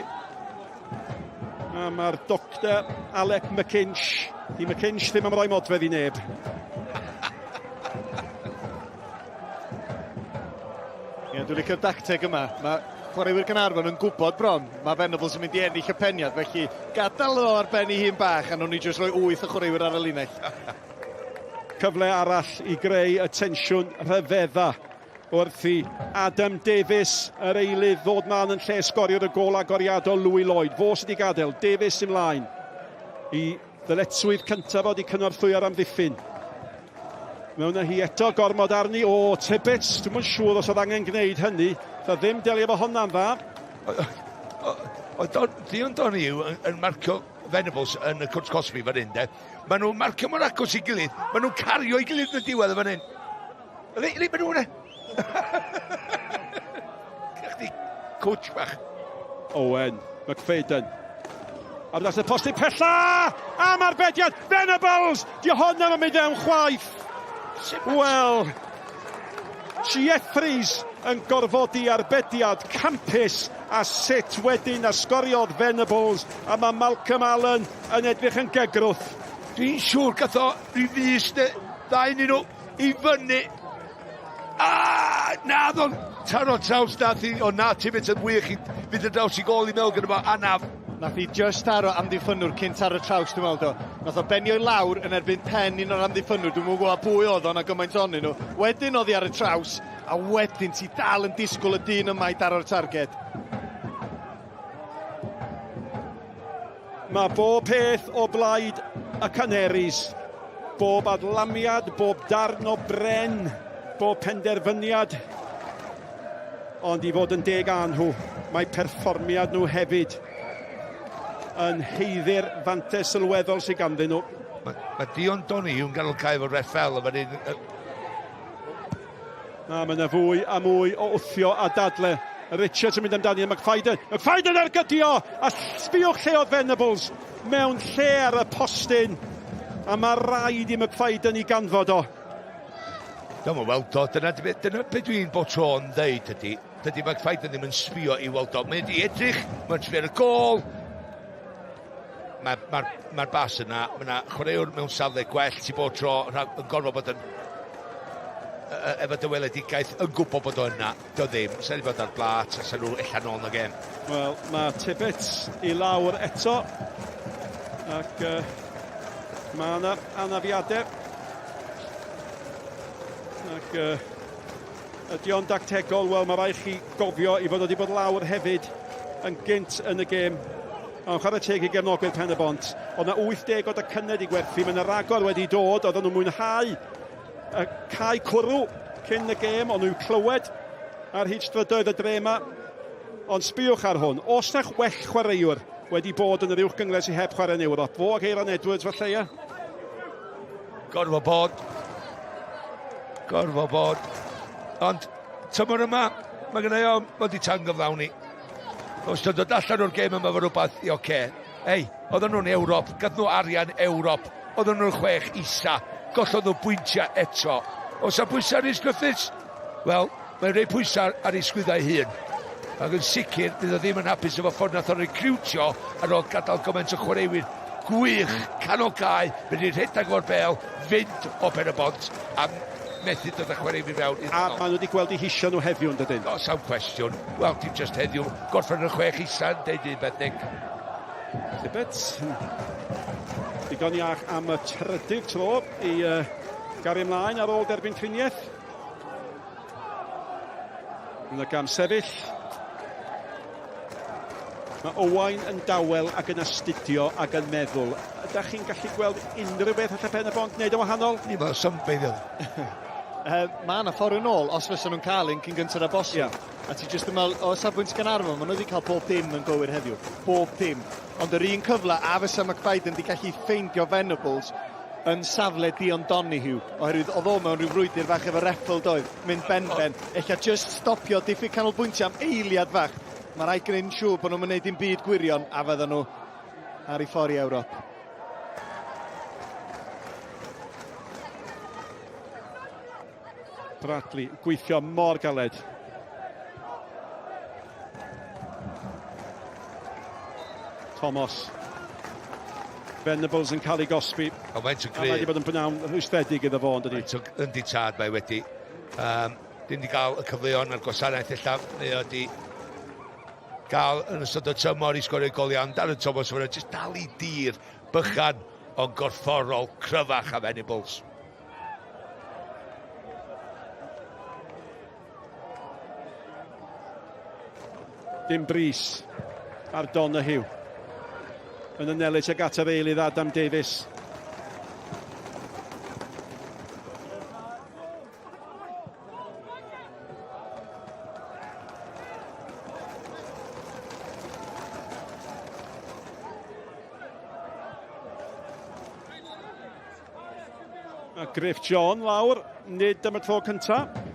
A mae'r doctor Alec McKinch. Di McKinch ddim am roi modfedd i neb. Ie, dwi'n licio'r dacteg yma. Mae chwaraewyr Gaernarfon yn gwybod bron, mae Venables yn mynd i ennill y peniad, felly gadael o ar ben ei hun bach a nhw'n ni jyst rhoi wyth o chwaraewyr ar y linell. Cyfle arall i greu y tensiwn rhyfedda wrth i Adam Davies, yr eilydd, ddod mlaen yn lle sgoriwr y gôl agoriadol Louis Lloyd. Fo sydd wedi gadael, Davies ymlaen i Ddyletswydd cyntaf oedd i cynorthwyo'r amddiffyn. Mewn â hi eto, gormod arni. O, Tibbets, dwi'm yn siŵr os oedd angen gwneud hynny. Dda ddim delio efo honna'n dda. Oedd Dion Donahue yn, yn marcio Venables yn y cwrt cosbi fan hyn, de. Maen nhw'n marcio mor agos i gilydd. Maen nhw'n cario i gilydd yn y diwedd fan hyn. Le, le maen nhw'n e? Chdi coach bach. Owen McFadden. Ar dros y postyn pella! Am arbediad! Venables! Di hon am mynd fewn chwaith! Wel, Jeffries yn gorfodi arbediad campus a sut wedyn a sgoriodd Venables a mae Malcolm Allen yn edrych yn gegrwth. Dwi'n siŵr gath o rhyw fus neu ddau nyn nhw i fyny. A na, oedd o'n taro traws nath i, o na, Tibbets yn wych i fynd ar draws i gôl i mewn gyda fo, anaf. Nath hi just taro amddiffynnwr cyn taro traws, dwi'n meddwl, do. Nath o benio i lawr yn erbyn pen un o'r amddiffynnwr, dwi'm yn gwybod pwy oedd o, na gymaint onyn nhw. Wedyn oddi ar y traws, a wedyn ti dal yn disgwyl y dyn yma i daro'r targed. Mae bob peth o blaid y Canaries. Bob adlamiad, bob darn o bren, bob penderfyniad. Ond i fod yn deg â nhw, mae perfformiad nhw hefyd yn haeddu'r fantais sylweddol sydd ganddyn nhw. Mae, mae Dion Donoghue yn ganol cae efo ref fel yn fan hyn. Na, mae yna fwy a mwy o wthio a dadle. Richards yn mynd amdani a McFadden. McFadden ar gydio! A sbiwch lle oedd Venables mewn lle ar y postyn. A mae rhaid i McFadden i ganfod o. Dyma weld o, dyna, dyna beth dwi'n bod tro yn ddeud ydy, dydy McFadden ddim yn sbio i weld o. Mae'n di edrych, mae'n sbio ar y gol, mae'r ma, ma, ma bas yna, mae yna chwaraewr mewn safle gwell ti bod tro rhag, yn gorfod bod yn efo dy weledigaeth yn gwybod bod o yna. Do ddim, sa'n bod ar blat, a sa'n nhw ella nôl yn y gêm. Wel, mae Tibbets i lawr eto. Ac uh, mae yna anafiadau. Ac uh, ydy o'n dactegol? Wel, mae rhaid chi gofio i fod wedi bod lawr hefyd yn gynt yn y gêm. Ond chwarae teg i gefnogwyr Pen y Bont. Oedd yna 80 o docynnau wedi gwerthu, mae yna ragor wedi dod, oedden nhw'n mwynhau y cae cwrw cyn y gêm, ond nhw'n clywed ar hyd strydoedd y dre yma. Ond sbiwch ar hwn, os na'ch well chwaraewr wedi bod yn yr uwch gynghrair sydd heb chwarae yn Ewrop, fo ac Eiron Edwards falle, ie? Gorfod bod. Gorfod bod. Ond tymor yma, mae gennau o, mae wedi tan gyflawni. Os ti'n dod allan o'r gêm yma fo rhywbeth, i oce. Okay. Ei, oedden nhw'n Ewrop, gath nhw arian Ewrop, oedden nhw'n chwech isa, gollodd nhw bwyntiau eto. Os a pwysau Rhys Griffiths? Wel, mae'n rhoi pwysau ar ei sgwyddau hun. Ac yn sicr, bydd o ddim yn hapus efo ffordd nath o recriwtio ar ôl gadael gymaint o chwaraewyr gwych, canol cae, mynd i rhedeg o'r bel, fynd o Ben y Bont, a methu dod â chwaraewyr fewn. A maen nhw wedi gweld eu hisio nhw heddiw, yn dydyn? Oes am cwestiwn. Wel, dim just heddiw. Gorffen yn y chwech isa yn deud un beth, Nick. Tibbets. Digon iach am y trydydd tro i uh, gario ymlaen ar ôl derbyn triniaeth. Yn y gam sefyll. Mae Owain yn dawel ac yn astudio ac yn meddwl. Ydych chi'n gallu gweld unrhyw beth allai Pen y Bont wneud yn wahanol? Ni fel symbeiddio. Uh, mae yna ffordd yn ôl, os fysa nhw'n cael un cyn gyntaf â bosib. Yeah. A ti jyst yn meddwl, o safbwynt Gaernarfon, maen nhw wedi cael bob dim yn gywir heddiw. Bob dim. Ond yr un cyfle, a fysa McFadden wedi gallu ffeindio Venables yn safle Dion Donoghue, oherwydd oedd o mewn rhyw frwydr fach efo Reffel doedd, mynd benben, ella just stopio, diffyg canolbwyntio am eiliad fach. Mae rhaid gwneud yn siŵr bod nhw'n gwneud dim byd gwirion a fydden nhw ar ei ffordd i Ewrop. Bradley gweithio mor galed. Thomas. Venables yn cael ei gosbi. O, mae'n A mae wedi bod yn bnawn rhwystredig iddo fo, yn dydi? Yndi tad, mae wedi. Um, ddim wedi cael y cyfleon a'r gwasanaeth ella, mae o wedi gael yn ystod y tymor i sgorio goliau, ond Darren Thomas mae'n jyst dal i dir bychan ond gorfforol cryfach a Venables. Dim brys ar Donoghue. Yn anelu tuag at yr eilydd Adam Davies. A Griff John lawr, nid am y tro cyntaf.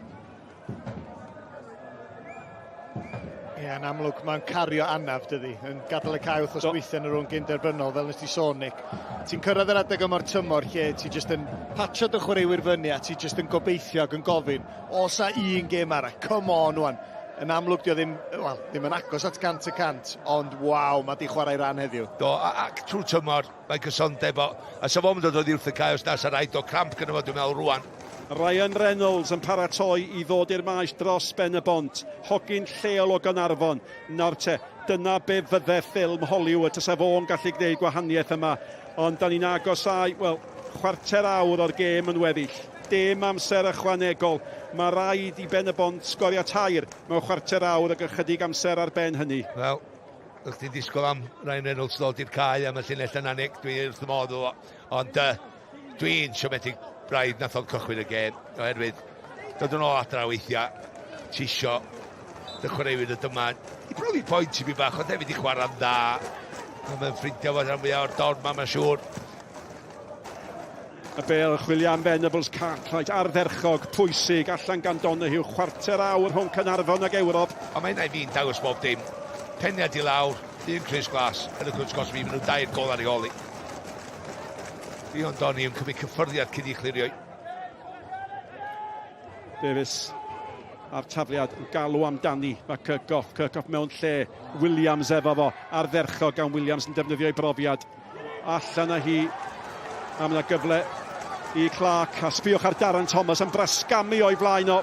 Ie, yn amlwg mae'n cario anaf, dydy, yn gadael y cae wythnos dwytha yn y rownd gyn-derfynol, fel nes ti sôn, Nick. Ti'n cyrraedd yr adeg yma'r tymor lle ti jyst yn patio dy chwaraewyr fyny a ti jyst yn gobeithio ac yn gofyn, os a un gêm arall, come on wan. Yn amlwg, dio ddim, wel, ddim yn agos at 100%, ond waw, mae di chwarae ran heddiw. Do, ac trwy tymor, mae cysondeb o, a sa fo'n dod oddi wrth y cae os na, sa rhaid o cramp gyda fo, dwi'n meddwl, rwan. Ryan Reynolds yn paratoi i ddod i'r maes dros Ben y Bont. Hogyn lleol o Gaernarfon. Nawr te, dyna be fydde ffilm Hollywood tasa fo'n gallu gwneud gwahaniaeth yma. Ond da ni'n agosáu, wel, chwarter awr o'r gêm yn weddill. Dim amser ychwanegol. Mae rhaid i Ben y Bont sgorio tair mewn chwarter awr ac ychydig amser ar ben hynny. Wel, ydych chi'n disgwyl am Ryan Reynolds ddod i'r cae am y llinell yna, Nick. Dwi wrth y modd o. Ond uh, Dwi'n siomedig braidd nath o'n cychwyn y gêm, oherwydd dod yn ôl adra weithiau, ti isio dy chwaraewyr y dyma i brofi pwynt i mi bach, ond hefyd i chwarae'n dda. Mae'n ffrindiau fod rhan fwyaf o'r dorf ma, mae'n siŵr. Y bel chwilio am Venables Cartwright ardderchog, pwysig, allan gan Donoghue, chwarter awr rhwng Caernarfon ag Ewrop. Ond mae hynna i fi'n dangos bob dim. Peniad i lawr, un crys glas yn y cwrt gosb i, maen nhw dair gol ar ei ôl hi. Dion Donny yn cymryd cyffyrddiad cyn i chlirio. Davies a'r tafliad yn galw amdani. Mae Kirkhoff, Kirkhoff mewn lle. Williams efo fo, ardderchog gan Williams yn defnyddio ei brofiad. Allan â hi. A mae yna gyfle i Clark. A sbiwch ar Darren Thomas yn brasgamu o'i flaen o.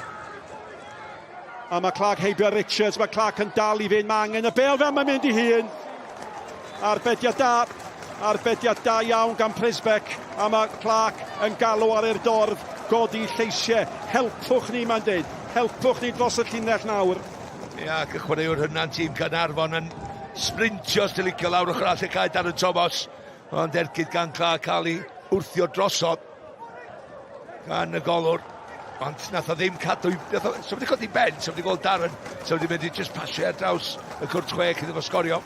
A mae Clark heibio Richards, mae Clark yn dal i fynd, mae angen y bel fel mae'n mynd i hun. Arbediad da, arbediad da iawn gan Prisbeck, a mae Clark yn galw ar i'r dorf, godi lleisiau, helpwch ni mae'n dweud, helpwch ni dros y llinell nawr. Ia, ac y chwaraewr hynna'n tîm Caernarfon yn sprintio, os ti'n licio, lawr ochr arall y cae Darren Thomas. Ond ergyd gan Clark cael ei wrthio drosodd gan y golwr. Ond nath o ddim cadw... Nath o, so wedi codi ben, so wedi gweld Darren, so wedi mynd i just pasio ar draws y cwrt chwech iddo fo sgorio.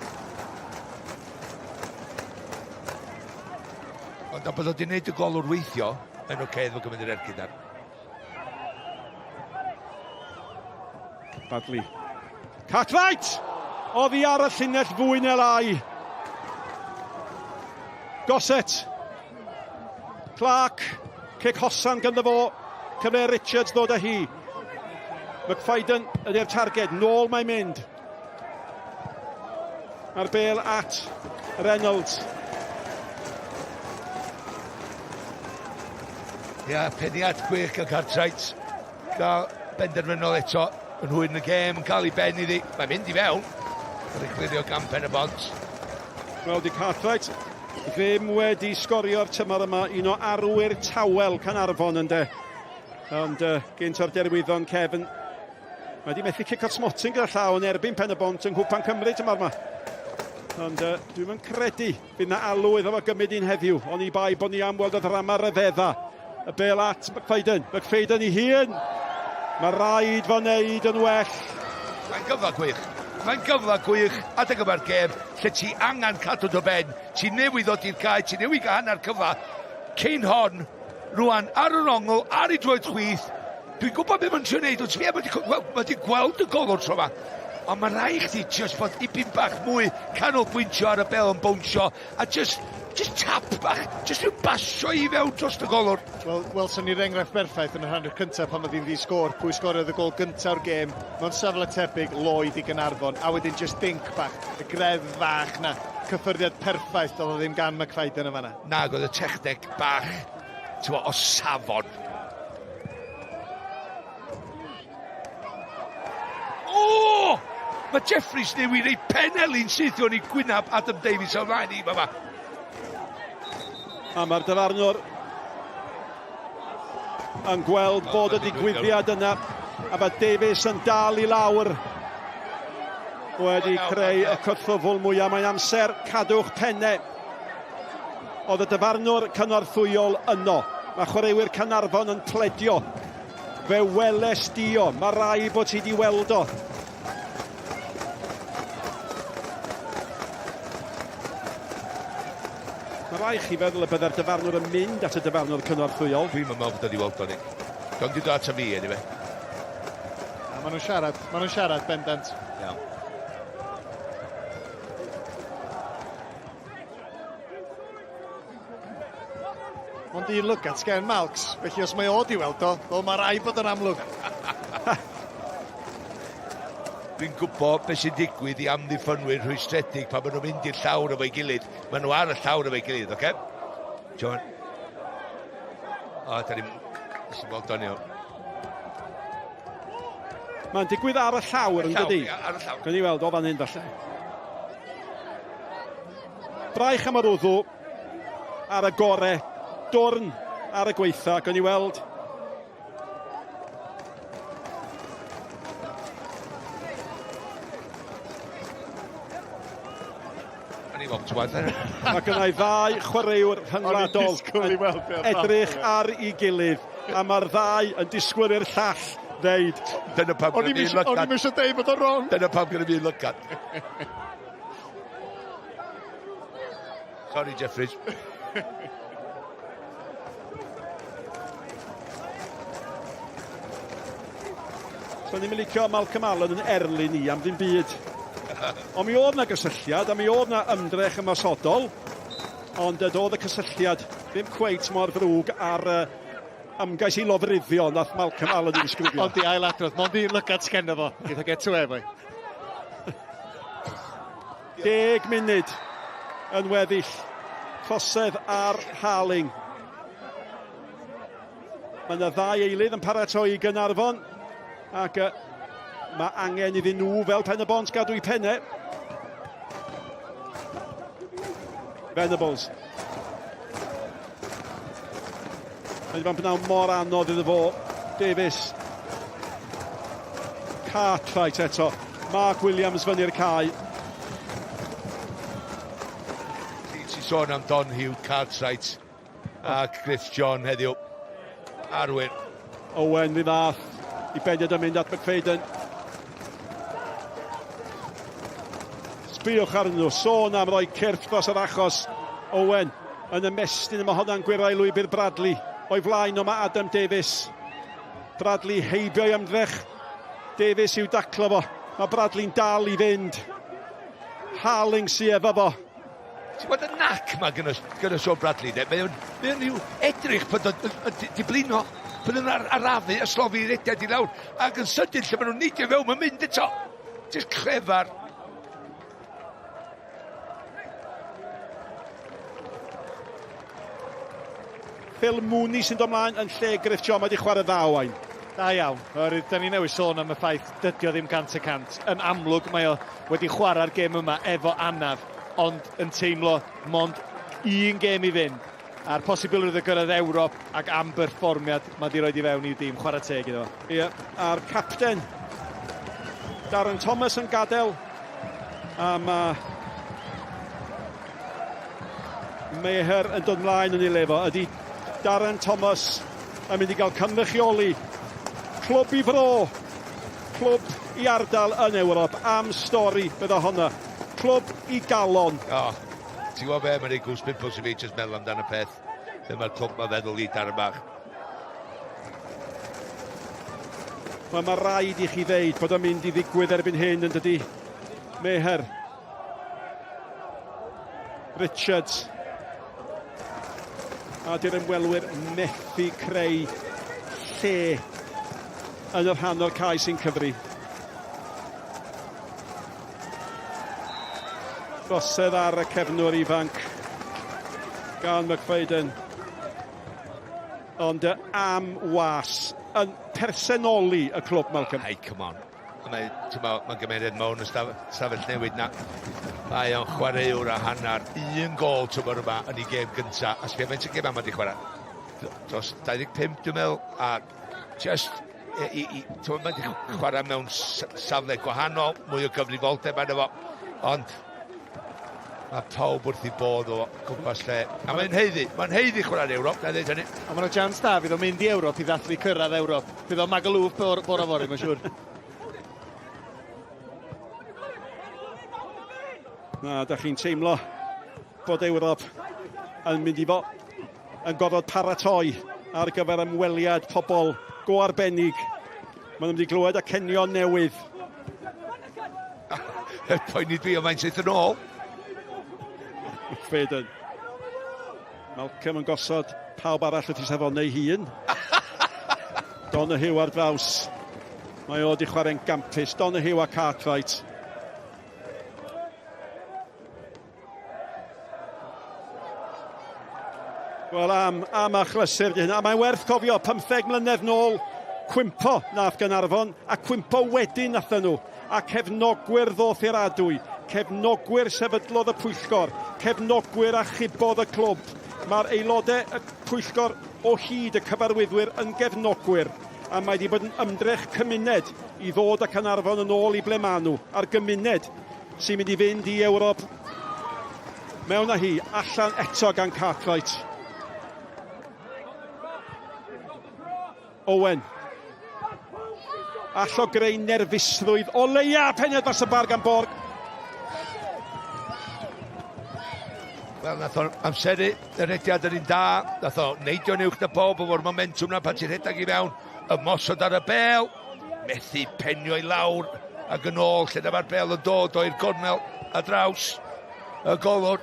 Ond am bod o wedi gwneud y golwr weithio, yn oce okay, iddo gymryd yr ergyd ar. Badley. Cartwright! Oddi ar y llinell fwy neu lai. Gossett. Clark. Cic hosan ganddo fo. Cyfle Richards ddod â hi. McFadden ydy'r targed. Nôl mae'n mynd. A'r bel at Reynolds. Ia, peniad gwych gan Cartwright. Gael benderfynol eto yn hwyr yn y gêm, yn cael ei ben iddi. Mae'n mynd i fewn. Cael ei clirio gan Pen y Bont. Wel, di Cartwright ddim wedi sgorio'r tymor yma, un o arwyr tawel Caernarfon ynde. Ond uh, gynt o'r derwyddon cefn Mae wedi methu cico'r smotyn gyda llaw yn erbyn Pen y Bont yng Nghwpan Cymru tymor yma. Ond uh, dwi'm yn credu fydd na alw iddo fo gymryd un heddiw, ond i bai bod ni am weld y ddrama ryfedda. Y bel at McFadden, McFadden i hun. Mae rhaid fo wneud yn well. Mae'n gyfle gwych. Mae'n gyfle gwych adeg yma'r gêm lle ti angen cadw dy ben. Ti newydd ddod i'r cae, ti newydd gael hanner cyfle. Cyn hon, rwan ar yr ongl, ar ei droed chwith, Dwi'n gwybod beth mae'n trio neud, ond sbia, mae wedi gweld y golwr tro yma. Ond mae rai chdi just fod dipyn bach mwy canolbwyntio ar y bel yn bownsio, a just, just tap bach, just rhyw basio i fewn dros y golwr. Wel, welson ni'r enghraifft berffaith yn y rhan cyntaf pan oedd hi'n ddi-sgôr. Pwy sgoriodd y gol gyntaf o'r gêm mewn safle tebyg, Lloyd i Gaernarfon, a wedyn just dink bach, y greddf fach na, cyffyrddiad perffaith doedd o ddim gan McFadden yn fanna. Nag oedd y techneg bach, ti'n o safon. O! Mae Jeffries newydd ei penelin syth o'n i gwynab Adam Davies o flaen i fama. A mae'r dyfarnwr yn gweld bod y digwyddiad yna a mae Davies yn dal i lawr wedi creu y cythrwfl mwyaf. Mae'n amser cadw'ch pennau. Oedd y dyfarnwr cynorthwyol yno. Mae chwaraewyr Caernarfon yn pledio. Fe weles di o. Mae rai bod ti di weld o. Mae rai chi feddwl y byddai'r dyfarnwr yn mynd at y dyfarnwr cynorthwyol. Dwi'm yn meddwl bod o wedi weld o, Nick. Don't di dod ato fi, anyway. Na, maen nhw'n siarad. Maen nhw'n siarad, bendant. Iawn. Ond un lygad sgen Malcs, felly os mae o di weld o, wel mae rai bod yn amlwg. Dwi'n gwybod beth sy'n digwydd i amddiffynwyr rhwystredig pan maen nhw'n mynd i'r llawr efo'i gilydd. Maen nhw ar y llawr efo'i gilydd, oce? Okay? John. O, da ni'n... Well done iawn. Mae'n digwydd ar y llawr, yn dydi? Ar y llawr. Gwni weld o fan hyn falle. Braich am yr wddw ar y gore, dwrn ar y gweitha, gwni weld. Mae gennau ddau chwaraewr rhyngwladol yn edrych ar ei gilydd, a mae'r ddau yn disgwyl i'r llall ddeud. Dyna pam O'n i'm eisiau deud bod o'n wrong. Dyna pam gyda fi lygad. Sorry, Jeffries. So ni'n licio Malcolm Allen yn erlyn ni am ddim byd. Ond mi oedd na gysylltiad, a mi oedd na ymdrech ymosodol, ond doedd y cysylltiad ddim cweit mor ddrwg ar uh, ymgais i lofruddio nath Malcolm Allen i ddisgrifio. Ond i ailadrodd, mond un lygad sgenno fo, gyda get away boy. 10 munud yn weddill. Trosedd ar Harling. Mae yna ddau eilydd yn paratoi i Gaernarfon ac uh, mae angen iddyn nhw fel Pen y Bont gadw i penne. Venables. Mae wedi bod yn mor anodd iddo fo. Davies. Cartwright eto. Mark Williams fyny'r cae. Ti'n sôn am Don Hugh, Cartwright a Chris John heddiw. Arwyr. Owen fi ddath i beniad yn mynd at McFadden. Sbïwch arnyn nhw, sôn am roi cyrff dros yr achos. Owen yn ymestyn, mae honna'n gwirau lwybr Bradley. O'i flaen o mae Adam Davies. Bradley heibio i ymdrech. Davies i'w daclo fo. Mae Bradley'n dal i fynd. Harling sy efo fo. Ti'n gwybod y nac ma gyda, gyda Sean Bradley, de? Mae o'n, mae o'n rhyw edrych bod o'n diblino, bod o'n ar, arafu a slofi rediad i lawr, ac yn sydyn lle maen nhw'n neidio fewn, mae'n mynd eto. Just clefar. Phil Mooney sy'n dod mlaen yn lle Griff John, mae wedi chwarae dda Owain. Da iawn. Oherwydd, da ni newydd sôn am y ffaith dydy o ddim 100%. Yn amlwg mae o wedi chwarae'r gêm yma efo anaf, ond yn teimlo mond un gêm i fynd. A'r posibilrwydd o gyrraedd Ewrop ac am berfformiad mae di roed i fewn i'w dîm. Chwarae teg iddo fo. Ie, a'r capten Darren Thomas yn gadael. A mae Meher yn dod mlaen yn ei le fo. Ydy Darren Thomas yn mynd i gael cynrychioli clwb i fro, clwb i ardal yn Ewrop am stori bydda honna. Clwb i galon. O, oh, ti'n gwybod be, mae'n ei goose pimples i fi jyst meddwl amdano peth. Be mae'r clwb ma'n feddwl i Darren bach. Wel, mae rhaid i chi ddeud bod o'n mynd i ddigwydd erbyn hyn yn dydy. Meher. Richards. A di'r ymwelwyr methu creu lle yn y rhan o'r cae sy'n cyfri. Drosedd ar y cefnwr ifanc gan McFadden. Ond am was yn persenoli y clwb, Malcolm. Hey, come on. Mae, ma, mae'n gymeriad mewn y stafell newid na. Mae o'n chwaraewr a hanner un gol tymor yma yn ei gêm gynta. A sbio faint o gêm yma di chwarae. Dros 25, dwi'n meddwl, a just i, i, i, mae wedi chwarae mewn safle gwahanol, mwy o gyfrifoldeb arno fo, ond mae pawb wrth i bodd o gwmpas lle. A mae'n heiddi, mae'n heiddi chwarae'n Ewrop, na ddeud hynny. A mae'n chance da, fydd o'n mynd i Ewrop i ddathlu cyrraedd Ewrop. Fydd o'n Magaluf bore bore fory, mae'n siŵr. Na, da chi'n teimlo bod Ewrop yn mynd i fod yn gorfod paratoi ar gyfer ymweliad pobl go arbennig. Maen nhw'n mynd i glywed acenion newydd. Poeni dwi o faint sydd yn ôl. Faden. Malcolm yn gosod pawb arall wrth i safon ei hun. Donoghue ar draws. Mae o wedi chwarae'n gampus. Donoghue a Cartwright. Wel, am, am achlysur di hynna. Mae'n werth cofio, 15 mlynedd nôl, cwympo nath Gaernarfon, a cwympo wedyn nathon nhw. A cefnogwyr ddoth i'r adwy, cefnogwyr sefydlodd y pwyllgor, cefnogwyr achubodd y clwb. Mae'r aelodau y pwyllgor o hyd y cyfarwyddwyr yn gefnogwyr, a mae wedi bod yn ymdrech cymuned i ddod â Caernarfon yn ôl i ble maen nhw, a'r gymuned sy'n mynd i fynd i Ewrop mewn â hi, allan eto gan Cartwright. Owen. All o greu nerfusrwydd o leia, peniad dros y bar gan Borg. Wel, nath o'n amseru y rediad yr un da, nath o neidio'n uwch na pob efo'r momentum na pan ti'n rhedeg i fewn, ymosod ar y bel, methu penio i lawr ac yn ôl lle dyma'r bel yn dod o'r gornel a draws y golwr.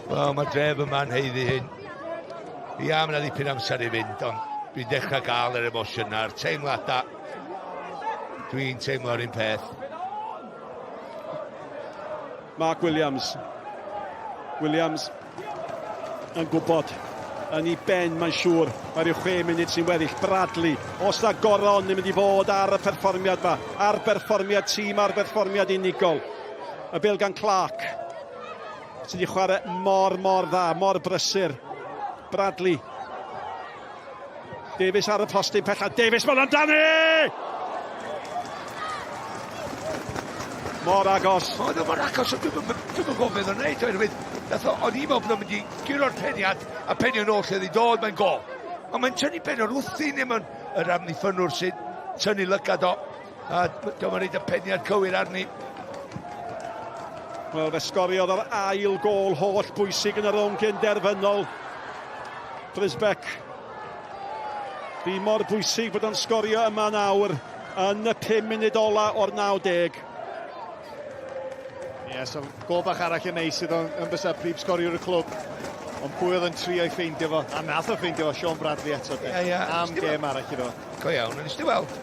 Wel, mae dref yma'n heiddi hyn. Ia, mae yna ddipyn amser i fynd, ond dwi'n dechrau gael yr emosiynau a'r teimladau. Dwi'n teimlo'r un peth. Mark Williams. Williams yn gwybod yn ei ben, mae'n siŵr. Mae rhyw chwe munud sy'n weddill. Bradley, os na goron yn mynd i fod ar y perfformiad ma, ar berfformiad tîm, ar berfformiad unigol. Y bel gan Clark, sydd wedi chwarae mor, mor dda, mor brysur. Bradley. Davies ar y postyn pella. Davies, mae'n amdani! Mor agos. Oedd o mor agos, ond dwi'm yn gwybod beth o'n neud, oherwydd nath o, o'n i'n meddwl bod o'n mynd i guro'r peniad a penio nôl lle oedd i dod, mae'n gol. Ond mae'n tynnu pen o'r wthyn, neu mae'n yr amddiffynnwr sy'n tynnu lygad o, a diolch yn rhaid y peniad cywir arni. Wel, fe sgoriodd yr ail gol holl bwysig yn y rownd gyn derfynol. Frisbeck. Di mor bwysig bod o'n sgorio yma nawr yn y 5 munud ola o'r 90. Ie, yeah, so gol bach arall yn neis iddo yn bysa prif sgoriwr y clwb. Ond pwy oedd yn trio i ffeindio fo? A nath o ffeindio fo, Sean Bradley eto. Ie, yeah, ie. Yeah. Am gêm arall iddo. Go iawn, ond nes weld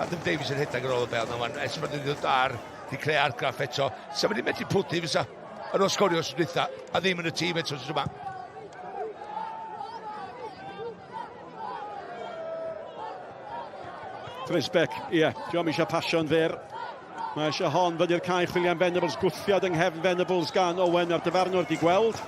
Adam Davies yn rhedeg ar ôl y bel na wan, ers bod yn dod ar, di creu argraff eto. Sa wedi medru pwdu fysa ar ôl sgorio os dwytha, a ddim yn y tîm eto sydd yma. Frisbeck, ie, yeah, diolch eisiau pasio'n fyr. Mae eisiau hon fyny'r cae chwilio am Venables, gwthiad yng nghefn Venables gan Owen a'r dyfarnwr di gweld.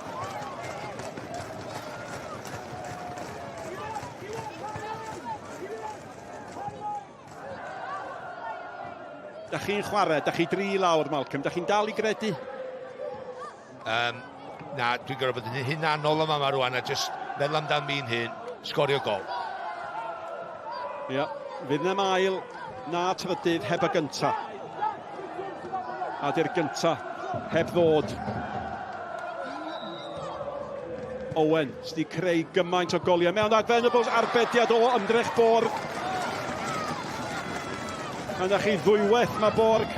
Da chi'n chwarae, da chi dri lawr, Malcolm. Da chi'n dal i gredu? Um, na, dwi'n gorfod bod yn hunanol yma ma rwan a just meddwl amdan fi'n hun, sgorio gol. Ia, yeah, fydd na ail na trydydd heb y gynta. A di'r gynta heb ddod. Owen sydd wedi creu gymaint o goliau mewn ag Venables arbediad o ymdrech Borg. A na chi ddwywaith mae Borg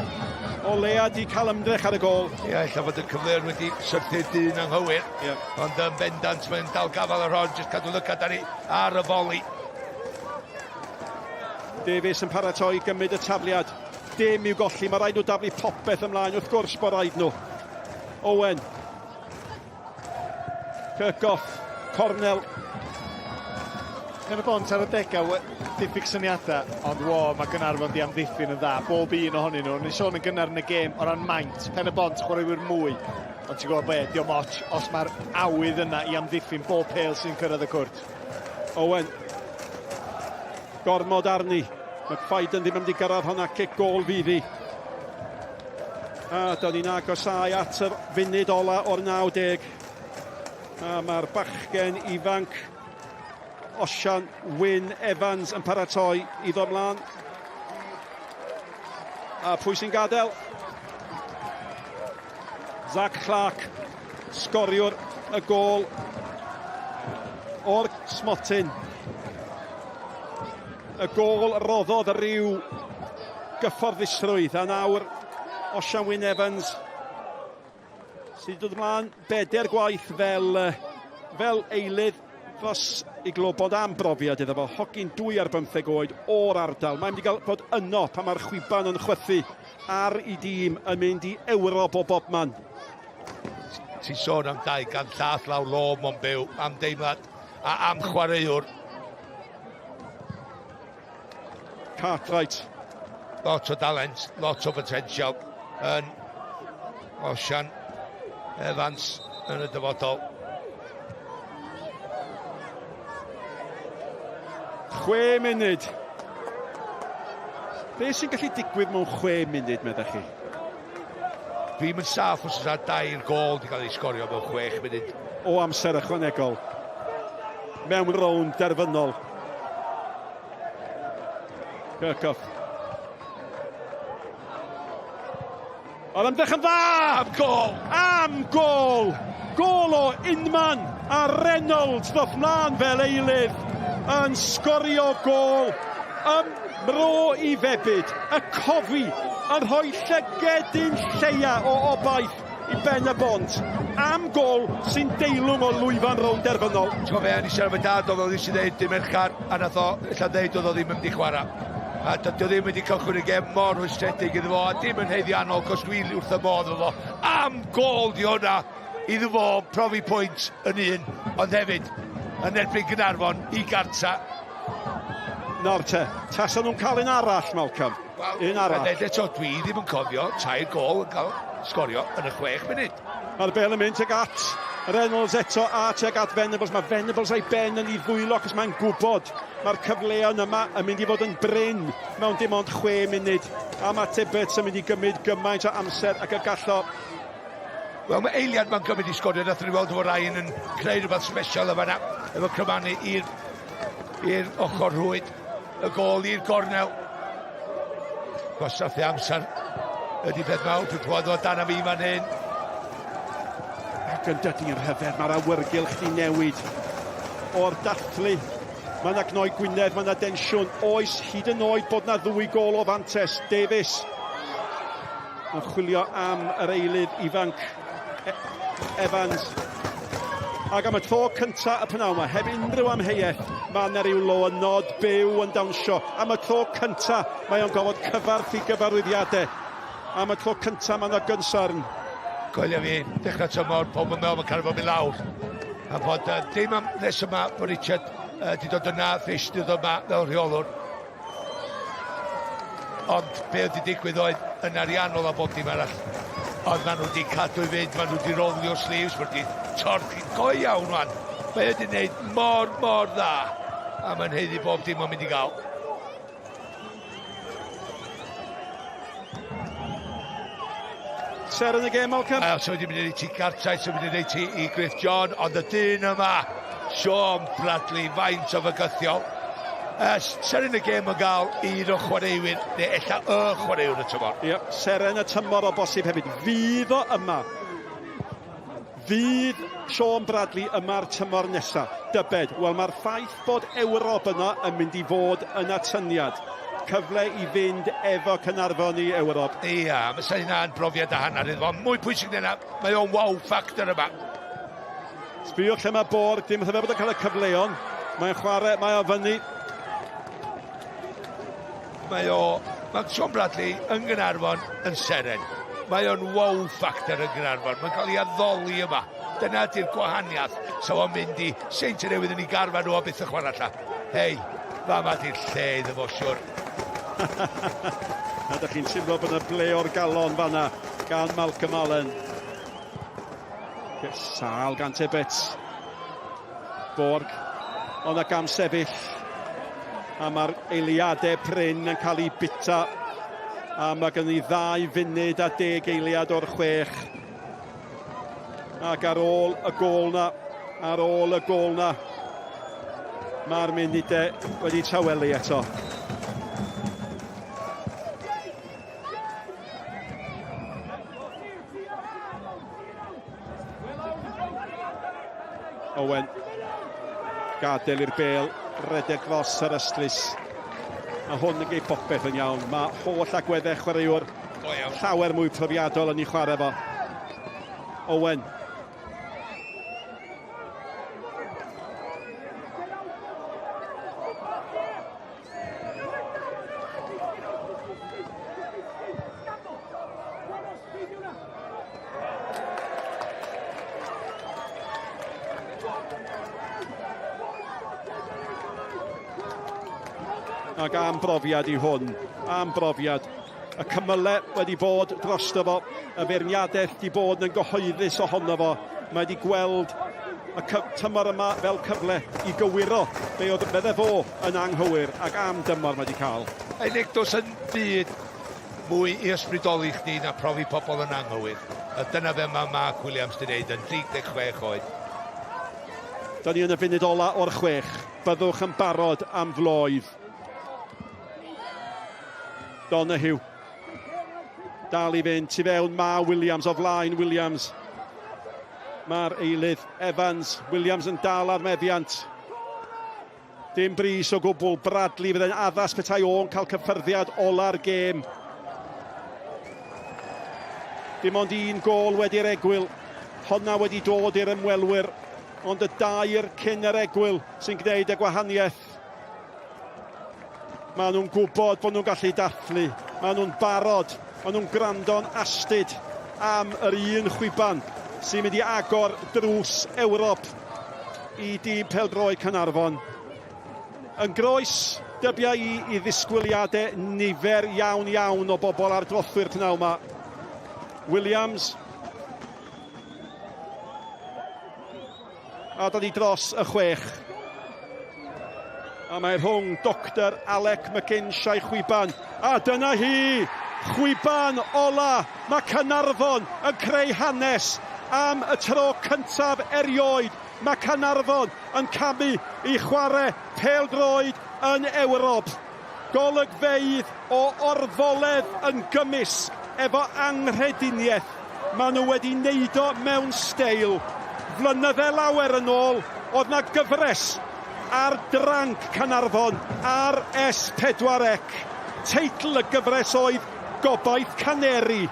o leia di cael ymdrech ar y gol. Ie, yeah, ella fod y cyfleon wedi syrthu'r dyn anghywir. Yeah. Ond yn bendant mae'n dal gafael ar hon, jyst cadw lygad ar, ar y foli. Davies yn paratoi gymryd y tafliad. Dim i'w golli, mae rhaid nhw daflu popeth ymlaen, wrth gwrs bod rhaid nhw. Owen. Kirkhoff, cornel. Pen y bont ar y degau, diffyg syniadau, ond wo, mae Gaernarfon di amddiffyn yn dda, bob un ohonyn nhw. Ni'n sôn yn gynnar yn y gêm o ran maint, Pen y Bont chwaraewyr mwy, ond ti'n gwybod be, diolch ots os mae'r awydd yna i amddiffyn bob pêl sy'n cyrraedd y cwrt. Owen. Gormod arni. McFadden ddim yn mynd i gyrraedd hwnna, cic gol fydd hi. A da ni'n agosau at y funud ola o'r 90. A mae'r bachgen ifanc Osian Wyn Evans yn paratoi i ddod mlaen. A pwy sy'n gadael? Zach Clark, sgoriwr y gôl o'r smotyn. Y gôl roddodd rhyw gyfforddusrwydd. A nawr, Osian Wyn Evans, sydd wedi dod ymlaen bedair gwaith fel, fel eilydd dros ei globod am brofiad iddo fo. Hogyn 2 ar 15 oed o'r ardal. Mae'n mynd i gael bod yno pan mae'r chwiban yn chwythu ar ei dîm yn mynd i Ewrop o bobman. Ti'n sôn am 200 llath lawr lôn mo'n byw, am deimlad a am chwaraewr. Cartwright. Lot o dalent, lot o potential yn Osian Evans yn y dyfodol. 6 munud. Be sy'n gallu digwydd mewn 6 munud, meddech chi? Dwi'm yn saff os oes dair gol wedi cael ei sgorio mewn 6 munud. O amser ychwanegol. Mewn rownd derfynol. Kirchhoff. Oedd ymdrech yn dda! Am gol! Am gol! Gol o unman a Reynolds ddoth mlaen fel eilydd yn sgorio gol ym mro i febyd. Y Cofi yn rhoi llygedyn lleia o obaith i Ben y Bont am gol sy'n deilwng o lwyfan rownd derfynol. Ti'n gwybod be, o'n i siarad efo dad oedd o nes i ddeud dim Merchar, a nath o ella ddeud oedd o ddim yn mynd i chwarae. A dydy o ddim wedi cychwyn y gem mor rhwystredig iddo fo, a dim yn haeddiannol, cos dwi wrth y modd efo fo. Am gol di hwnna iddo fo profi pwynt yn un, ond hefyd yn erbyn Gaernarfon i gartra. Nawr te, tasa nhw'n cael un arall, Malcolm. Wel, un arall. Dweud eto, dwi ddim yn cofio tair gol yn cael sgorio yn y 6 munud. Mae'r bel yn mynd tuag at Reynolds eto a tuag at Venables. Mae Venables a'i ben yn ei ddwylo achos mae'n gwybod mae'r cyfleon yma yn mynd i fod yn brin mewn dim ond 6 munud. A mae Tibbets yn mynd i gymryd gymaint o amser ac y gallo. Wel, mae eiliad mae'n gymryd i sgorio. Nath ni weld efo Ryan yn creu rhywbeth special efo yna, efo crymanu i'r ochr rhwyd, y gol i'r gornel. Gwastraffu amser ydy peth mawr. Dwi'n clywed o dan am fi fan hyn. Ac yn dydy yn rhyfedd, mae'r awyrgylch di newid o'r dathlu. Mae yna gnoi gwinedd, mae yna densiwn. Oes hyd yn oed bod yna ddwy gol o fantes. Davies yn chwilio am yr eilydd ifanc Evans. Ac am y tro cynta y pnawn yma, heb unrhyw amheuaeth, mae yna ryw loynod byw yn dawnsio. Am y tro cynta, mae o'n gofod cyfarth i gyfarwyddiadau. Am y tro cynta, mae yna gynsarn. Coelia fi, dechrau tymor, pob yn meddwl mae Caernarfon mynd lawr. A bod dim am nes yma bod Richard di dod yna, Fish di dod yma fel rheolwr. Ond be oedd wedi digwydd oedd yn ariannol a bob dim arall. Ond maen nhw wedi cadw i fynd, maen nhw wedi rolio sleeves, maen nhw wedi torchi go iawn wan. Mae wedi gwneud mor, mor dda. A mae'n haeddu bob dim o'n mynd i gael. Seren y gêm, Malcolm? A so wedi mynd i ti Cartwright, so wedi mynd i ti i Griff John, ond y dyn yma, Sean Bradley, faint o fygythiol. Seren y gêm yn gael un o chwaraewyr, neu ella y chwaraewr y tymor. Ie, seren y tymor o bosib hefyd. Fydd o yma. Fydd Sean Bradley yma'r tymor nesaf. Dybed, wel mae'r ffaith bod Ewrop yna yn mynd i fod yn atyniad. Cyfle i fynd efo Caernarfon i Ewrop. Ia, mae sa hynna'n brofiad a hanner iddo fo. Mwy pwysig na hynna, mae o'n wow factor yma. Sbïwch lle mae Borg, dim rhyfedd bod o'n cael y cyfleon. Mae'n chwarae, mae o fyny. Mae Sean Bradley yn Gaernarfon yn seren. Mae o'n wow factor yn Gaernarfon. Mae'n cael ei addoli yma. Dyna di'r gwahaniaeth. Sa fo'n mynd i Seintiau Newydd yn ei garfan nhw a byth yn chwarae allan. Hei, fama di'r lle iddo fo, siwr. A ydych chi'n teimlo bod yna ble o'r galon fanna gan Malcolm Allen. Sal gan Tibbets. Borg. Ond y gam sefyll. A mae'r eiliadau prin yn cael ei bita. A mae gen i 2 funud a 10 eiliad o'r 6. Ac ar ôl y gol na, ar ôl y gol na, mae'r munudau wedi tawelu eto. Owen gadael i'r bel redeg dros yr ystlys. Mae hwn yn gwneud popeth yn iawn. Mae holl agweddau chwaraewr llawer mwy profiadol yn ei chwarae fo. Owen. Ac am brofiad i hwn, am brofiad. Y cymylau wedi bod drosto fo, y feirniadaeth wedi bod yn gyhoeddus ohono fo. Mae wedi gweld y tymor yma fel cyfle i gywiro be oedd fydde fo yn anghywir ac am dymor mae wedi cael. Ei Nick, does yn byd mwy i ysbrydoli chdi na profi pobl yn anghywir. A dyna fe mae Mark Williams di wneud yn 36 oed. Da ni yn y funud ola o'r chwech. Byddwch yn barod am floedd. Donahue. Dal i fynd tu fewn mae Williams o flaen Williams. Mae'r eilydd Evans. Williams yn dal ar meddiant. Dim brys o gwbl. Bradley fydde'n addas petai o'n cael cyffyrddiad ola'r gêm. Dim ond un gôl wedi'r egwyl. Honna wedi dod i'r ymwelwyr, ond y dair cyn yr egwyl sy'n gwneud y gwahaniaeth. Maen nhw'n gwybod bod nhw'n gallu dathlu. Maen nhw'n barod. Maen nhw'n gwrando'n astud am yr un chwiban sy'n mynd i agor drws Ewrop i dîm pêl-droed Caernarfon. Yn groes, dybia i i ddisgwyliadau nifer iawn iawn o bobl ar drothwy'r pnawn 'ma. Williams A dod i dros y chwech. A mae rhwng Doctor Alec McInsh a'i chwiban. A dyna hi! Chwiban ola! Mae Caernarfon yn creu hanes am y tro cyntaf erioed. Mae Caernarfon yn camu i chwarae pêl-droed yn Ewrop. Golygfeydd o orfoledd yn gymysg efo anghrediniaeth. Maen nhw wedi neud o mewn steil. Flynydde lawer yn ôl, oedd 'na gyfres ar dranc Caernarfon ar S4C. Teitl y gyfres oedd Gobaith Caneri.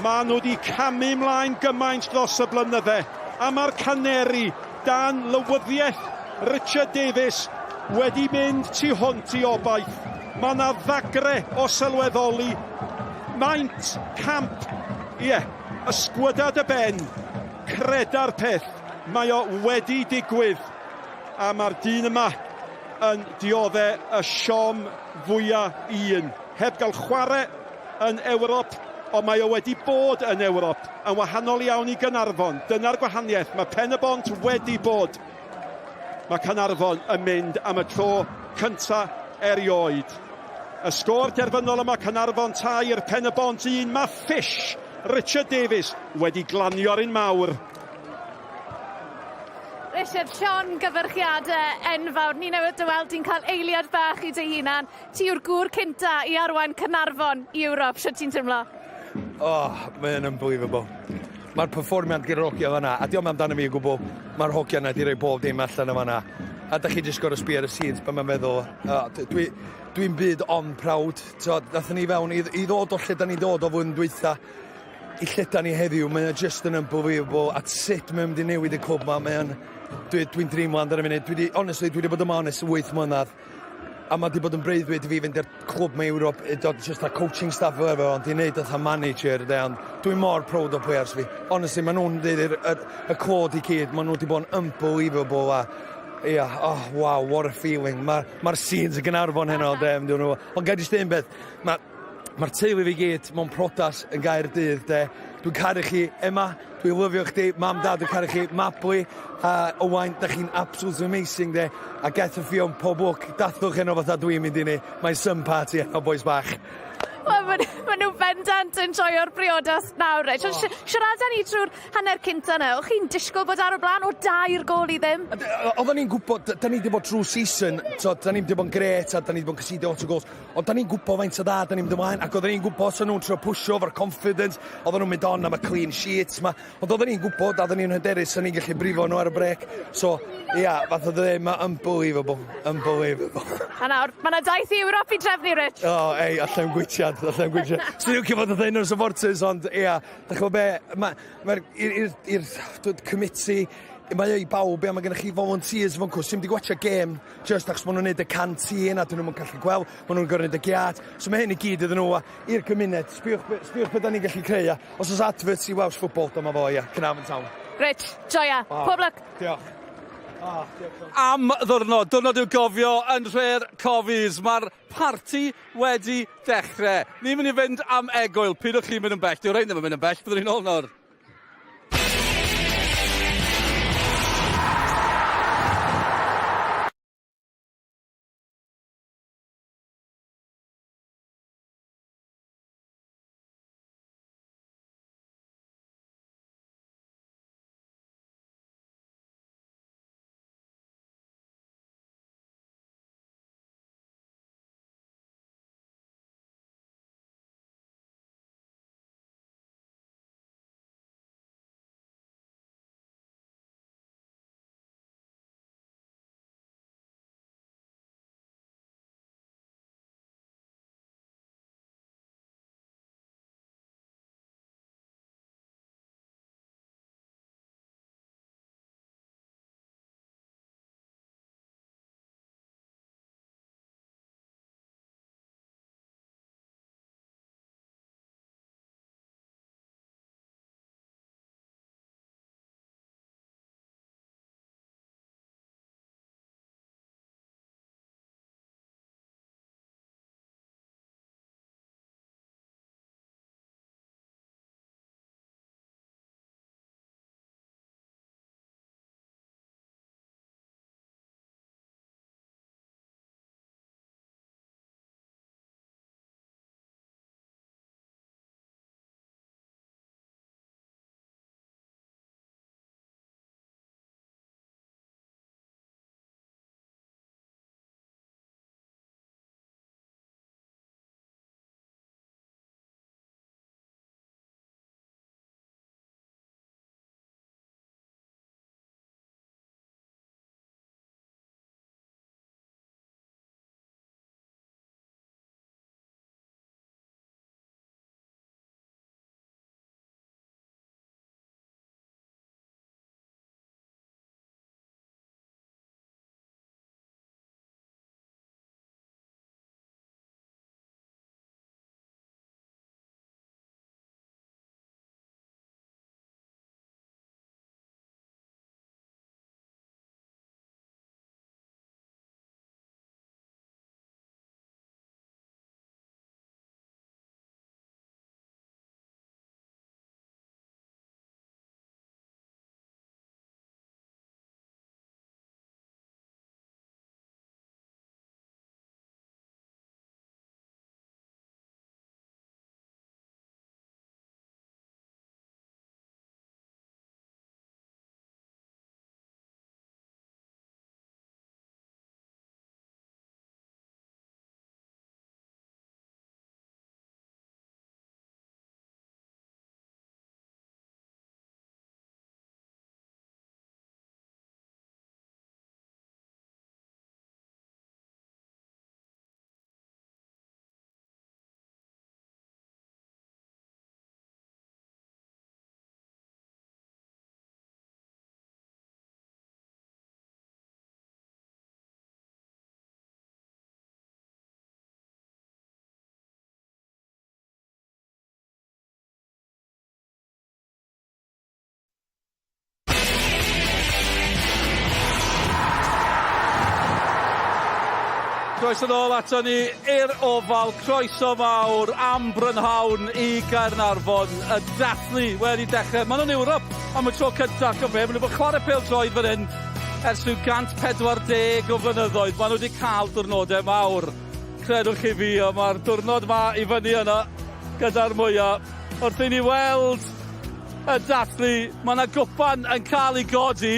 Maen nhw wedi camu mlaen gymaint dros y blynydde, a mae'r Caneri dan lywyddiaeth Richard Davies wedi mynd tu hwnt i obaith. Mae 'na ddagre o sylweddoli maint camp, ie, ysgwyda dy ben, creda'r peth, mae o wedi digwydd, a mae'r dyn yma yn diodde y siom fwya un. Heb gael chwarae yn Ewrop, ond mae o wedi bod yn Ewrop, yn wahanol iawn i Gaernarfon. Dyna'r gwahaniaeth, mae Pen-y-bont wedi bod. Mae Caernarfon yn mynd am y tro cynta erioed. Y sgôr derfynol yma, Caernarfon 3, Pen-y-bont 1. Mae Fish, Richard Davies, wedi glanio'r un mawr. Richard, llongyfarchiadau enfawr. Ni newydd dy weld di'n cael eiliad bach i dy hunan. Ti yw'r gŵr cynta i arwain Caernarfon i Ewrop. Sut ti'n teimlo? Oh, mae'n unbelievable. Mae'r perfformiad gyda'r hogia fanna, a diolch amdano fi o gwbl, mae'r hogia yna di rhoi bob dim allan o fanna. A da chi jyst gorau sbio ar y scenes pan mae'n meddwl, uh, dwi'n dwi byd on proud. So, nathon ni fewn i, i ddod o lle da ni'n dod o flwyddyn dwytha i lle da ni heddiw, mae o just yn unbelievable. A sut mae'n mynd i newid y clwb ma, mae o'n... Dwi'n dwi dreamland ar y munud. Dwi di, honestly, dwi wedi bod yma honest 8 mlynedd. A mae 'di bod yn breuddwyd i fi fynd i'r clwb 'ma Ewrop i dod jyst a coaching staff fel efo ond i neud fatha manager 'de ond dwi mor proud o players fi. Honestly ma' nhw'n deud yr yr y clod i gyd ma' nhw 'di bod yn unbelievable a ia oh wow what a feeling. Ma' ma'r scenes yn Gaernarfon heno 'de ond gai jyst deud un peth ma' Mae'r teulu fi gyd mewn prodas yn Gaerdydd de. Dwi'n caru chi, Emma, dwi'n lyfio chdi, mam, dad, dwi'n caru chi, Mabli, a Owain, da chi'n absolutely amazing de. A Geth a Ffion, pob lwc, dathlwch heno fatha dwi'n mynd i ni. Mae'n sun party heno, boys bach. Wel, ma' ma' nhw bendant yn joio'r briodas nawr reit. Oh. Siarada ni trwy'r hanner cynta 'na. O'ch chi'n disgwyl bod ar y blaen o dair gôl i ddim? Oedden ni'n gwybod, da ni wedi bod trwy season, so, da ni wedi bod yn gret a da ni wedi bod yn concedeo lot o goals, ond da ni'n gwybod faint o dda da ni'n mynd ymlaen, ac oedden ni'n gwybod os nhw'n trio pwysio efo'r confidence, oedden nhw'n mynd on am y clean sheets ma, ond oedden ni'n gwybod, a oedden ni'n hyderus, o'n ni'n gallu brifo nhw ar y brec. So, ia, fath o dweud, mae unbelievable, unbelievable. A nawr, mae yna daith i Ewrop i drefnu, Rich. O, oh, ei, allai'n gwytiad, allai'n gwytiad. Swn i'n licio fod yn un o'r supporters, ond ia, da chi'n gwybod be, mae'r, i'r, i'r committee, mae o i bawb, ia, mae gennych chi volunteers fo'n cwrs, sy'n mynd i gwatcha gêm, just achos maen nhw'n neud y canteen a dyn nhw'n gallu gweld, maen nhw'n gorfod neud y giat, so mae hyn i gyd iddyn nhw, a i'r gymuned, sbiwch, sbiwch beth da ni'n gallu creu, a os oes adverts i Welsh football, dyma fo, ia, Caernarfon Town. Rich, joia, oh, pob lwc. Diolch. Oh, diolch. Am ddwrnod, diwrnod i'w gofio yn nhre'r Cofis. Mae'r parti wedi dechrau. Ni'n mynd i fynd am egwyl. Pidwch chi'n mynd yn bell. Dyw'r rhain ddim yn mynd yn bell. Byddwn ni'n ôl nawr. Croeso nôl ato ni i'r Ofal. Croeso mawr am brynhawn i Gaernarfon. Y dathlu wedi dechrau. Maen nhw'n Ewrop am y tro cyntaf. Cofio, maen nhw wedi bod chwarae pêl-droed fan hyn ers rhyw 140 o flynyddoedd. Maen nhw wedi cael diwrnodau mawr. Credwch chi fi, ond mae'r diwrnod ma i fyny yna gyda'r mwya. Wrth i ni weld y dathlu, mae yna gwpan yn cael ei godi.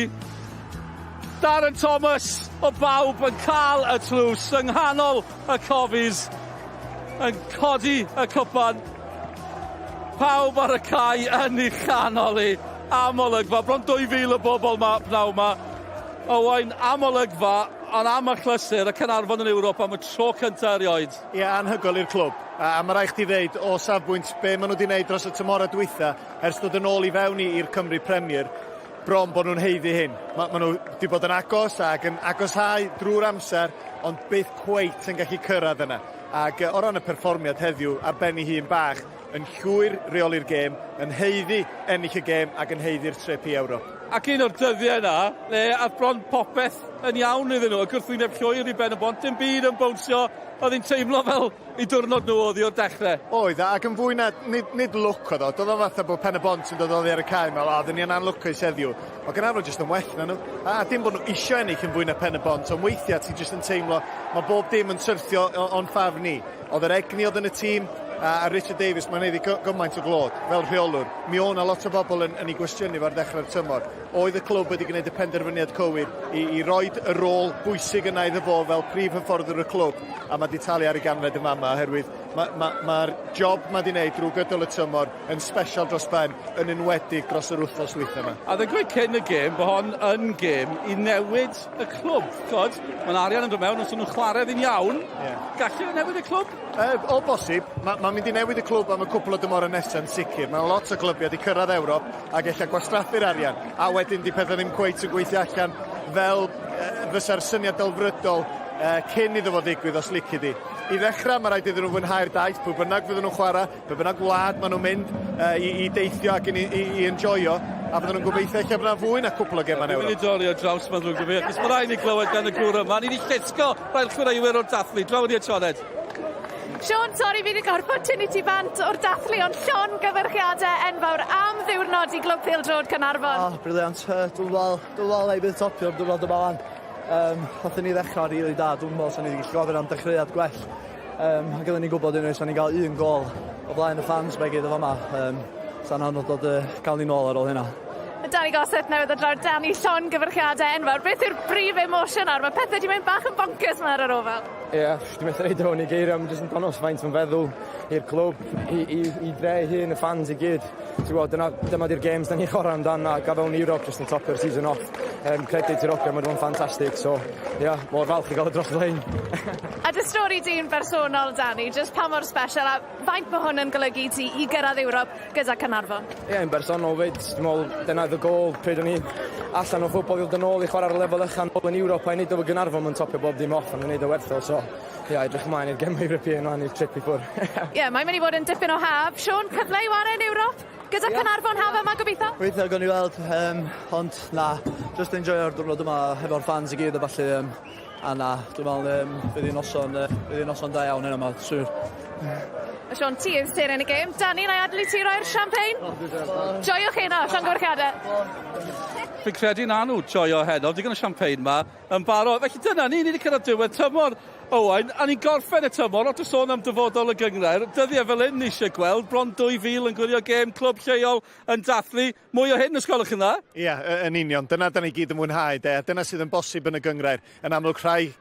Darren Thomas o bawb yn cael y tlws yng nghanol y Cofis yn codi y cwpan. Pawb ar y cae yn ei chanol hi am olygfa. Bron 2,000 o bobl ma pnawn ma. Owain, am olygfa, ond am achlysur, y Caernarfon yn Ewrop am y tro cyntaf erioed. Ie, anhygoel i'r clwb. A, a mae rhaid chdi ddeud, o safbwynt be maen nhw wedi gwneud dros y tymhorau dwytha, ers dod yn ôl i fewn i'r Cymru Premier, bron bod nhw'n haeddu hyn. Ma, ma nhw wedi bod yn agos ac yn agoshau drwy'r amser, ond byth cweit yn gallu cyrraedd yna. Ac o ran y perfformiad heddiw, ar ben ei hun bach, yn llwyr reoli'r gêm, yn haeddu ennill y gêm ac yn haeddu'r trip i Ewrop. Ac un o'r dyddiau yna, le ath bron popeth yn iawn iddyn nhw, y gwrthwyneb llwyr i Ben y Bont, dim byd yn bownsio, oedd hi'n teimlo fel i diwrnod nhw oddi o'r dechrau. Oedd, ac yn fwy na, nid, nid lwc oedd o, doedd o fatha bod Pen y Bont yn dod oddi ar y cae, meddwl, o, dyn ni yn anlwcus heddiw. Oedd Gaernarfon jyst yn well na nhw. A, a dim bod nhw eisiau ennill yn fwy na Pen y Bont, ond weithiau ti jyst yn teimlo, mae bob dim yn syrthio o'n ffafr ni. Oedd yr egni oedd yn y tîm, a, a Richard Davies, mae'n haeddu gymaint o glod fel rheolwr. Mi oedd 'na lot o bobl yn, yn ei gwestiynu fo'r ddechrau'r tymor. Oedd y clwb wedi gwneud y penderfyniad cywir i, i roed y rôl bwysig yna iddo fo fel prif hyfforddwr y clwb, a mae 'di talu ar ei ganfed yn fama oherwydd mae'r ma, ma, ma job mae 'di wneud drwy gydol y tymor yn special dros ben, yn enwedig dros yr wythnos dwytha yma. A dweud gweud cyn y gêm bod hon yn gêm i newid y clwb. Chod, mae'n arian yn dod mewn, os nhw'n chwarae ddim iawn, yeah. gallu newid y clwb? O bosib, mae'n ma mynd i newid y clwb am y cwpl o dymorau nesaf yn sicr. Mae lot o glybiau wedi cyrraedd Ewrop ac ella gwastraffu'r arian, a wedyn di pethau ddim cweit yn gweithio allan fel fysa'r syniad delfrydol cyn iddo fo ddigwydd os lici di. I ddechrau, mae rhaid iddyn nhw fwynhau'r daith, pwy bynnag fydden nhw'n chwarae, pwy bynnag wlad maen nhw'n mynd i, i deithio ac i, i, i enjoyo, a fydden nhw'n gobeithio eich bod fwy na cwpl o gemau Ewrop. Dwi'n mynd i dorri o draws ma'n ddrwg 'da fi, achos mae rhaid ni glywed gan y gŵr yma. Ni wedi llusgo rhai'r chwaraewyr o'r dathlu. Draw ni at Sioned. Siôn, sori fi wedi gorfod tynnu ti bant o'r dathlu, ond llongyfarchiadau enfawr am ddiwrnod i Glwb Pêl-droed Caernarfon. Oh, brilliant. Dwi'n meddwl, dwi'n meddwl ei bydd topio'r diwrnod yma wan. Um, Nathon ni ddechrau rili really da, dwi'n meddwl sa'n ni wedi gallu gofyn am dechreuad gwell. Um, ac oedden ni'n gwybod unwaith sa'n ni'n cael un gol o flaen y fans mae gyd o fama. Um, sa'n anodd dod uh, cael ni nôl ar ôl hynna. Danny Gossett newydd o draw Danny llongyfarchiadau enfawr. Beth yw'r brif emosiwn nawr? Mae pethau wedi mynd bach yn bonkers yma ar yr ofal. Ie, yeah, dwi'n methu rhaid hwn i geiriau, mae'n jyst yn dangos faint mae'n feddwl i'r clwb, i, i, i dre ei hun, y fans i gyd. Ti'n gwybod, dyna, dyma di'r games da ni'n chwarae amdan a gafel ni Europe just yn topio'r season off. Credit i'r hogia, mae'n ffantastig, so ie, yeah, mor falch i gael y dros y lein. A dy stori di'n bersonol, Danny, just pa mor special a faint mae hwn yn golygu ti i gyrraedd Ewrop gyda Caernarfon? Ie, yeah, yn bersonol fyd, dwi'n meddwl dyna the goal pryd o'n i allan o ffwbol i ddod yn ôl i chwarae ar y lefel ucha nôl yn Ewrop a i wneud o efo Gaernarfon mae'n topio bob dim off a mae'n wneud o werth o, so ie, yeah, edrych ymlaen i'r gemau European wan i'r trip i ffwrdd. Ie, yeah, mae'n mynd i fod yn dipyn o haf. Siôn, cyfle i ware yn Ewrop gyda yeah. Caernarfon haf yma gobeithio? Gobeithio, gawn ni weld, um, ond na, just enjoyo'r diwrnod yma hefo'r fans i gyd a falle, um, a na, dwi'n meddwl um, fydd hi'n noson, uh, fydd hi'n noson da iawn heno yma, siwr. Siôn, ti yw seren y gêm. Dani, na i adael i ti roi'r champagne. Joiwch heno, llongyfarchiadau. Fi'n credu na nhw joio heno, digon o champagne ma yn barod. Felly dyna ni, ni wedi cyrraedd diwedd tymor Owain, a ni'n gorffen y tymor, lot o sôn am dyfodol y gynghrair. Dyddiau fel hyn ni eisiau gweld, bron 2,000 yn gwylio gêm clwb lleol yn dathlu. Mwy o hyn os gwelwch yn dda. Ie, yeah, yn union. Dyna da ni gyd yn mwynhau, de. A dyna sydd yn bosib yn y gynghrair. Yn amlwg rhai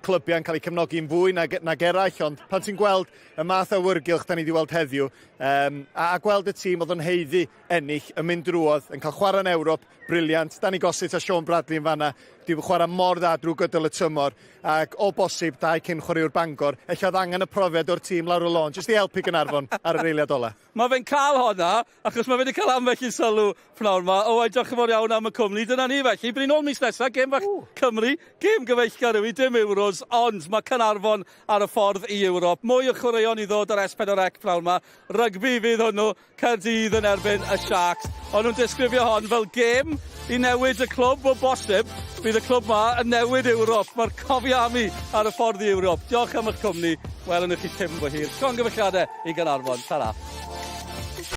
clybiau'n cael eu cefnogi'n fwy nag, nag eraill, ond pan ti'n gweld y math o awyrgylch da ni wedi weld heddiw, um, a, a gweld y tîm oedd yn haeddu ennill, yn mynd drwodd, yn cael chwarae yn Ewrop, brilliant. Danny Gossett a Sean Bradley yn fanna, 'di chwarae mor dda drwy gydol y tymor, ac o bosib dau cyn chwaraewr Bangor, ella oedd angen y profiad o'r tîm lawr y lôn, jyst i helpu Gaernarfon ar yr eiliad ola. Mae fe'n cael honna, achos mae fe wedi cael ambell i sylw pnawn ma. Owain, diolch yn fawr iawn am y cwmni. Dyna ni felly, bydd ni'n ôl mis nesaf, gêm fach Cymru, gêm gyfeillgar yw hi, dim Euros, ond mae Caernarfon ar y ffordd i Ewrop. Mwy o chwaraeon i ddod ar S4C pnawn ma. Rygbi fydd hwnnw, Caerdydd yn erbyn y Sharks. O'n nhw'n disgrifio hon fel gêm i newid y clwb o bosib. Bydd y clwb ma yn newid Ewrop. Mae'r Cofi Army ar y ffordd i Ewrop. Diolch am eich cwmni. Welwn i chi cyn bo hir. Llongyfarchiadau i Gaernarfon. Ta-ra.